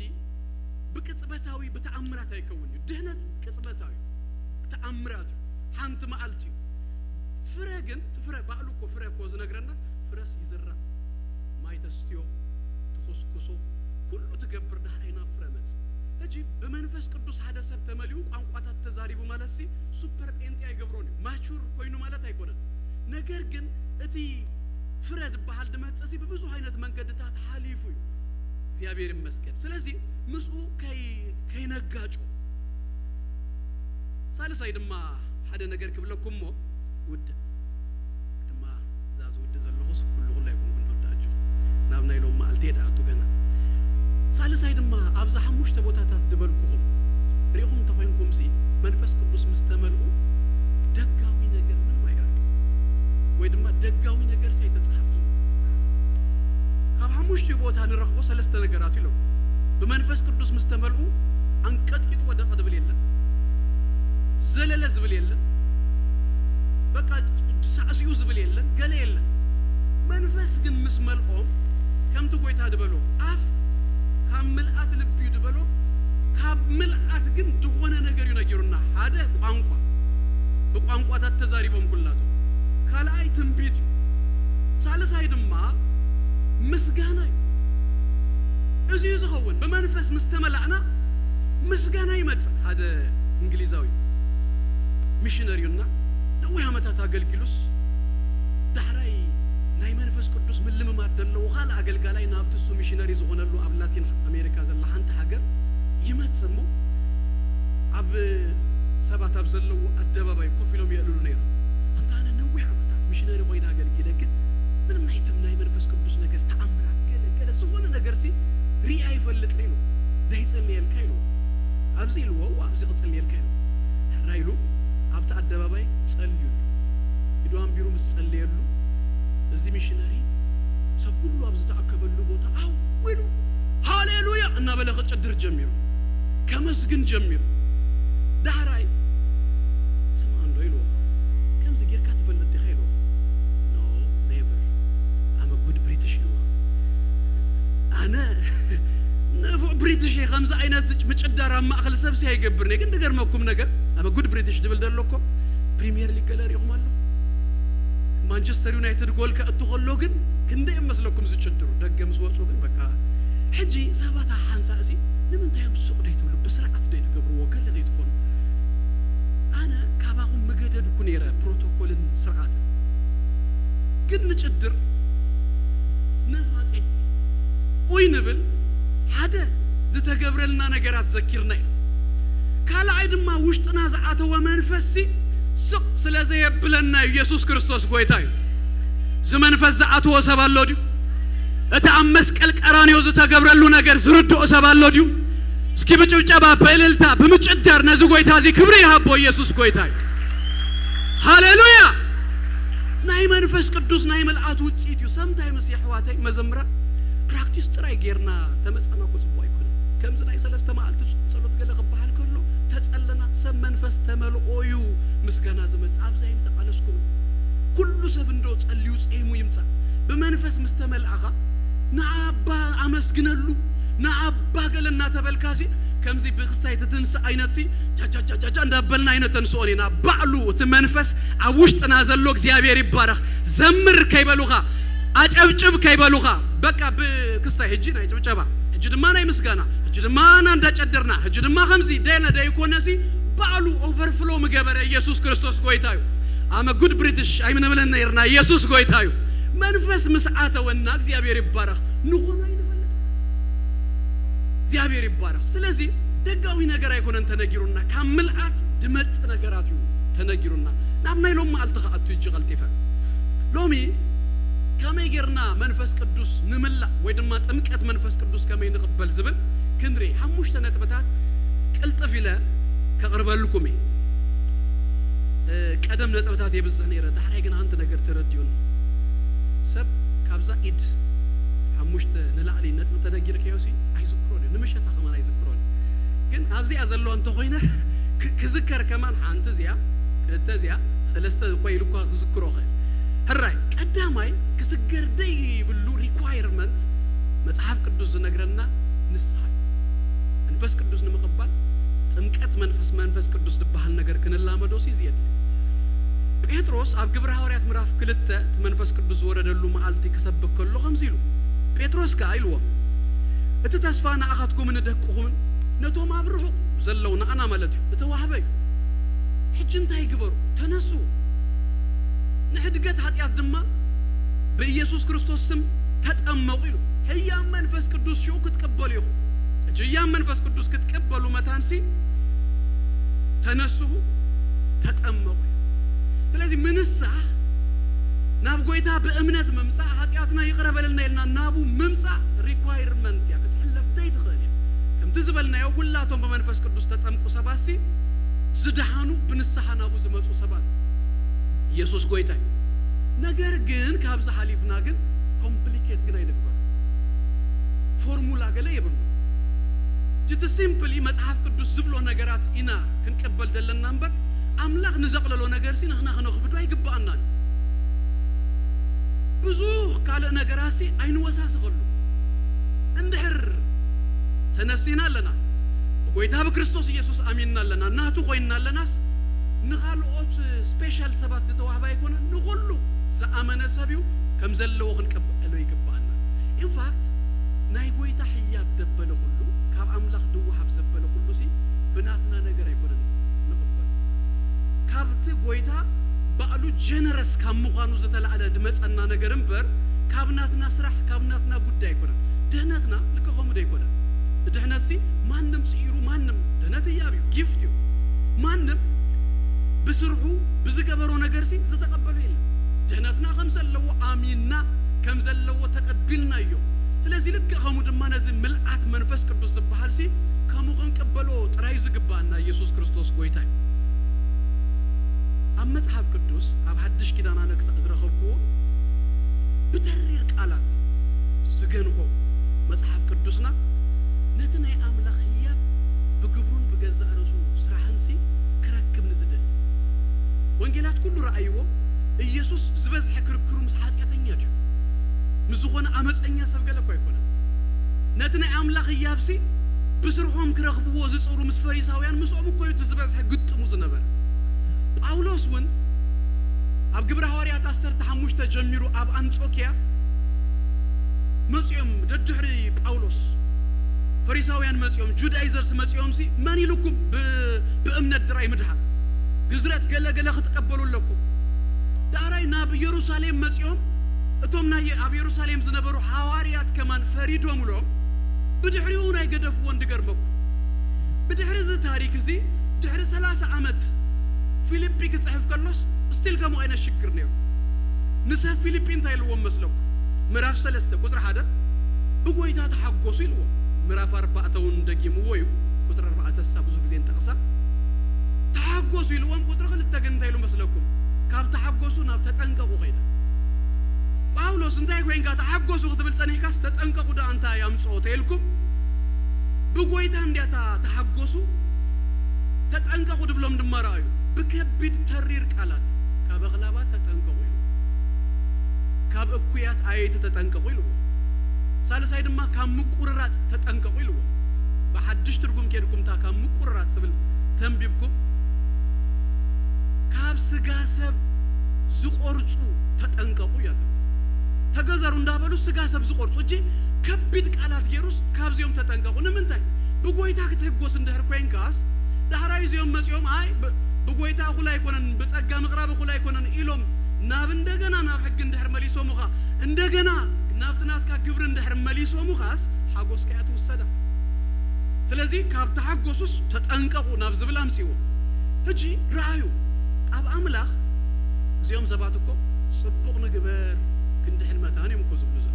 ብቅጽበታዊ ብተኣምራት ኣይከውን እዩ። ድህነት ቅጽበታዊ እዩ። ብተኣምራት እዩ። ሓንቲ መዓልቲ እዩ። ፍረ ግን፣ እቲ ፍረ ባዕሉ እኮ ፍረ እኮ ዝነግረና፣ ፍረስ ይዝራእ፣ ማይ ተስትዮ፣ ትኹስኩሶ፣ ኩሉ ትገብር፣ ዳሕራይ ናብ ፍረ መጽእ። ሕጂ ብመንፈስ ቅዱስ ሓደ ሰብ ተመሊኡ ቋንቋታት ተዛሪቡ ማለት ሲ ሱፐር ጴንጤ ኣይገብሮን እዩ። ማቹር ኮይኑ ማለት ኣይኮነን። ነገር ግን እቲ ፍረ ዝበሃል ድመጽእ ሲ ብብዙሕ ዓይነት መንገድታት ሓሊፉ እዩ። እግዚኣብሔር ይመስገን። ስለዚ ምስኡ ከይ-፣ ከይነጋጮ። ሳልሳይ ድማ ሓደ ነገር ክብለኩም እሞ ውድእ ድማ፣ እዛ ዝውድእ ዘለኹስ ኩሉ ኩሉ ኣይኮንኩን፣ ንወዲ ኣጆኹ፣ ናብ ናይ ሎም መዓልቲ እየ ደኣቱ ገና። ሳልሳይ ድማ፣ ኣብዛ ሓሙሽተ ቦታታት ዝበልኩኹም ርኢኹም እንተኾይንኩምሲ፣ መንፈስ ቅዱስ ምስ ተመልኡ ደጋዊ ነገር ምንም ኣይረኣዩ፣ ወይ ድማ ደጋዊ ነገርሲ ኣይተጻሓፈሉ። ካብ ሓሙሽቲኡ ቦታ ንረኽቦ ሰለስተ ነገራት ኢሎም። ብመንፈስ ቅዱስ ምስ ተመልኡ፣ ኣንቀጥቂጡ ወደቐ ዝብል የለን፣ ዘለለ ዝብል የለን፣ በቃ ሳዕሲኡ ዝብል የለን፣ ገለ የለን። መንፈስ ግን ምስ መልኦም፣ ከምቲ ጎይታ ዝበሎ፣ ኣፍ ካብ ምልኣት ልቢ እዩ ዝበሎ፣ ካብ ምልኣት ግን ዝኾነ ነገር እዩ ነጊሩና። ሓደ ቋንቋ፣ ብቋንቋታት ተዛሪቦም ኩላቶም። ካልኣይ ትንቢት እዩ። ሳልሳይ ድማ ምስጋና እዩ። እዚ እዩ ዝኸውን። ብመንፈስ ምስ ተመላእና ምስጋና ይመጽእ። ሓደ እንግሊዛዊ ሚሽነሪ እዩና፣ ነዊሕ ዓመታት ኣገልጊሉስ፣ ዳሕራይ ናይ መንፈስ ቅዱስ ምልምማድ ዘለዎ ካልእ ኣገልጋላይ ናብቲ እሱ ሚሽነሪ ዝኾነሉ ኣብ ላቲን ኣሜሪካ ዘላ ሓንቲ ሃገር ይመጽእ እሞ፣ ኣብ ሰባት ኣብ ዘለዎ ኣደባባይ ኮፍ ኢሎም የዕልሉ ነይሮም። ኣንታ ኣነ ነዊሕ ዓመታት ሚሽነሪ ኮይነ ኣገልጊለ፣ ግን ምንም ናይ ትም ናይ መንፈስ ቅዱስ ነገር፣ ተኣምራት፣ ገለ ገለ ዝኾነ ነገርሲ ርኢ ኣይፈልጥን ኢሉ። "ደይ ጸልየልካ?" ኢልዎ። "ኣብዚ?" ኢልዎ። "እዋ፣ ኣብዚ ክጸልየልካ?" ኢሉ። ሕራይ ኢሉ ኣብቲ ኣደባባይ ጸልዩ። ኢዱ ኣንቢሩ ምስ ጸለየሉ፣ እዚ ሚሽነሪ ሰብ ኩሉ ኣብ ዝተኣከበሉ ቦታ ዓው ኢሉ ሃሌሉያ እናበለ ክጭድር ጀሚሩ፣ ከመስግን ጀሚሩ። ዳሕራይ፣ "ስምዓ እንዶ" ኢልዎ፣ "ከምዚ ጌርካ ትፈልጥ ዲኻ?" ኢልዎ። "No, never. I'm a good British" ኢልዎ። ኣነ ንፉዕ ብሪትሽ እየ፣ ከምዚ ዓይነት ምጭዳር ኣብ ማእከል ሰብሲ ኣይገብርን እየ። ግን ዝገርመኩም ነገር፣ I'm a good British ዝብል ዘሎ እኮ ፕሪምየር ሊግ ገለ ርኢኹም ኣለኹም? ማንቸስተር ዩናይትድ ጎል ከእቱ ከሎ ግን ክንደይ እዮም መስለኩም ዝጭድሩ? ደገ ምስ ወጹ ግን በቃ። ሕጂ ሰባት ሓንሳእሲ ንምንታይ እዮም ስቕ ደይ ትብሉ? ብስርዓት ደይ ትገብርዎ? ገለ ደይ ትኾኑ? ኣነ ካባኹም ምገደድኩ ነይረ ፕሮቶኮልን ስርዓትን። ግን ንጭድር፣ ነፋጺ፣ ኡይ ንብል፣ ሓደ ዝተገብረልና ነገራት ዘኪርና ኢና። ካልኣይ ድማ ውሽጥና ዝኣተወ መንፈስሲ ስቕ ስለ ዘየብለና እዩ። ኢየሱስ ክርስቶስ ጎይታ እዩ። እዚ መንፈስ ዝኣተወ ሰብ ኣሎ ድዩ? እቲ ኣብ መስቀል ቀራንዮ ዝተገብረሉ ነገር ዝርድኦ ሰብ ኣሎ ድዩ? እስኪ ብጭብጨባ፣ ብእልልታ፣ ብምጭዳር ነዚ ጎይታ እዚ ክብሪ ይሃቦ። ኢየሱስ ጎይታ እዩ። ሃሌሉያ! ናይ መንፈስ ቅዱስ ናይ ምልኣት ውጽኢት እዩ። ሰምታይምስ የሕዋተይ መዘምራ ፕራክቲስ ጥራይ ጌርና ተመጻና እኮ ጽቡቕ ኣይኮነን። ከምዚ ናይ ሰለስተ መዓልቲ ጾም ጸሎት ገለ ክበሃል ከሎ ተጸለና፣ ሰብ መንፈስ ተመልኦ እዩ ምስጋና ዝመጽእ። ኣብዚ ኣይምተቓለስኩምን። ኩሉ ሰብ እንዶ ጸልዩ ጸይሙ ይምጻእ። ብመንፈስ ምስ ተመልኣኻ ንኣባ ኣመስግነሉ፣ ንኣባ ገለ እናተበልካሲ ከምዚ ብክስታይ ትትንስ ዓይነትሲ ጃጃጃጃጃ እንዳበልና ኣይነተንስኦን ኢና። ባዕሉ እቲ መንፈስ ኣብ ውሽጥና ዘሎ እግዚኣብሔር ይባረኽ። ዘምር ከይበሉኻ፣ ኣጨብጭብ ከይበሉኻ፣ በቃ ብክስታይ ሕጂ ናይ ጭብጨባ፣ ሕጂ ድማ ናይ ምስጋና፣ ሕጂ ድማ ና እንዳጨደርና፣ ሕጂ ድማ ከምዚ ደለ ደይኮነሲ ባዕሉ ኦቨርፍሎ ምገበረ። ኢየሱስ ክርስቶስ ጎይታ እዩ። ኣመ ጉድ ብሪትሽ ኣይምንብልን ነይርና። ኢየሱስ ጎይታ እዩ። መንፈስ ምስ ኣተወና እግዚኣብሔር ይባረኽ። ንኾን ኣይንፈልጥ። እግዚኣብሔር ይባረኽ። ስለዚ ደጋዊ ነገር ኣይኮነን ተነጊሩና፣ ካብ ምልኣት ድመጽእ ነገራት እዩ ተነጊሩና። ናብ ናይ ሎም መዓልቲ ከኣቱ እጂ ቀልጢፈ። ሎሚ ከመይ ጌርና መንፈስ ቅዱስ ንምላእ ወይ ድማ ጥምቀት መንፈስ ቅዱስ ከመይ ንቕበል ዝብል ክንርኢ ሓሙሽተ ነጥብታት ቅልጥፍ ኢለ ከቕርበልኩም እየ። እ፣ ቀደም ነጥብታት የብዝሕ ነይረ፣ ዳሕራይ ግን ኣንቲ ነገር ተረዲኡኒ። ሰብ ካብዛ ኢድ ሓሙሽተ ንላዕሊ ነጥቢ ተነጊርካዮሲ ኣይዝክሮን እዩ፣ ንምሸታ ከማን ኣይዝክሮን እዩ። ግን ኣብዚኣ ዘለዋ እንተኾይነ ክ-፣ ክዝከር ከማን ሓንቲ እዚኣ፣ ክልተ እዚኣ፣ ሰለስተ እኳ ኢሉ እኳ ክዝክሮ ኽእል። ሕራይ፣ ቀዳማይ ክስገር ደይብሉ ሪኳየርመንት መጽሓፍ ቅዱስ ዝነግረና ንስሓ እዩ። መንፈስ ቅዱስ ንምቕባል ጥምቀት መንፈስ፣ መንፈስ ቅዱስ ዝበሃል ነገር ክንላመዶ ሲ ዝየድሊ። ጴጥሮስ ኣብ ግብረ ሃዋርያት ምዕራፍ ክልተ እቲ መንፈስ ቅዱስ ዝወረደሉ መዓልቲ ክሰብክ ከሎ ከምዚ ኢሉ፣ ጴጥሮስ ከኣ ኢልዎም፣ "እቲ ተስፋ ንኣኻትኩምን ንደቅኹምን ነቶም ኣብ ርሑቕ ዘለዉ ንኣና ማለት እዩ፣ እተዋህበ እዩ። ሕጂ እንታይ ግበሩ? ተነሱ፣ ንሕድገት ሓጢኣት ድማ ብኢየሱስ ክርስቶስ ስም ተጠመቑ" ኢሉ። ህያብ መንፈስ ቅዱስ ሽዑ ክትቅበሉ ኢኹም። ሕጂ ህያብ መንፈስ ቅዱስ ክትቅበሉ መታንሲ ተነስሁ፣ ተጠመቑ እዮም። ስለዚ ምንሳሕ ናብ ጎይታ ብእምነት ምምፃእ፣ ሓጢኣትና ይቕረ በለልና ኢልና ናቡ ምምፃእ ሪኳይርመንት እያ፣ ክትሕለፍ ዘይትኽእል እያ። ከምቲ ዝበልናዮ ኩላቶም ብመንፈስ ቅዱስ ተጠምቁ ሰባትሲ ዝደሓኑ ብንስሓ ናቡ ዝመፁ ሰባት እዮም። ኢየሱስ ጎይታ እዩ። ነገር ግን ካብዚ ሓሊፍና ግን ኮምፕሊኬት ግን ኣይንግበር። ፎርሙላ ገለ የብሉ። ጅቲ ሲምፕሊ መጽሓፍ ቅዱስ ዝብሎ ነገራት ኢና ክንቅበል ዘለና እምበር ኣምላኽ ንዘቕለሎ ነገር ሲ ንሕና ክነኽብዶ ኣይግባኣናን። ብዙሕ ካልእ ነገራት ሲ ኣይንወሳስኸሉ። እንድሕር ተነሲና ኣለና፣ ብጎይታ ብክርስቶስ ኢየሱስ ኣሚንና ኣለና፣ ናቱ ኮይንና ኣለናስ ንኻልኦት ስፔሻል ሰባት ዝተዋህበ ኣይኮነን፣ ንኹሉ ዝኣመነ ሰብ እዩ ከም ዘለዎ ክንቀበሎ ይግባኣና። ኢንፋክት ናይ ጎይታ ህያብ ደበለ ኩሉ ካብ ኣምላኽ ድወሃብ ዘበለ ኩሉ ሲ ብናትና ነገር ኣይኮነን ንቕበል። ካብቲ ጎይታ ባዕሉ ጀነረስ ካብ ምዃኑ ዝተላዕለ ድመጸና ነገር እምበር ካብ ናትና ስራሕ ካብ ናትና ጉዳይ ኣይኮነን። ድህነትና ልክኸሙ ዶ ኣይኮነን? ድሕነት ሲ ማንም ጽኢሩ ማንም ድህነት ህያብ እዩ፣ ጊፍት እዩ። ማንም ብስርሑ ብዝገበሮ ነገር ሲ ዝተቐበሎ የለን። ድህነትና ከም ዘለዎ ኣሚንና ከም ዘለዎ ተቐቢልናዮ። ስለዚ ልክእ ከምኡ ድማ ነዚ ምልኣት መንፈስ ቅዱስ ዝበሃል ሲ ከምኡ ክንቅበሎ ጥራይ ዝግባኣና ኢየሱስ ክርስቶስ ጎይታ እዩ። ኣብ መጽሓፍ ቅዱስ ኣብ ሓድሽ ኪዳን ኣነ ክሳዕ ዝረኸብክዎ ብተሪር ቃላት ዝገንሖ መጽሓፍ ቅዱስና ነቲ ናይ ኣምላኽ ህያብ ብግብሩን ብገዛእ ርእሱ ስራሕን ሲ ክረክብ ንዝደሊ። ወንጌላት ኩሉ ረኣይዎ፣ ኢየሱስ ዝበዝሐ ክርክሩ ምስ ሓጢኣተኛ ድዩ? ምስ ዝኾነ ኣመፀኛ ሰብ ገለ እኮ ኣይኮነን። ነቲ ናይ ኣምላኽ ህያብ ሲ ብስርሖም ክረኽብዎ ዝጽሩ ምስ ፈሪሳውያን ምስኦም እኮ እዩ እቲ ዝበዝሐ ግጥሙ ዝነበረ። ጳውሎስ እውን ኣብ ግብረ ሃዋርያት ዓሰርተ ሓሙሽተ ጀሚሩ ኣብ ኣንጾኪያ መጺኦም ደድሕሪ ጳውሎስ ፈሪሳውያን መጺኦም ጁዳይዘርስ መጺኦም ሲ መን ኢሉኩም ብ- ብእምነት ድራይ ምድሓን ግዝረት ገለ ገለ ክትቀበሉ ኣለኩም። ዳሕራይ ናብ ኢየሩሳሌም መጺኦም እቶም ናይ ኣብ ኢየሩሳሌም ዝነበሩ ሃዋርያት ከማን ፈሪዶምሎም ብድሕሪኡ ናይ ገደፍዎ እንድገርመኩም። ብድሕሪ እዚ ታሪክ እዚ ድሕሪ ሰላሳ ዓመት ፊልጲ ክጽሕፍ ከሎስ ስቲል ከምኡ ዓይነት ሽግር ነይሩ። ንሰብ ፊልጲ እንታይ ኢልዎም መስለኩም? ምዕራፍ ሰለስተ ቁጽሪ ሓደ ብጎይታ ተሓጎሱ ኢልዎም። ምዕራፍ ኣርባዕተ እውን ደጊምዎ እዩ። ቁጽሪ ኣርባዕተ እሳ ብዙ ግዜ ንጠቕሳ። ተሓጎሱ ኢልዎም። ቁጽሪ ክልተ ግን እንታይ ኢሉ መስለኩም? ካብ ተሓጎሱ ናብ ተጠንቀቑ ከይደ። ጳውሎስ እንታይ ኮይንካ ተሓጎሱ ክትብል ጸኒሕካስ ተጠንቀቑ ደኣ እንታይ ኣምጽኦ ተኢልኩም? ብጎይታ እንድያ እታ ተሓጎሱ ተጠንቀቑ ድብሎም ድማ ረኣዩ። ብከቢድ ተሪር ቃላት ካብ ኣኽላባት ተጠንቀቑ ኢሉ። ካብ እኩያት ኣየይቲ ተጠንቀቑ ኢልዎ። ሳልሳይ ድማ ካብ ምቁርራጽ ተጠንቀቑ ኢልዎ። ብሓድሽ ትርጉም ኬድኩም እታ ካብ ምቁርራጽ ትብል ተንቢብኩም ካብ ስጋ ሰብ ዝቆርጹ ተጠንቀቑ እያ ትብል። ተገዘሩ እንዳበሉ ስጋ ሰብ ዝቆርጹ እጂ ከቢድ ቃላት ገይሩስ ካብዚኦም ተጠንቀቑ። ንምንታይ? ብጎይታ ክትህጎስ እንድሕር ኮይንካስ ዳሕራይ እዚኦም መጺኦም ኣይ ብ- ብጎይታ እኹል ኣይኮነን ብጸጋ ምቕራብ እኹል ኣይኮነን ኢሎም ናብ እንደገና ናብ ሕጊ እንድሕር መሊሶሙኻ እንደገና ናብቲ ናትካ ግብሪ እንድሕር መሊሶሙኻስ ሓጎስካ እያ ትውሰዳ። ስለዚ ካብ ተሓጎሱስ ተጠንቀቑ ናብ ዝብል ኣምጽእዎ። ሕጂ ረኣዩ ኣብ ኣምላኽ እዚኦም ሰባት እኮ ጽቡቕ ንግበር ክንድሕን መታን እዮም እኮ ዝብሉ ዘሎ።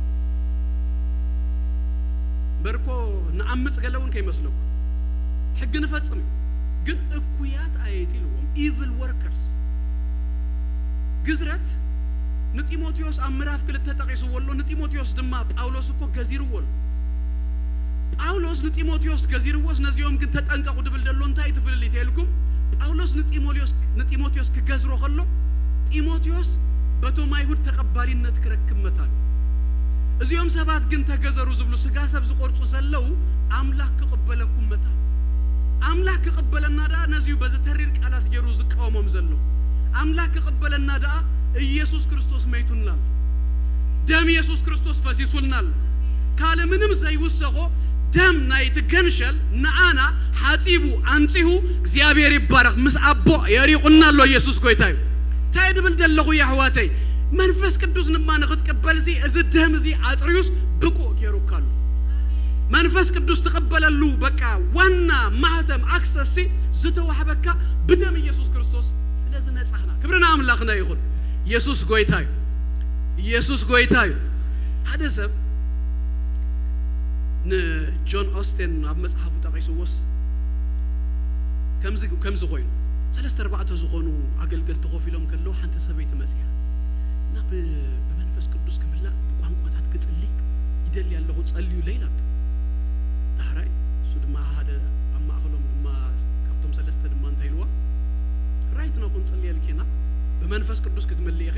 እምበር እኮ ንኣምፅ ገለ እውን ከይመስለኩም ሕጊ ንፈፅም እዩ። ግን እኩያት ኣየይቲ ኢልዎም evil workers። ግዝረት ንጢሞቴዎስ ኣብ ምዕራፍ ክልተ ጠቒስዎ ኣሎ። ንጢሞቴዎስ ድማ ጳውሎስ እኮ ገዚርዎ ኣሎ። ጳውሎስ ንጢሞቴዎስ ገዚርዎስ ነዚኦም ግን ተጠንቀቑ ድብል ደሎ እንታይ ትፍልል ኢልኩም? ጳውሎስ ንጢሞቴዎስ ንጢሞቴዎስ ክገዝሮ ከሎ ጢሞቴዎስ በቶም ኣይሁድ ተቐባልነት ክረክብ መታን። እዚኦም ሰባት ግን ተገዘሩ ዝብሉ ስጋ ሰብ ዝቆርጹ ዘለዉ ኣምላኽ ክቕበለኩም መታን። ኣምላኽ ክቕበለና ደኣ ነዚዩ በዚ ተሪር ቃላት ገይሩ ዝቃወሞም ዘሎ። ኣምላኽ ክቕበለና ደኣ ኢየሱስ ክርስቶስ መይቱልና ኣሎ። ደም ኢየሱስ ክርስቶስ ፈሲሱልና ኣሎ። ካልእ ምንም ዘይውሰኾ ደም ናይቲ ገንሸል ንኣና ሓጺቡ ኣንጺሁ እግዚኣብሔር ይባረኽ ምስ ኣቦ የሪቑና ኣሎ። ኢየሱስ ጎይታ እዩ። እንታይ ድብል ደለኹ የሕዋተይ? መንፈስ ቅዱስ ንማ ንኽትቅበል ሲ እዚ ደም እዚ ኣጽርዩስ ብቁእ ገይሩካ ኣሎ። መንፈስ ቅዱስ ትቕበለሉ በቃ ዋና ማህተም ኣክሰስ ሲ ዝተዋህበካ ብደም ኢየሱስ ክርስቶስ ስለ ክብሪ ንኣምላኽና ይኹን። ኢየሱስ ጎይታ እዩ። ኢየሱስ ጎይታ እዩ። ሓደ ሰብ ንጆን ኦስቲን ኣብ መጽሓፉ ጠቒስዎስ ከምዚ፣ ከምዚ ኮይኑ፣ ሰለስተ ኣርባዕተ ዝኾኑ ኣገልገልቲ ኮፍ ኢሎም ከለዉ ሓንቲ ሰበይቲ መጺኣ እና ብ-፣ ብመንፈስ ቅዱስ ክምላእ ብቋንቋታት ክጽሊ ይደሊ ኣለኹ፣ ጸልዩለይ ኢላቶ። ዳሕራይ እሱ ድማ ሓደ ኣብ ማእከሎም ድማ ካብቶም ሰለስተ ድማ እንታይ ኢልዋ? ራይት ናኹን ጽልየልኪ ኢና፣ ብመንፈስ ቅዱስ ክትምልኢ ኢኺ፣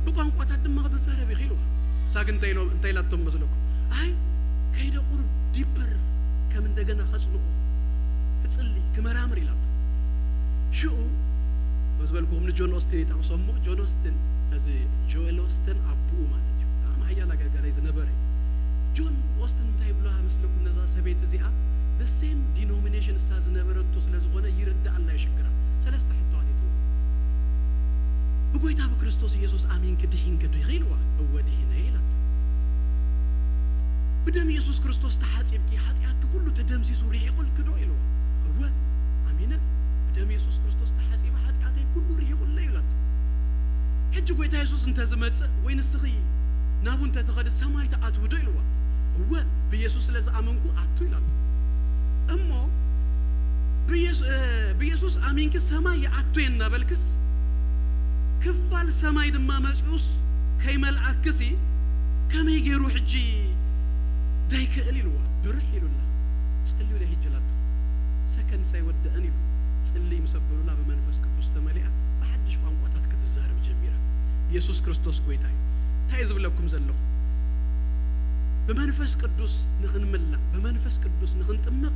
ብቋንቋታት ድማ ክትዛረቢ ኢኺ ኢልዋ። እሳ ግን እንታይ ኢሎ-፣ እንታይ ኢላቶም መስለኩም? ኣይ ከይደ ቁሩብ ዲፐር ከም እንደገና ከጽንኦ ክጽሊ ክመራምር ኢላቶ። ሽኡ ምስ በልኩኹም ንጆን ኦስቲን ይጠቕሶ እሞ ጆን ኦስቲን እዚ ጆኤል ኦስቲን ኣቦኡ ማለት እዩ። ብጣዕሚ ሓያል ኣገልጋላይ ዝነበረ እዩ። ጆን ኦስቲን እንታይ ይብሎ መስለኩም ነዛ ሰበይቲ እዚኣ? The same denomination እሳ ዝነበረቶ ስለ ዝኾነ ይርዳኣላ እዩ ሽግራ። ሰለስተ ሕቶታት ይትዎ። ብጎይታ ብክርስቶስ ኢየሱስ ኣሚንኪ ድሒንኪ ዶ ኢኺ ኢልዋ። እወ ድሒነ ኢላቶ። ብደም ኢየሱስ ክርስቶስ ተሓጺብኪ ሓጢኣትኪ ኩሉ ተደምሲሱ ርሒቑልኪ ዶ ኢልዋ። እወ ኣሚነ ብደም ኢየሱስ ክርስቶስ ተሓጺበ ሓጢኣተይ ኩሉ ርሒቑለይ ኢላቶ። ሕጂ ጎይታ የሱስ እንተ ዝመጽእ ወይ ንስኺ ናቡ እንተ ትኸዲ ሰማይ ትኣትዊ ዶ ኢልዋ። እወ ብኢየሱስ ስለ ዝኣመንኩ ኣቱ ኢላቶ። እሞ ብኢየሱ-፣ እ፣ ብኢየሱስ ኣሚንኪ ሰማይ ይኣቱ እየ እናበልክስ ክፋል ሰማይ ድማ መጺኡስ ከይመልኣክሲ ከመይ ገይሩ ሕጂ ደይክእል ኢልዋ። ብርሕ ኢሉላ። ጸልዩለይ ሕጂ ኢላቶ። ሰከንድስ ኣይወደአን ኢሉ። ጽልይ ምስ ኣበሉላ ብመንፈስ ቅዱስ ተመሊኣ ብሓድሽ ቋንቋታት ክትዛረብ ጀሚራ። ኢየሱስ ክርስቶስ ጎይታ እዩ። እንታይ እየ ዝብለኩም ዘለኹ? ብመንፈስ ቅዱስ ንኽንምላእ፣ ብመንፈስ ቅዱስ ንኽንጥመቕ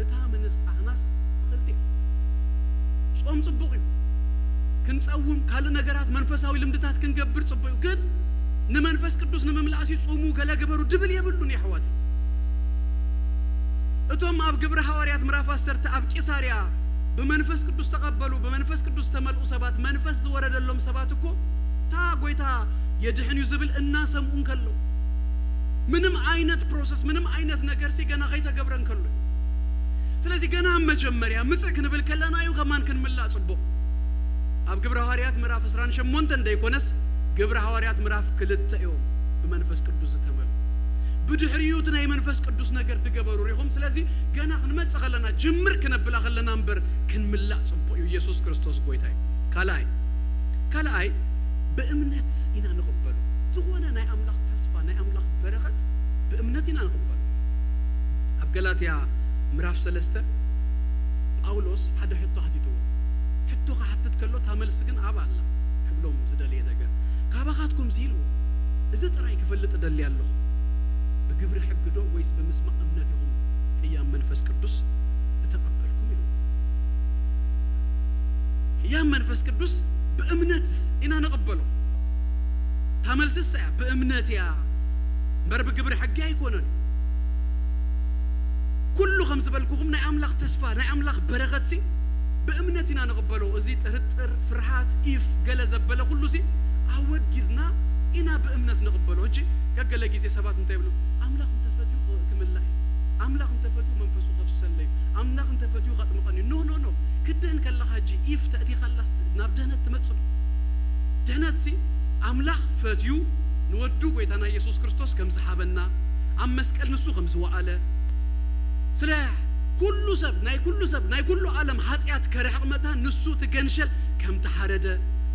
እታ ምንሳሕናስ ብኽልቲኣ። ጾም ጽቡቕ እዩ። ክንጸውም፣ ካልእ ነገራት መንፈሳዊ ልምድታት ክንገብር ጽቡቕ እዩ። ግን ንመንፈስ ቅዱስ ንምምላእሲ ጹሙ፣ ገለ ግበሩ ድብል የብሉን የሕዋት። እቶም ኣብ ግብሪ ሃዋርያት ምዕራፍ ዓሰርተ ኣብ ቂሳርያ ብመንፈስ ቅዱስ ተቐበሉ፣ ብመንፈስ ቅዱስ ዝተመልኡ ሰባት፣ መንፈስ ዝወረደሎም ሰባት እኮ እታ ጎይታ የድሕን እዩ ዝብል እናሰምዑ እንከለዉ፣ ምንም ዓይነት ፕሮሰስ፣ ምንም ዓይነት ነገርሲ ገና ከይተገብረ እንከሎ። ስለዚ ገና ኣብ መጀመርያ ምጽእ ክንብል ከለና እዩ ከማን ክንምላእ ጽቡቕ። ኣብ ግብረ ሃዋርያት ምዕራፍ ዕስራን ሸሞንተን ደይኮነስ ግብረ ሃዋርያት ምዕራፍ ክልተ እዮም ብመንፈስ ቅዱስ ዝተመልኡ። ብድሕሪኡ እቲ ናይ መንፈስ ቅዱስ ነገር ድገበሩ ሪኹም። ስለዚ ገና ክንመጽእ ከለና፣ ጅምር ክነብላ ከለና እምበር ክንምላእ ጽቡቕ እዩ። ኢየሱስ ክርስቶስ ጎይታ እዩ። ካልኣይ፣ ካልኣይ ብእምነት ኢና ንቕበሎ። ዝኾነ ናይ ኣምላኽ ተስፋ፣ ናይ ኣምላኽ በረኸት ብእምነት ኢና ንቕበሎ። ኣብ ገላትያ ምዕራፍ ሰለስተ ጳውሎስ ሓደ ሕቶ ሓቲትዎ። ሕቶ ክሓትት ከሎ እታ መልሲ ግን ኣብ ኣላ ክብሎም ዝደለየ ነገር። ካባኻትኩም ኢልዎ፣ እዚ ጥራይ ክፈልጥ እደሊ ኣለኹ። ብግብሪ ሕጊ ዶ ወይስ ብምስማዕ እምነት ኢኹም ህያብ መንፈስ ቅዱስ እተቐበልኩም ኢሉ። ህያብ መንፈስ ቅዱስ ብእምነት ኢና ንቕበሎ። እታ መልሲ እሳ እያ፣ ብእምነት እያ እምበር ብግብሪ ሕጊ ኣይኮነን። ኩሉ ከም ዝበልኩኹም ናይ ኣምላኽ ተስፋ፣ ናይ ኣምላኽ በረኸትሲ ብእምነት ኢና ንቕበሎ። እዚ ጥርጥር፣ ፍርሃት፣ ኢፍ ገለ ዘበለ ኩሉሲ ኣወጊድና ኢና ብእምነት ንቕበሎ። ሕጂ ገገለ ግዜ ሰባት እንታይ ይብሉ? ኣምላኽ እንተፈትዩ ክ-፣ ክምላእ እዩ። ኣምላኽ እንተፈትዩ መንፈሱ ከፍሰለይ እዩ። ኣምላኽ እንተፈትዩ ከጥምቐኒ እዩ። ኖ፣ ኖ፣ ኖ። ክድህን ከለኻ ሕጂ ኢፍ ተእቲኻላስ ናብ ድህነት ትመጽእ ዶ? ድህነትሲ ኣምላኽ ፈትዩ ንወዱ ጎይታና ኢየሱስ ክርስቶስ ከም ዝሃበና፣ ኣብ መስቀል ንሱ ከም ዝወዓለ፣ ስለ ኩሉ ሰብ፣ ናይ ኩሉ ሰብ፣ ናይ ኩሉ ዓለም ሓጢኣት ከርሕቕ መታን ንሱ እቲ ገንሸል ከም ተሓረደ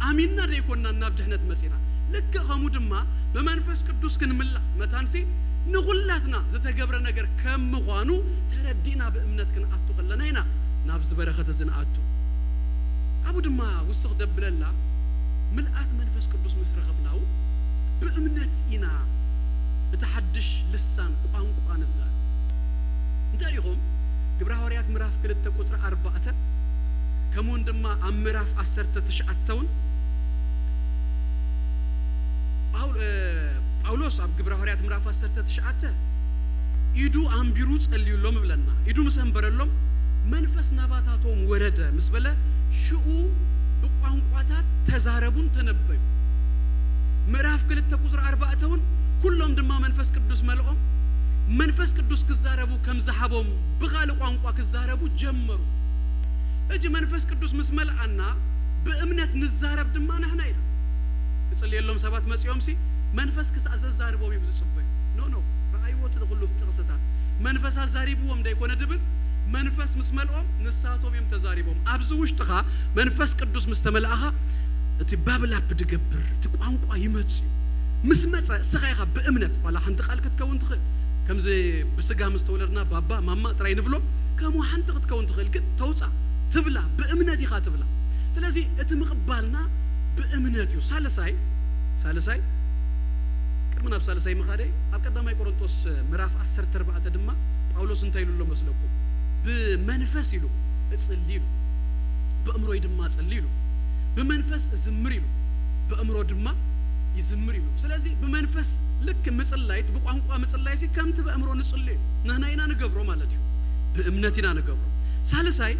ኣሚንና ደይኮንና ናብ ድሕነት መጺና። ልክዕ ከምኡ ድማ ብመንፈስ ቅዱስ ክንምላእ መታንሲ ንኹላትና ዝተገብረ ነገር ከም ምዃኑ ተረዲእና ብእምነት ክንኣቱ ከለና ኢና ናብዚ በረኸት እዚ ንኣቱ። ኣብኡ ድማ ውስኽ ደብለላ ምልኣት መንፈስ ቅዱስ ምስ ረኸብና እውን ብእምነት ኢና እቲ ሓድሽ ልሳን ቋንቋ ንዛረብ። እንታይ ሪኹም? ግብረ ሃዋርያት ምዕራፍ ክልተ ቁጽሪ ኣርባዕተ፣ ከምኡውን ድማ ኣብ ምዕራፍ ዓሰርተ ትሽዓተ እውን ጳውል-፣ እ፣ ጳውሎስ ኣብ ግብረ ሃዋርያት ምዕራፍ ዓሰርተ ትሽዓተ ኢዱ ኣንቢሩ ጸልዩሎም እብለና። ኢዱ ምስ ኣንበረሎም መንፈስ ናባታቶም ወረደ ምስ በለ ሽኡ ብቋንቋታት ተዛረቡን ተነበዩ። ምዕራፍ ክልተ ቁጽሪ ኣርባዕተ እውን ኩሎም ድማ መንፈስ ቅዱስ መልኦም፣ መንፈስ ቅዱስ ክዛረቡ ከም ዝሃቦም ብኻልእ ቋንቋ ክዛረቡ ጀመሩ። እጂ መንፈስ ቅዱስ ምስ መልኣና ብእምነት ንዛረብ ድማ ንሕና ኢና። ክጽልየሎም ሰባት መጺኦምሲ መንፈስ ክሳዕ ዘዛርቦም እዮም ዝጽበዩ። ኖ፣ ኖ፣ ረኣይዎ እቲ ኩሉ ጥቕስታት። መንፈስ ኣዛሪብዎም ደይኮነ ድብል፣ መንፈስ ምስ መልኦም ንሳቶም እዮም ተዛሪቦም። ኣብዚ ውሽጥኻ መንፈስ ቅዱስ ምስ ተመልኣኻ እቲ ባብላፕ ድገብር፣ እቲ ቋንቋ ይመጽእ እዩ። ምስ መጸ እስኻ ኢኻ ብእምነት፣ ዋላ ሓንቲ ቃል ክትከውን ትኽእል። ከምዚ ብስጋ ምስ ተወለድና ባባ፣ ማማ ጥራይ ንብሎ፣ ከምኡ ሓንቲ ክትከውን ትኽእል፣ ግን ተውጻ፣ ትብላ፣ ብእምነት ኢኻ ትብላ። ስለዚ እቲ ምቕባልና ብእምነት እዩ። ሳልሳይ፣ ሳልሳይ፣ ቅድሚ ናብ ሳልሳይ ምኻደይ፣ ኣብ ቀዳማይ ቆሮንቶስ ምዕራፍ ዓሰርተ ኣርባዕተ ድማ ጳውሎስ እንታይ ኢሉ ኣሎ መስለኩም? "ብመንፈስ" ኢሉ፣ "እጽሊ" ኢሉ፣ "ብእምሮይ ድማ እጽሊ" ኢሉ፣ "ብመንፈስ እዝምር" ኢሉ፣ "ብእምሮ ድማ ይዝምር" ኢሉ። ስለዚ ብመንፈስ ልክ ምጽላይ፣ እቲ ብቋንቋ ምጽላይ ሲ ከምቲ ብእምሮ ንጽልዮ እዩ። ንሕና ኢና ንገብሮ ማለት እዩ። ብእምነት ኢና ንገብሮ። ሳልሳይ፣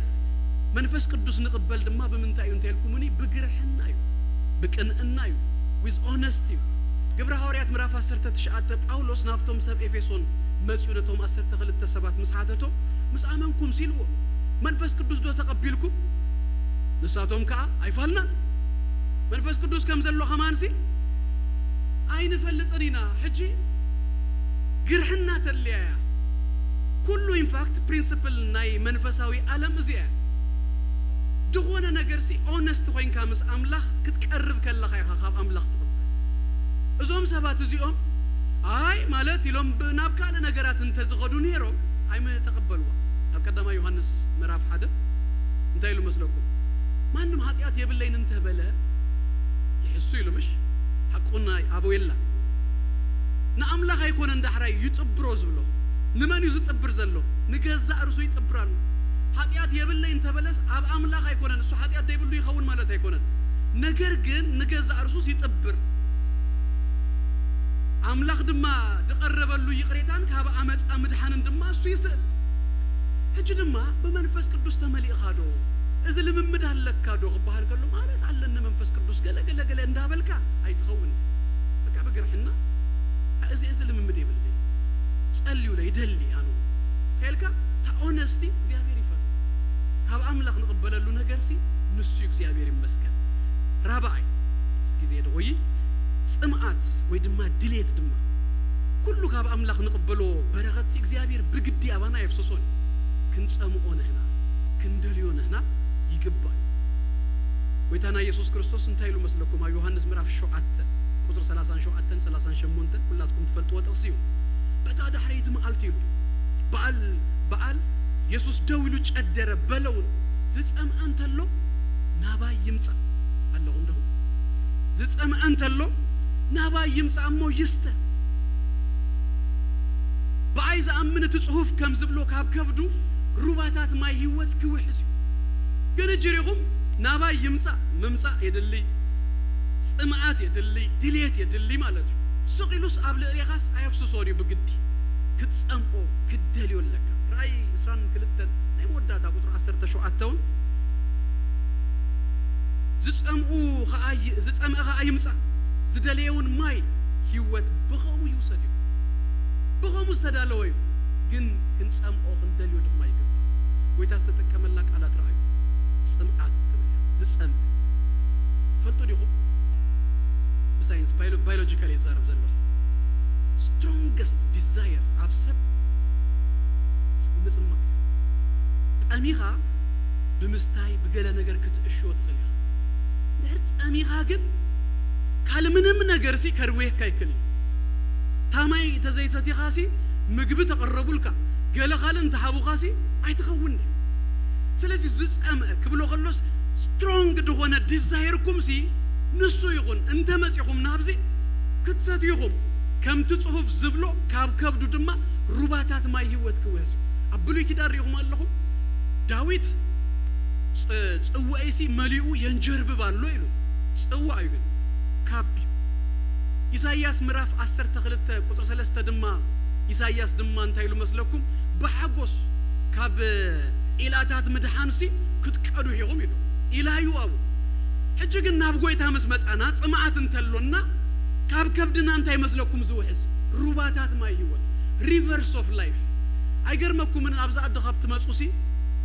መንፈስ ቅዱስ ንቕበል ድማ ብምንታይ እዩ እንተ ኢልኩምኒ፣ ብግርሕና እዩ፣ ብቅንእና እዩ፣ with honesty እዩ። ግብረ ሃዋርያት ምዕራፍ ዓሰርተ ትሽዓተ ጳውሎስ ናብቶም ሰብ ኤፌሶን መጺኡ ነቶም ዓሰርተ ክልተ ሰባት ምስ ሓተቶም፣ "ምስ ኣመንኩም" ሲልዎ፣ "መንፈስ ቅዱስ ዶ ተቐቢልኩም?" ንሳቶም ከኣ፣ "ኣይፋልናን፣ መንፈስ ቅዱስ ከም ዘሎ ከማንሲ ኣይንፈልጥን ኢና። ሕጂ ግርሕና ተድልያ እያ። ኩሉ ኢንፋክት ፕሪንስፕል ናይ መንፈሳዊ ዓለም እዚ እያ። ድኾነ ነገር ሲ ኦነስት ኮይንካ ምስ ኣምላኽ ክትቀርብ ከለኻ ኢኻ ካብ ኣምላኽ ትቕበል። እዞም ሰባት እዚኦም ኣይ ማለት ኢሎም ብ-፣ ናብ ካልእ ነገራት እንተዝኸዱ ነይሮም ኣይምተቐበልዋ። ኣብ ቀዳማይ ዮሃንስ ምዕራፍ ሓደ እንታይ ኢሉ መስለኩም? ማንም ሓጢኣት የብለይን እንተበለ ይሕሱ ኢሉ ምሽ? ሓቁና ኣበው የላ። ንኣምላኽ ኣይኮነን ዳሕራይ ይጥብሮ ዝብሎ። ንመን እዩ ዝጥብር ዘሎ? ንገዛእ ርእሱ ይጥብር ኣሎ። ሓጢኣት የብለይ እንተበለስ ኣብ ኣምላኽ ኣይኮነን፣ እሱ ሓጢኣት ዘይብሉ ይኸውን ማለት ኣይኮነን። ነገር ግን ንገዛእ ርእሱስ ይጥብር። ኣምላኽ ድማ ዝቐረበሉ ይቕሬታን ካብ ኣመፃ ምድሓንን ድማ እሱ ይስእል። ሕጂ ድማ ብመንፈስ ቅዱስ ተመሊእኻ ዶ? እዚ ልምምድ ኣለካ ዶ ክበሃል ከሎ፣ ማለት ኣለኒ መንፈስ ቅዱስ ገለ ገለ ገለ እንዳበልካ ኣይትኸውን። በቃ ብግርሕና እዚ፣ እዚ ልምምድ የብለይ፣ ጸልዩለይ፣ ይደሊ ኣኑ ከልካ፣ እታ ኦነስቲ እግዚኣብሔር ይፈቱ። ካብ ኣምላኽ ንቕበለሉ ነገርሲ ንሱ እዩ፣ እግዚኣብሔር ይመስገን። ራብዓይ፣ ግዜ ደሆይ፣ ጽምኣት ወይ ድማ ድሌት ድማ፣ ኩሉ ካብ ኣምላኽ ንቕበሎ በረኸትሲ እግዚኣብሔር ብግዲ ኣባና የፍስሶን። ክንጸምኦ ንሕና፣ ክንደልዮ ንሕና ይግባእ እዩ። ጎይታና ኢየሱስ ክርስቶስ እንታይ ኢሉ መስለኩም? ኣብ ዮሃንስ ምዕራፍ ሸውዓተ ቁጽሪ ሰላሳን ሸውዓተን፣ ሰላሳን ሸሞንተን ኩላትኩም ትፈልጥዎ ጥቕሲ እዩ። በታ ዳሕረይቲ መዓልቲ ኢሉ በዓል፣ በዓል የሱስ ደው ኢሉ ጨደረ፣ በለ እውን፣ "ዝጸምአ እንተሎ ናባይ ይምጻእ" ኣለኹም ዲኹም? "ዝጸምአ እንተሎ ናባይ ይምጻእ እሞ ይስተ። ብኣይ ዝኣምን እቲ ጽሑፍ ከም ዝብሎ ካብ ከብዱ ሩባታት ማይ ህይወት ክውሕዝ እዩ።" ግን እጅሪኹም ናባይ ይምጻእ፣ ምምጻእ የድሊ፣ ጽምኣት የድሊ፣ ድልየት የድሊ ማለት እዩ። ስቕ ኢሉስ ኣብ ልዕሌኻስ ኣየፍስሶን እዩ፣ ብግዲ ክትጸምኦ፣ ክትደልዮ ኣለካ። ራእይ ዕስራን ክልተን ናይ መወዳእታ ቁጽሪ ዓሰርተ ሸውዓተ እውን፣ "ዝጸምኡ ኸኣ ይ-፣ ዝጸምአ ኸኣ ይምጻእ፣ ዝደለየ እውን ማይ ህይወት ብኸሙ ይውሰድ" እዩ። ብኸሙ ዝተዳለወ እዩ፣ ግን ክንጸምኦ ክንደልዮ ድማ ይግባእ። ጎይታ ዝተጠቀመላ ቃላት ረኣዩ። ጽምኣት ትብል እያ፣ ዝጸምእ። ትፈልጡ ዲኹም? ብሳይንስ፣ ባዮ-፣ ባዮሎጂካል ይዛረብ ዘለኹ። ስትሮንገስት ዲዛየር ኣብ ሰብ ምጽማእ እዩ። ጠሚኻ ብምስታይ፣ ብገለ ነገር ክትእሾ ትኽእል ኢኻ። እንድሕር ጸሚኻ ግን፣ ካልእ ምንም ነገርሲ ከርውየካ ይክእል እዩ። ታማይ ተዘይሰቲኻሲ፣ ምግቢ ተቐረቡልካ፣ ገለ ካልእ እንተሃቡኻሲ፣ ኣይትኸውን እዩ። ስለዚ ዝጸምአ ክብሎ ከሎስ፣ ስትሮንግ ዝኾነ ዲዛይርኩምሲ ንሱ ይኹን። እንተ መጺኹም ናብዚ ክትሰትዩኹም፣ ከምቲ ጽሑፍ ዝብሎ፣ ካብ ከብዱ ድማ ሩባታት ማይ ህይወት ክውሕዝ። ኣብ ብሉይ ኪዳን ሪኢኹም ኣለኹም? ዳዊት፣ "ጽ-፣ ጽዋኤሲ መሊኡ የንጀርብብ ኣሎ" ኢሉ። ጽዋእ እዩ ግን፣ ካፕ እዩ። ኢሳይያስ ምዕራፍ ዓሰርተ ክልተ ቁጽሪ ሰለስተ ድማ፣ ኢሳይያስ ድማ እንታይ ኢሉ መስለኩም? "ብሓጎስ ካብ ዒላታት ምድሓንሲ ክትቀዱ ኢኹም" ኢሉ። ኢላ እዩ ኣብኡ። ሕጂ ግን ናብ ጎይታ ምስ መጻና፣ ጽምኣት እንተሎና፣ ካብ ከብድና እንታይ መስለኩም ዝውሕዝ? ሩባታት ማይ ህይወት፣ ሪቨርስ ኦፍ ላይፍ። ኣይገርመኩምን? ኣብዚ ኣዲ ካብ ትመጹሲ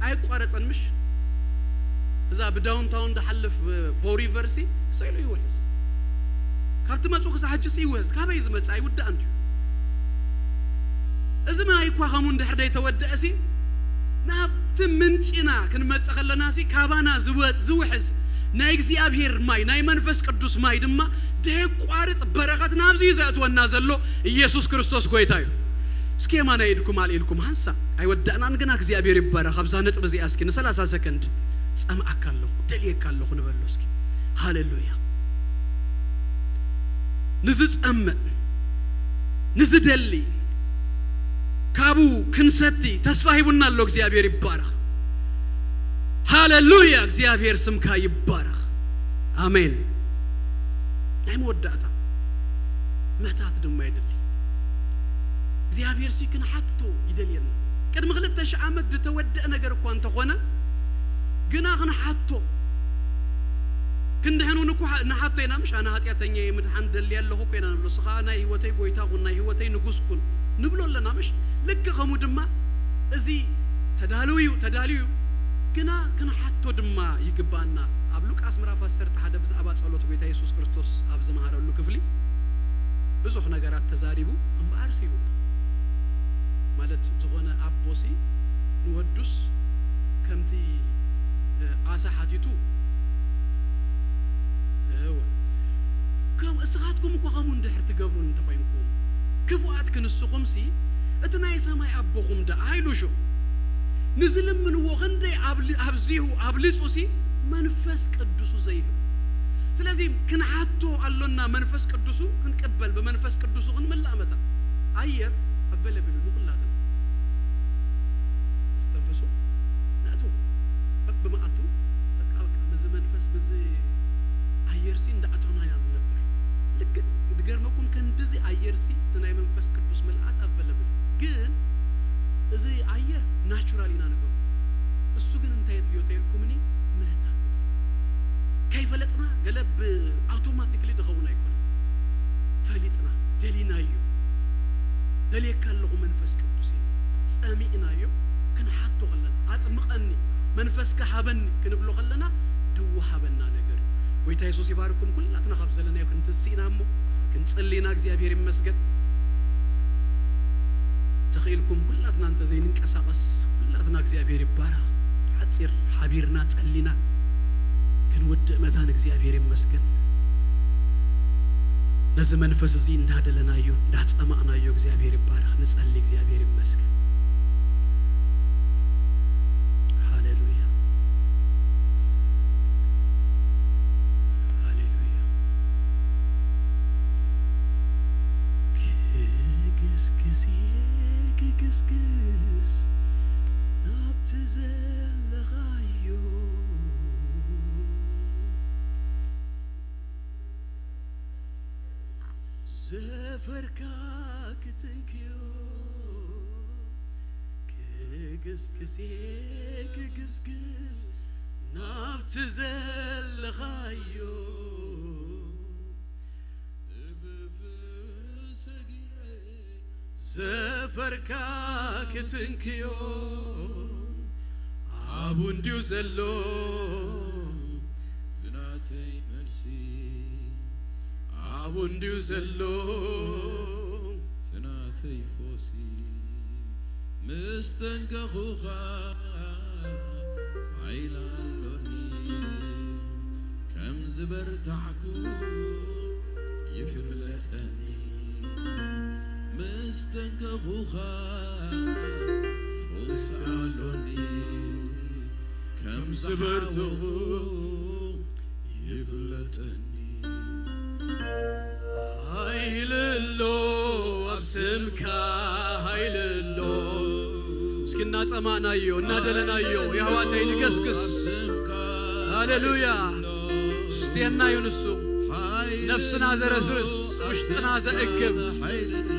ኣየቋረጸን ምሽ? እዛ ብዳውንታውን ድሓልፍ ቦሪቨርሲ ሰይሉ ይውሕዝ። ካብ ትመፁ ክሳብ ሕጂ ይውሕዝ። ካበይ ዝመፅእ ኣይውዳእን ድዩ? እዚ ማይ እኳ ከምኡ እንድሕር ደይተወደእሲ ናብቲ ምንጭና ክንመፅእ ከለናሲ ካባና ዝወጥ ዝውሕዝ ናይ እግዚኣብሔር ማይ ናይ መንፈስ ቅዱስ ማይ ድማ ደየቋርፅ በረኸት ናብዚ እዩ ዘእትወና ዘሎ። ኢየሱስ ክርስቶስ ጎይታ እዩ። እስኪ የማናይ ኢድኩም ኣልኢልኩም ሃንሳ ኣይወዳእናን ግና እግዚኣብሔር ይባረኽ። ኣብዛ ነጥቢ እዚኣ እስኪ ንሰላሳ ሰከንድ ጸምኣካ ኣለኹ ደልየካ ኣለኹ ንበሎ እስኪ። ሃሌሉያ። ንዝጸምእ ንዝደሊ ካብኡ ክንሰቲ ተስፋ ሂቡና ኣሎ። እግዚኣብሔር ይባረኽ። ሃሌሉያ። እግዚኣብሔር ስምካ ይባረኽ። ኣሜን። ናይ መወዳእታ መታት ድማ የድሊ። እግዚኣብሔር ሲ ክንሓቶ ይደልየና። ቅድሚ ክልተ ሺህ ዓመት ዝተወደአ ነገር እኳ እንተኾነ ግና ክንሓቶ ክንድሕን እውን እኮ ንሓቶ ኢና ምሽ? ኣነ ሓጢኣተኛ እየ ምድሓን ደሊ ኣለኹ እኮ ኢና ንብሎ። ስኻ ናይ ህይወተይ ጎይታ ኩን ናይ ህይወተይ ንጉስ ኩን ንብሎ ኣለና ምሽ? ልክ ከምኡ ድማ እዚ ተዳልዩ እዩ ተዳልዩ እዩ ግና ክንሓቶ ድማ ይግባኣና። ኣብ ሉቃስ ምዕራፍ ዓሰርተ ሓደ ብዛዕባ ጸሎት ጎይታ የሱስ ክርስቶስ ኣብ ዝመሃረሉ ክፍሊ ብዙሕ ነገራት ተዛሪቡ እምበኣር ሲቡ ማለት ዝኾነ ኣቦሲ ንወዱስ ከምቲ ኣሳ ሓቲቱ እወ ከም እስኻትኩም እኳ ከምኡ እንድሕር ትገብሩን እንተኾይንኩም ክፉኣት ክንስኹምሲ እቲ ናይ ሰማይ ኣቦኹም ደኣ ኢሉ ሽዑ ንዝልምንዎ ክንደይ ኣብዚሁ ኣብሊጹሲ መንፈስ ቅዱሱ ዘይህቡ። ስለዚ ክንሓቶ ኣሎና መንፈስ ቅዱሱ ክንቅበል ብመንፈስ ቅዱሱ ክንምላእ መታ ኣየር ኣበለብሉ ንኹላትና ኣስተንፍሱ ነእቱ በብመኣቱ በቃ በቃ ምዚ መንፈስ ምዚ ኣየርሲ እንዳኣተና ኢና ንነብር። ልክ ድገርመኩም ከንድዚ ኣየርሲ እቲ ናይ መንፈስ ቅዱስ ምልኣት ኣበለብል ግን እዚ ኣየር ናቹራል ኢና ንገብሮ። እሱ ግን እንታይ የድልዮ ተይልኩምኒ ምህታት ከይፈለጥና ገለ ብኣውቶማቲክሊ ዝኸውን ኣይኮነ። ፈሊጥና ደሊናዮ ደልየካ ኣለኹ መንፈስ ቅዱስ እዩ ጸሚእናዮ ክንሓቶ ከለና ኣጥምቐኒ መንፈስካ ሃበኒ ክንብሎ ከለና ድወሃበና ነገር እዩ። ጎይታ የሱስ ይባርኩም። ኩላትና ካብ ዘለናዮ ክንትስእ ኢና እሞ ክንጽሊ ኢና። እግዚኣብሔር ይመስገን። ተኽኢልኩም ኩላትና እንተዘይንንቀሳቐስ ኩላትና እግዚኣብሔር ይባረኽ። ሓጺር ሓቢርና ጸሊና ክንውድእ መታን እግዚኣብሔር ይመስገን። ነዚ መንፈስ እዚ እንዳደለናዮ እንዳጸማእናዮ እግዚኣብሔር ይባረኽ። ንጸሊ እግዚኣብሔር ይመስገን። ሃሌሉያ ሃሌሉያ። ክግስግስ ክግስግስ ናብቲ ዘለኻዮ ዘፈርካ ክትንክዮ ክግስግስ ክግስግስ ናብቲ ዘለኻዮ እፍፍ ሰጊረ ዘፈርካ ክትንክዮ ኣብኡ እንድዩ ዘሎ ትናተይ መልሲ ኣብኡ እንድዩ ዘሎ ትናተይ ፎሲ ምስ ተንከኹኻ ሓይሊ ኣሎኒ ከም ዝበርታዕኩ ይፍለጠኒ ምስ ተንከኹኻ ፈውሲ ኣሎኒ ከም ዝበርትኹ ይፍለጠኒ ሓይሊ ኣሎ ኣብ ስምካ ሓይሊ ኣሎ እስኪ እናጸማእናዮ እናደለናዮ የሕዋተይ ንገስግስ ሃሌሉያ ስቴና እዩ ንሱ ነፍስና ዘረስርስ ውሽጥና ዘእግብ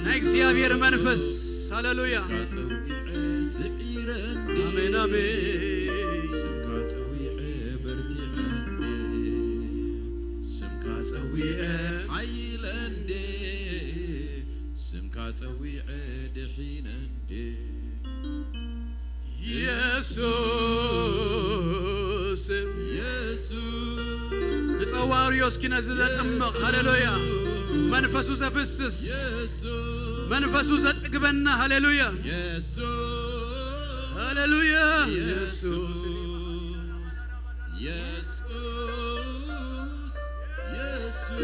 ናይ እግዚኣብሔር መንፈስ ሃሌሉያ ስዒረኒ ኣሜን ኣሜን ስምካ ጸዊዐ በርቲዐ እንዴ ስምካ ጸዊዐ ሓይለ እንዴ ስምካ ጸዊዐ ድሒነ እንዴ ኢየሱስ ዋርዮ እስኪ ነዚ ዘጥምቕ። ሃሌሉያ። መንፈሱ ዘፍስስ፣ መንፈሱ ዘጽግበና። ሃሌሉያ። ሃሌሉያ። ኢየሱስ፣ ኢየሱስ፣ ኢየሱስ፣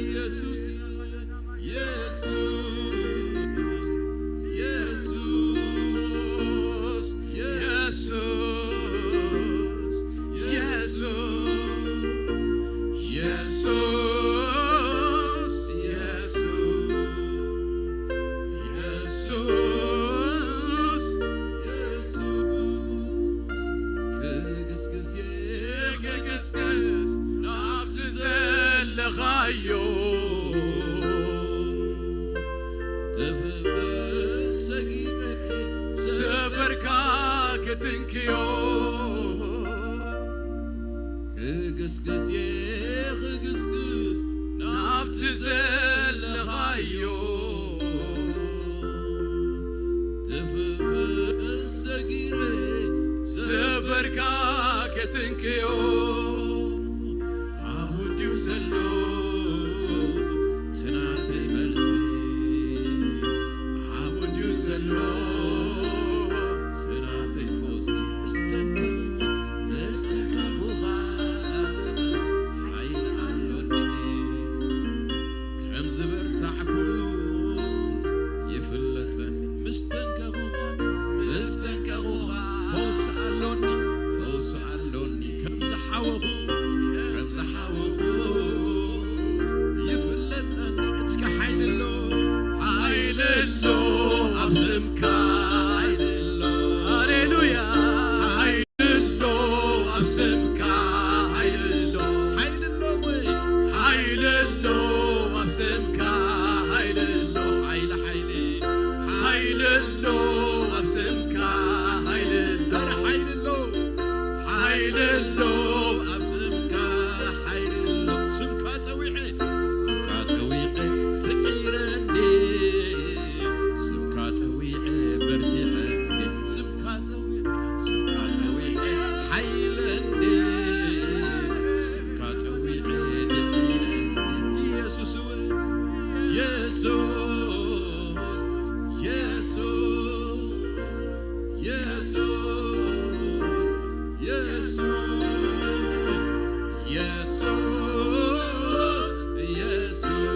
ኢየሱስ፣ ኢየሱስ፣ ኢየሱስ፣ ኢየሱስ፣ ኢየሱስ፣ ኢየሱስ፣ ኢየሱስ፣ ኢየሱስ፣ ክግስግስ፣ ክግስግስ ናብቲ ዘለኻዮ ትፍስስ ሰጊረ ሰፈርካ ክትንክዮ። ክግስግስ፣ ክግስግስ ናብቲ ዘለኻዮ ትፍስስ ሰጊረ ሰፈርካ ክትንክዮ። ኣብኡ ድዩ ዘሎ እቲ ናተይ መልሲ? ኣብኡ ድዩ ዘሎ እቲ ናተይ ፈውሲ? ምስ ተንከኹኻ፣ ምስ ተንከኹኻ ሓይሊ ኣሎኒ። ከም ዝበርታዕኩ ይፍለጠኒ። ምስ ተንከኹኻ፣ ምስ ተንከኹኻ ፈውሲ ኣሎኒ፣ ፈውሲ ኣሎኒ። ከም ዝሓወኹ፣ ከም ዝሓወኹ ይፍለጠኒ። እስከ ሓይሊ ኣሎ፣ ሓይሊ ኣሎ ኣብ ስምካ፣ ሓይሊ ኣሎ። ሃሌሉያ። ሓይሊ ኣሎ ኣብ ስምካ፣ ሓይሊ ኣሎ። ሓይሊ ኣሎ ወይ? ሓይሊ ኣሎ ኣብ ስምካ፣ ሓይሊ ኣሎ። ሓይሊ፣ ሓይሊ፣ ሓይሊ ኣሎ ኣብ ስምካ፣ ሓይሊ ኣሎ። ኧረ ሓይሊ ኣሎ፣ ሓይሊ ኣሎ ኣብ ስምካ፣ ሓይሊ ኣሎ። ስምካ ጸዊዐ፣ ስምካ ጸዊዐ ስዒረኒ፣ ስምካ ጸዊዐ በርቲዐኒ፣ ስምካ ጸዊዐ፣ ስምካ ጸዊዐ ሓይለኒ፣ ስምካ ጸዊዐ ድሒነኒ። ኢየሱስ ወይ፣ ኢየሱስ፣ ኢየሱስ፣ ኢየሱስ፣ ኢየሱስ፣ ኢየሱስ፣ ኢየሱስ፣ ኢየሱስ፣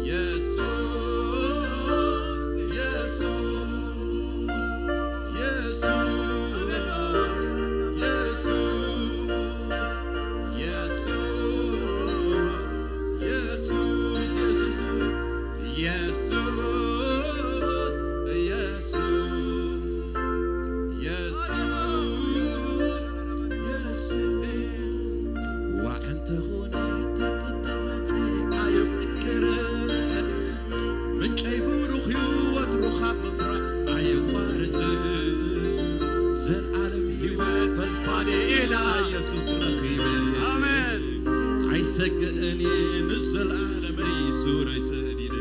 ኢየሱስ፣ ኢየሱስ፣ ኢየሱስ፣ ኢየሱስ፣ ኢየሱስ፣ ኢየሱስ፣ ኢየሱስ፣ ኢየሱስ፣ ኢየሱስ። ዋዕ እንተኾነ ትርቂ እንተመጸ ኣየፍክርን፣ ምንጨይ ብሩኽ እዩ ወትሩ ካብ ምፍራይ ኣየቋርጽን። ዘልኣለም ህይወት ፈልፋሊ ኢላ ኢየሱስ ረኺበ። ኣሜን። ኣይሰግእን እየ ንዘልኣለመይ ሱረይ ሰዲደ።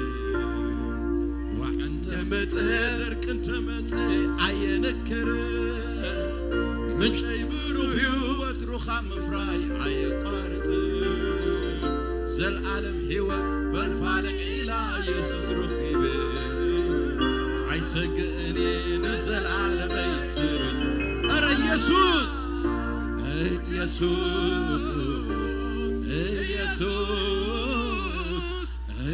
ዋዕ እንተመጸ ደርቂ እንተመጸ ኣየነክርን። ምንጨይ ብሩኽ እዩ ወትሩ ካብ ምፍራይ ኣየቋርጽን። ዘልኣለም ህይወት ፈልፋሊ ዒላ ኢየሱስ ረኺበ። ኣይሰግእን እየ ንዘልኣለመይ ስርስ። ኧረ ኢየሱስ፣ ኢየሱስ፣ ኢየሱስ፣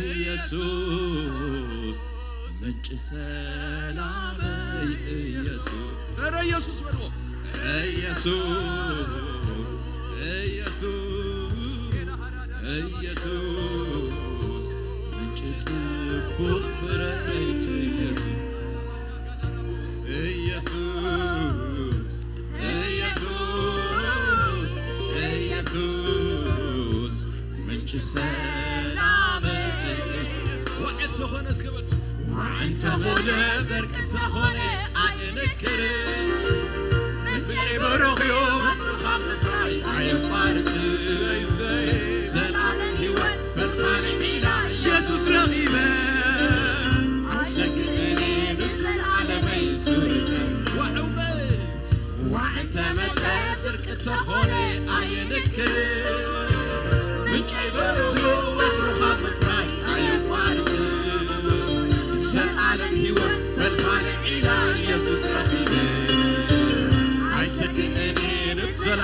ኢየሱስ፣ ምንጪ ሰላመይ ኢየሱስ። ኧረ ኢየሱስ በልዎ። ኢየሱስ፣ ኢየሱስ፣ ኢየሱስ፣ ምንጪ ጽቡቕ ፍረይ ኢየሱስ። ኢየሱስ፣ ኢየሱስ፣ ኢየሱስ፣ ምንጪ ሰላም። ዋዕ እንተኾነ እስከ በሉ። ዋዕ እንተኾነ በርቂ እንተኾነ ኣይንክር። ምንጨይ ብሩኽ እዩ።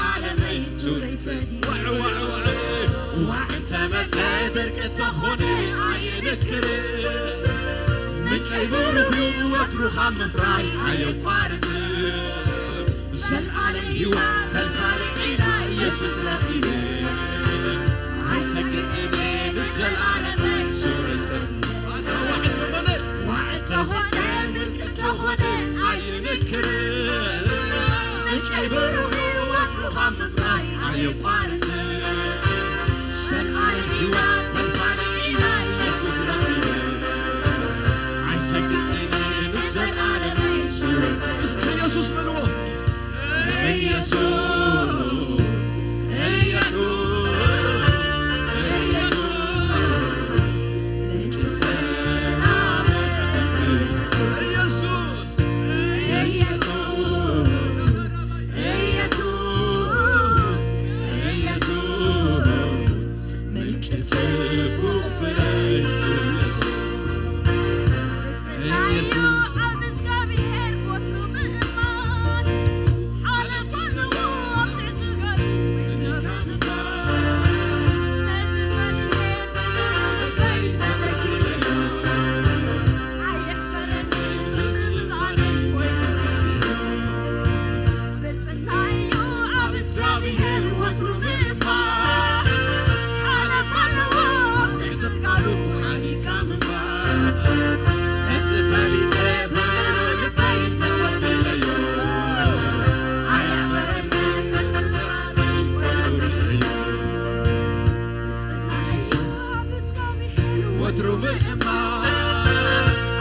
ዓለመይ ሱረይ ሰዲደ። ዋዕ፣ ዋዕ፣ ዋዕ። ዋዕ እንተመጸ ደርቂ እንተኾነ ኣይንክር። ምንጨይ ብሩኽ እዩ ወትሩ ካብ ምፍራይ ኣየቋርጽ። ዘልኣለም ህይወት ፈልፋሊ ዒላ ኢየሱስ ረኺበ። ኣይሰግእን ንዘልኣለመይ ሱረይ ሰዲደ። ኣታ ዋዕ እንተኾነ፣ ዋዕ እንተኾነ፣ ምልቂ እንተኾነ ኣይንክር። ምንጨይ ብሩኽ እዩ ወትሩ ካብ ምፍራይ ኣየቋርጽ። ዘልኣለም ህይወት ፈልፋሊ ዒላ ኢየሱስ ረኺበ። ኣይሰግእን ንዘልኣለመይ ሱረይ ሰዲደ። እስከ ኢየሱስ በልዎ። ኢየሱስ፣ ኢየሱስ፣ ኢየሱስ፣ ምንጭ ሰላም። ኢየሱስ፣ ኢየሱስ፣ ኢየሱስ፣ ኢየሱስ፣ ምንጭ ጽቡቕ ፍረ። ኢየሱስ፣ ኢየሱስ። ኣብ እግዚኣብሔር ወትሩ ምእማን ሓለፋ ኣለዎ ኣብ ትሕቲ ገጹ። ወትሩ ምእማን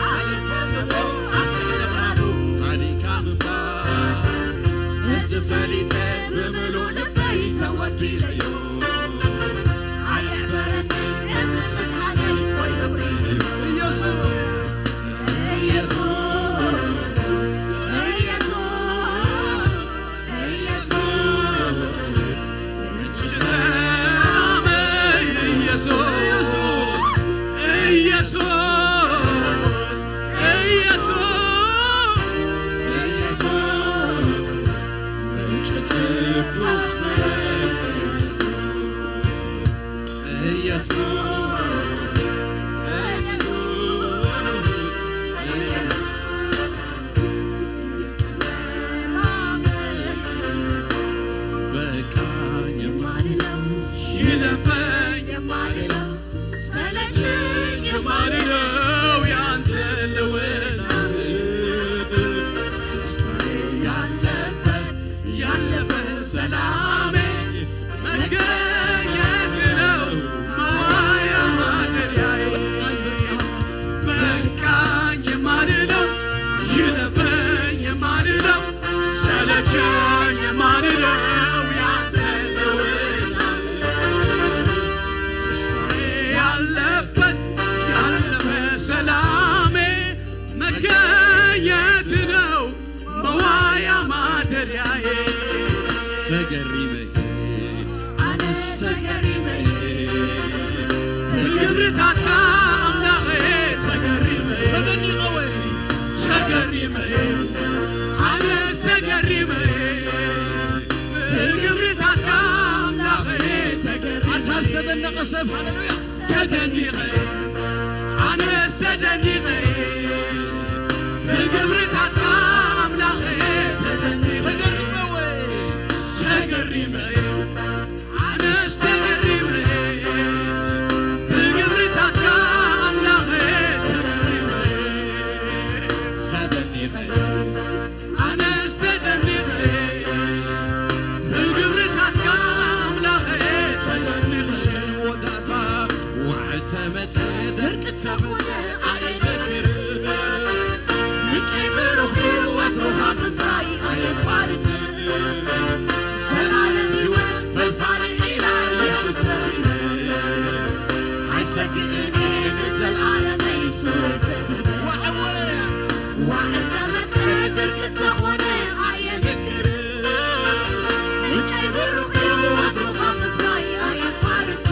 ኣየፈልዎ ኣብ ትሕቲ ቃሉ ጻድቃ ምንባር። እዚ ፈሊጠ ብምሉእ ልበይ ተቐቢለዮ። ኣየሕፈረንን እምነት ሓዘይ ኮይኑ ኢየሱስ፣ ኢየሱስ፣ ኢየሱስ። ኢየሱስ፣ ምንጭ ሰላመይ ኢየሱስ፣ ኢየሱስ፣ ኢየሱስ፣ ኢየሱስ፣ ምንጭ ጽድቅ ኢየሱስ፣ ኢየሱስ፣ ኢየሱስ። በቃኝ የማልለው፣ ይለፈኝ የማልለው፣ ሰለቸኝ የማልለው ያንተ ልውና፣ ደስታዬ ያለበት ያለፈ ሰላሜ መገኘት ነው መዋያ ማደሪያዬ። በቃኝ የማልለው፣ ይለፈኝ የማልለው፣ ሰለቸኝ የማልለው ያንተ ልውና፣ ደስታዬ ያለበት ያለፈ ሰላሜ መገኘት ነው መዋያ ማደሪያዬ። ተገሪመ፣ ኣነስ ተገሪመ፣ ብግብርታትካ ኣምላኸ ተገሪመ። ተደኒቐ ወይ? ተገሪመ፣ ኣነስ ተገሪመ፣ ብግብርታትካ ኣምላኸ ተገሪመ። ኣታ ዝተደነቐ ሰብ፣ ሃሌሉያ። ተደኒቐ፣ ኣነስ ተደኒቐ፣ ብግብርታትካ ኣምላኸ ተደኒቐ። ተገሪመ ወይ? ተገሪመ፣ ኣነስ ተገሪመ፣ ብግብርታትካ ኣምላኸ ተገሪመ። ተደኒቐ፣ ኣነስ ተደኒቐ፣ ብግብርታትካ ኣምላኸ ተደኒቐ። እስከ ንወዳእታ ዋዕተ መጸ ደርቂ ተኾነ ኣይነክር። ምንጨይ ብሩኽ ወትሩ ካብ ምፍራይ ኣየቋርጽ። ዘላለም ህይወት ፈልፋሊ ዒላ ኢየሱስ ረኺበ። ኣይሰግእን ንዘለዓለመይ ሱረይ ሰዲደ። ዋዕወ ዋዕተ መጸ ደርቂ ተኾነ ኣየንክር። ምንጨይ ብሩኽ ወትሩ ካብ ምፍራይ ኣየቋርጽ።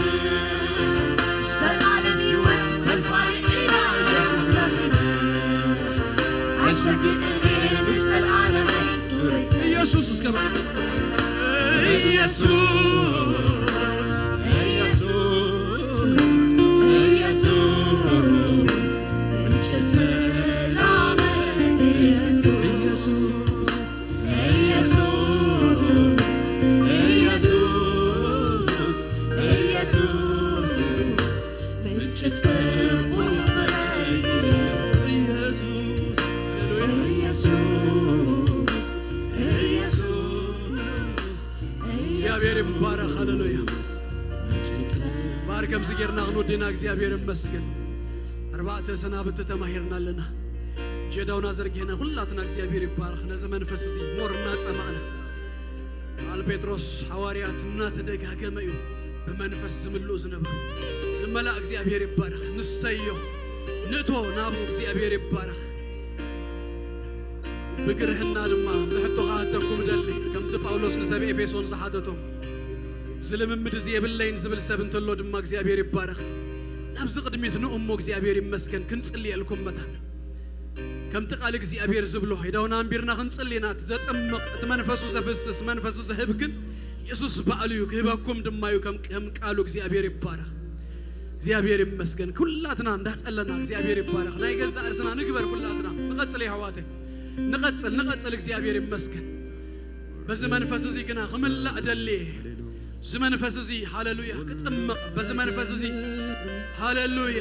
ዘላለም ህይወት ፈልፋሊ ዒላ ኢየሱስ ረኺበ። ኣይሰግእን ንዘለዓለመይ ሱረይ ሰዲደ። ኢየሱስ እስከ በል። ኢየሱስ፣ ኢየሱስ፣ ኢየሱስ፣ ምንጭ ሰላም። ኢየሱስ፣ ኢየሱስ፣ ኢየሱስ፣ ኢየሱስ፣ ምንጭ ጽድቅ ፍሬ። ኢየሱስ፣ ኢየሱስ፣ ኢየሱስ፣ እግዚኣብሔር ይባረኽ። ሃሌሉያ። ባር ከምዚ ጌርና ክንወድና እግዚኣብሔር ይመስገን። ኣርባዕተ ሰናብቲ ተማሂርና ኣለና። ጀዳውና ዘርጊሕና ኩላትና እግዚኣብሔር ይባረኽ። ነዚ መንፈስ እዚ ሞር እናጸማዕና፣ በዓል ጴጥሮስ ሓዋርያት እናተደጋገመ እዩ ብመንፈስ ዝምልኡ ዝነበሩ። ንመላእ እግዚኣብሔር ይባረኽ። ንስተዮ፣ ንእቶ ናብኡ እግዚኣብሔር ይባረኽ። ብግርህና ድማ ዝሕቶ ክሓተኩም እደሊ፣ ከምቲ ጳውሎስ ንሰብ ኤፌሶን ዝሓተቶ፣ "እዚ ልምምድ እዚ የብለይን" ዝብል ሰብ እንተሎ ድማ እግዚኣብሔር ይባረኽ። ናብዚ ቅድሚት ንእሞ እግዚኣብሔር ይመስገን። ክንጽልየልኩም መታን ከምቲ ቃል እግዚኣብሔር ዝብሎ፣ ሄዳውና ኣንቢርና ክንጽሊ ኢና። እቲ ዘጠምቕ፣ እቲ መንፈሱ ዘፍስስ፣ መንፈሱ ዝህብ ግን የሱስ ባዕሉ እዩ፣ ክህበኩም ድማ እዩ። ከም፣ ከም ቃሉ እግዚኣብሔር ይባረኽ። እግዚኣብሔር ይመስገን። ኩላትና እንዳጸለና እግዚኣብሔር ይባረኽ። ናይ ገዛእ ርእስና ንግበር። ኩላትና ንቐጽል፣ የሕዋተይ፣ ንቐጽል፣ ንቐጽል። እግዚኣብሔር ይመስገን። በዚ መንፈስ እዚ ግና ክምላእ ደልየ። እዚ መንፈስ እዚ፣ ሃሌሉያ፣ ክጥምቕ በዚ መንፈስ እዚ፣ ሃሌሉያ፣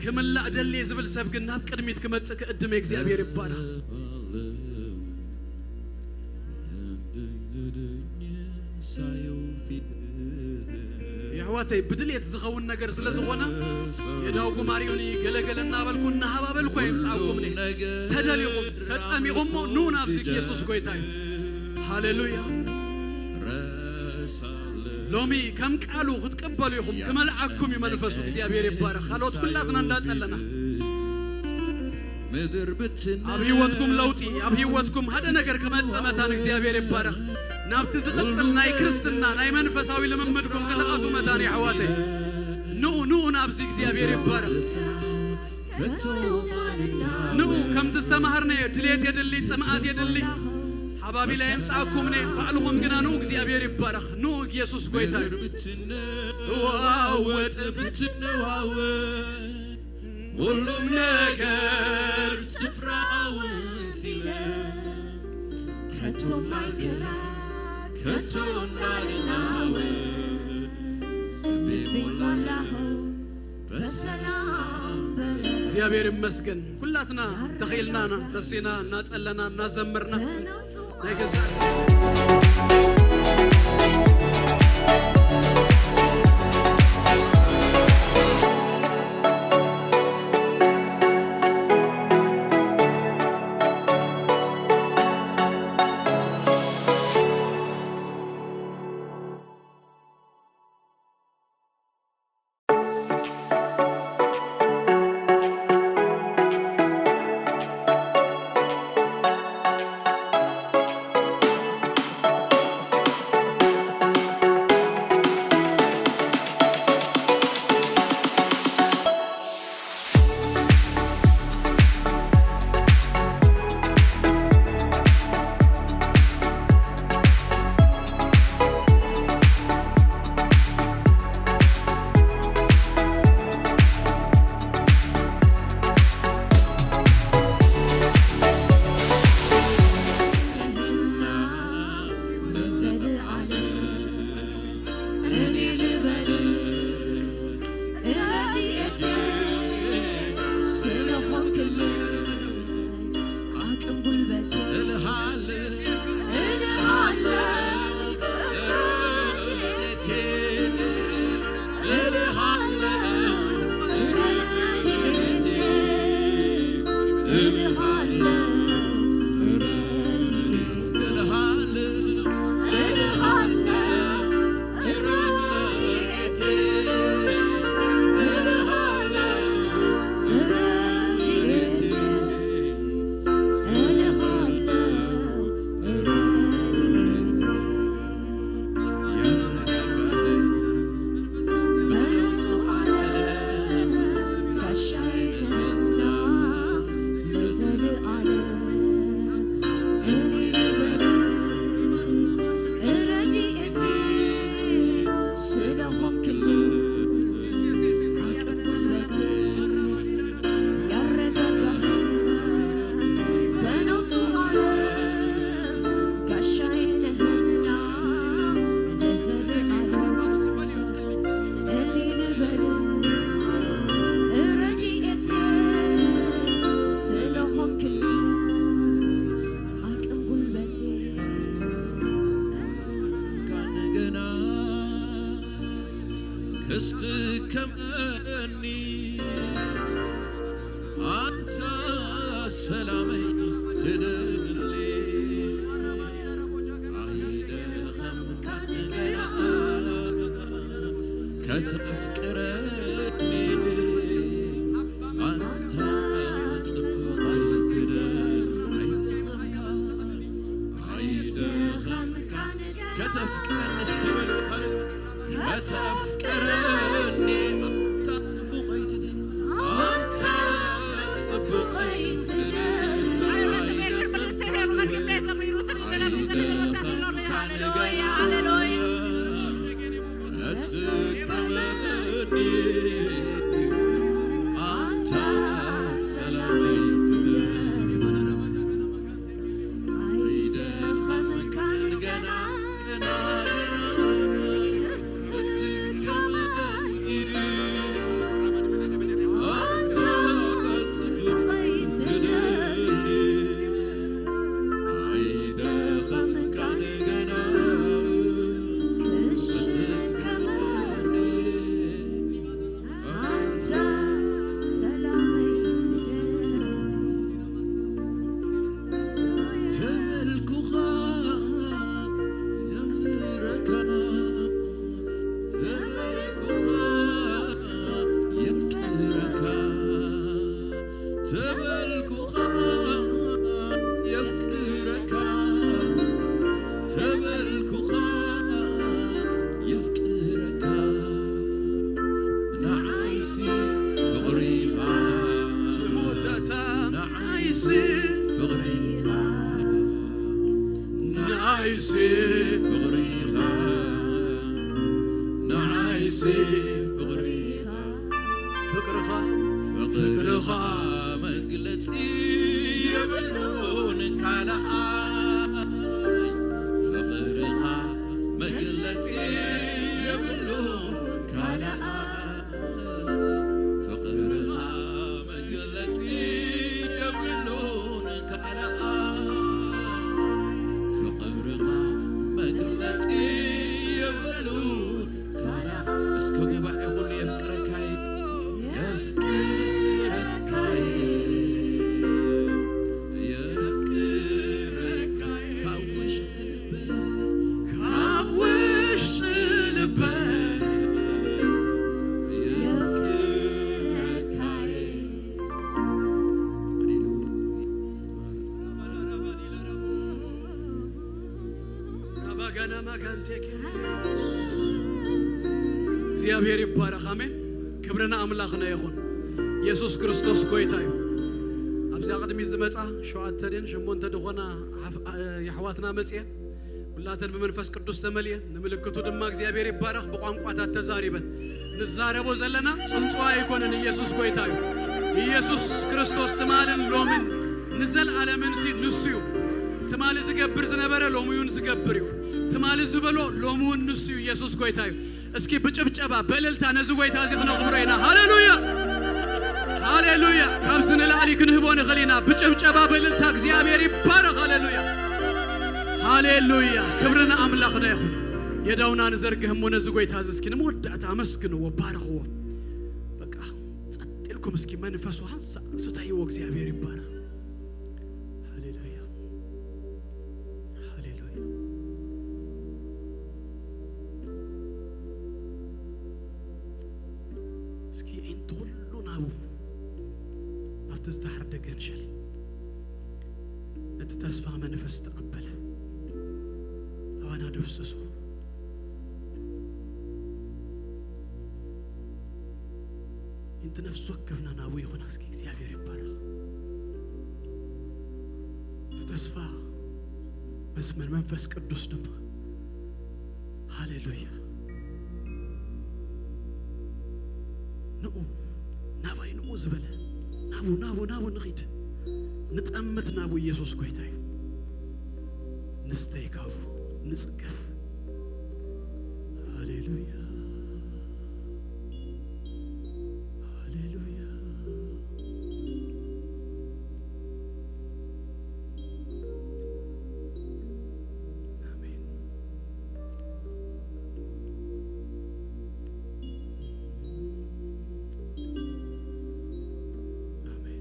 ክምላእ ደልየ ዝብል ሰብ ግን ናብ ቅድሚት ክመጽእ ክእድም። እግዚኣብሔር ይባረኽ። የሕዋተይ፣ ብድሌት ዝኸውን ነገር ስለ ዝኾነ፣ የዳውጉ ማርዮኒ ገለገለ እናበልኩ እናሃባበልኩ ኣይምጻእኩምኒ። ተደሊኹም፣ ተጸሚቑሞ፣ ኑ ናብዚ፣ ኢየሱስ ጎይታ እዩ። ሃሌሉያ። ሎሚ ከም ቃሉ ክትቅበሉ ኢኹም፣ ክመልዓኩም እዩ መንፈሱ። እግዚኣብሔር ይባረኽ። ካልኦት ኩላትና እንዳጸለና፣ ኣብ ህይወትኩም ለውጢ፣ ኣብ ህይወትኩም ሓደ ነገር ክመጽእ መታን እግዚኣብሔር ይባረኽ። ናብቲ ዝቕጽል ናይ ክርስትና ናይ መንፈሳዊ ልምምድኩም ክትኣቱ መታን፣ የሕዋተይ፣ ንኡ፣ ንኡ ናብዚ። እግዚኣብሔር ይባረኽ። ንኡ። ከምቲ ዝተማሃርናዮ፣ ድሌት የድሊ፣ ጽምኣት የድሊ። ሓባቢላ የምጽኣኩምኒ፣ ባዕልኹም ግና ንኡ። እግዚኣብሔር ይባረኽ። ንኡ፣ ኢየሱስ ጎይታ እዩ። ትዋወጥ ብትነዋወጥ፣ ሁሉም ነገር ስፍራውን ሲለ፣ ከቶ ማይከራ፣ ከቶ ማይናወ፣ ብሞላኸው በሰላም በረ። እግዚኣብሔር ይመስገን። ኩላትና ተኽኢልና ኢና፣ ተሲና፣ እናጸለና፣ እናዘመርና፣ ናይ ገዛእ ኣፍቅረኒ እስከ በሉ። ሃሌሉያ። ከተፍቅረኒ ኣንታ ጽቡቐይቲ ደል-፣ ኣንታ ጽቡቐይቲ ደል-፣ ኣይደኸምካን ገና እስከ በሉ። ሃሌሉያ፣ ሃሌሉያ። እስከ በሉ። ኣንታ ሰላመይ ትደል-፣ ኣይደኸምካን ገና፣ ገና፣ ገና። ተበልኩኻ የምረካ፣ ተበልኩኻ የፍቅረካ፣ ተበልኩኻ የፍቅረካ፣ ተበልኩኻ የፍቅረካ። ንዓይሲ ፍቕሪኻ መወዳእታ፣ ንዓይሲ ፍቕሪኻ፣ ንዓይሲ ፍቕሪኻ፣ ንዓይሲ ፍቕሪኻ። ፍቕርኻ፣ ፍቕርኻ መግለጺ የብሉን ካልኣይ፣ ፍቕርኻ መግለጺ የብሉን ካልኣይ፣ ፍቕርኻ መግለጺ የብሉን ካልኣይ፣ ፍቕርኻ መግለጺ የብሉን ካልኣይ። እስከ ጉባኤ ኩሉ የፍቅረካይ፣ የፍቅረካይ፣ የፍቅረካይ ካብ ውሽጢ ልበይ፣ ካብ ውሽጢ ልበይ የፍቅረካይ። ሃሌሉያ። እግዚኣብሔር ይባረኽ። ኣሜን። ክብሪ ንኣምላኽና ይኹን። ኢየሱስ ክርስቶስ ጎይታ እዩ። ኣብዚኣ ቅድሚት ዝመጻ ሸውዓተ ድን ሸሞንተ ዝኾና ሓፍ-፣ ኣ-፣ የሕዋትና መጽኤ፣ ኩላተን ብመንፈስ ቅዱስ ተመልኤን፣ ንምልክቱ ድማ እግዚኣብሔር ይባረኽ፣ ብቋንቋታት ተዛሪበን ንዛረቦ ዘለና ጽንጽዋ ኣይኮነን። ኢየሱስ ጎይታ እዩ። ኢየሱስ ክርስቶስ ትማልን ሎምን ንዘለዓለምን ሲ ንሱ እዩ። ትማሊ ዝገብር ዝነበረ ሎሚ እውን ዝገብር እዩ። ትማሊ ዝበሎ ሎሚ እውን ንሱ እዩ። ኢየሱስ ጎይታ እዩ። እስኪ ብጭብጨባ በእልልታ ነዚ ጎይታ እዚ ክነኽብሮ ኢና። ሃሌሉያ! ሃሌሉያ! ካብዚ ንላዕሊ ክንህቦ ንኽእል ኢና። ብጭብጨባ በእልልታ እግዚኣብሔር ይባረኽ። ሃሌሉያ! ሃሌሉያ! ክብሪ ንኣምላኽና ይኹን። የዳውና ንዘርግህ እሞ ነዚ ጎይታ እዚ እስኪ ንመወዳእታ ኣመስግንዎ፣ ባርኽዎ። በቃ ጸጥ ኢልኩም እስኪ መንፈሱ ሃንሳ ስተይዎ። እግዚኣብሔር ይባረኽ። ሃሌሉያ! ሃሌሉያ! እስኪ ኣዒንቲ ኩሉ ናቡ፣ ኣብቲ ዝተሓርደ ገንሸል ነቲ ተስፋ መንፈስ ተቐበለ ኣባና ደፍሰሶ። ኣዒንቲ ነፍሲ ወከፍና ናቡ ይኹና። እስኪ እግዚኣብሔር ይባረኽ። እቲ ተስፋ መስመር መንፈስ ቅዱስ ድማ፣ ሃሌሉያ፣ ንኡ ናባይ ንኡ ዝበለ፣ ናቡ ናቡ ናቡ ንኺድ፣ ንጠምት ናቡ። ኢየሱስ ጎይታ እዩ። ንስተይ ካብኡ ንጽገብ። ሃሌሉያ፣ ሃሌሉያ። ኣሜን። ኣሜን።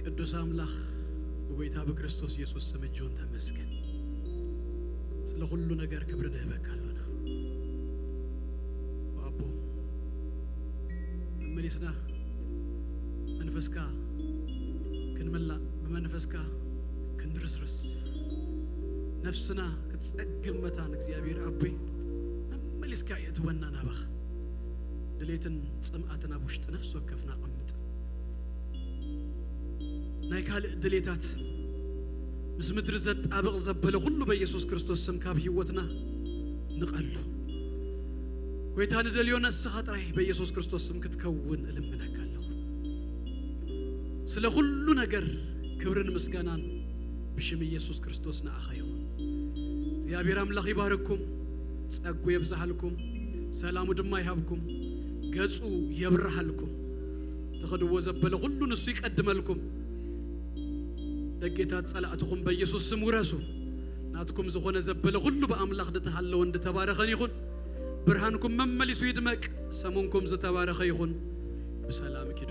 ቅዱስ ኣምላኽ፣ ብጎይታ ብክርስቶስ ኢየሱስ ስም እጆን ተመስገን። ስለ ኩሉ ነገር ክብሪ ንህበካ ኣሎና። ኣቦ፣ መመሊስና መንፈስካ ክንምላእ፣ ብመንፈስካ ክንድርስርስ፣ ነፍስና ክትጸግም መታን እግዚኣብሔር ኣቦይ፣ መመሊስካ የእትወና ናባኻ። ድሌትን ጽምኣትን ኣብ ውሽጢ ነፍሲ ወከፍና ኣቐምጥ። ናይ ካልእ ድሌታት ምስ ምድሪ ዘጣብቕ ዘበለ ኩሉ በኢየሱስ ክርስቶስ ስም ካብ ህይወትና ንቐሉ። ጎይታ፣ ንደልዮ ንስኻ ጥራይ በኢየሱስ ክርስቶስ ስም ክትከውን እልምነካ ኣለኹ። ስለ ኩሉ ነገር ክብርን ምስጋናን ብሽም ኢየሱስ ክርስቶስ ንኣኻ ይኹን። እግዚኣብሔር ኣምላኽ ይባርኩም፣ ጸጉ የብዝሃልኩም፣ ሰላሙ ድማ ይሃብኩም፣ ገጹ የብርሃልኩም። ትኸድዎ ዘበለ ኩሉ ንሱ ይቀድመልኩም። ደጌታት ጸላእትኹም በኢየሱስ ስም ውረሱ። ናትኩም ዝኾነ ዘበለ ኩሉ ብኣምላኽ ድተሃለወን ድተባረኸን ይኹን። ብርሃንኩም መመሊሱ ይድመቅ፣ ሰሙንኩም ዝተባረኸ ይኹን። ብሰላም ኪዱ።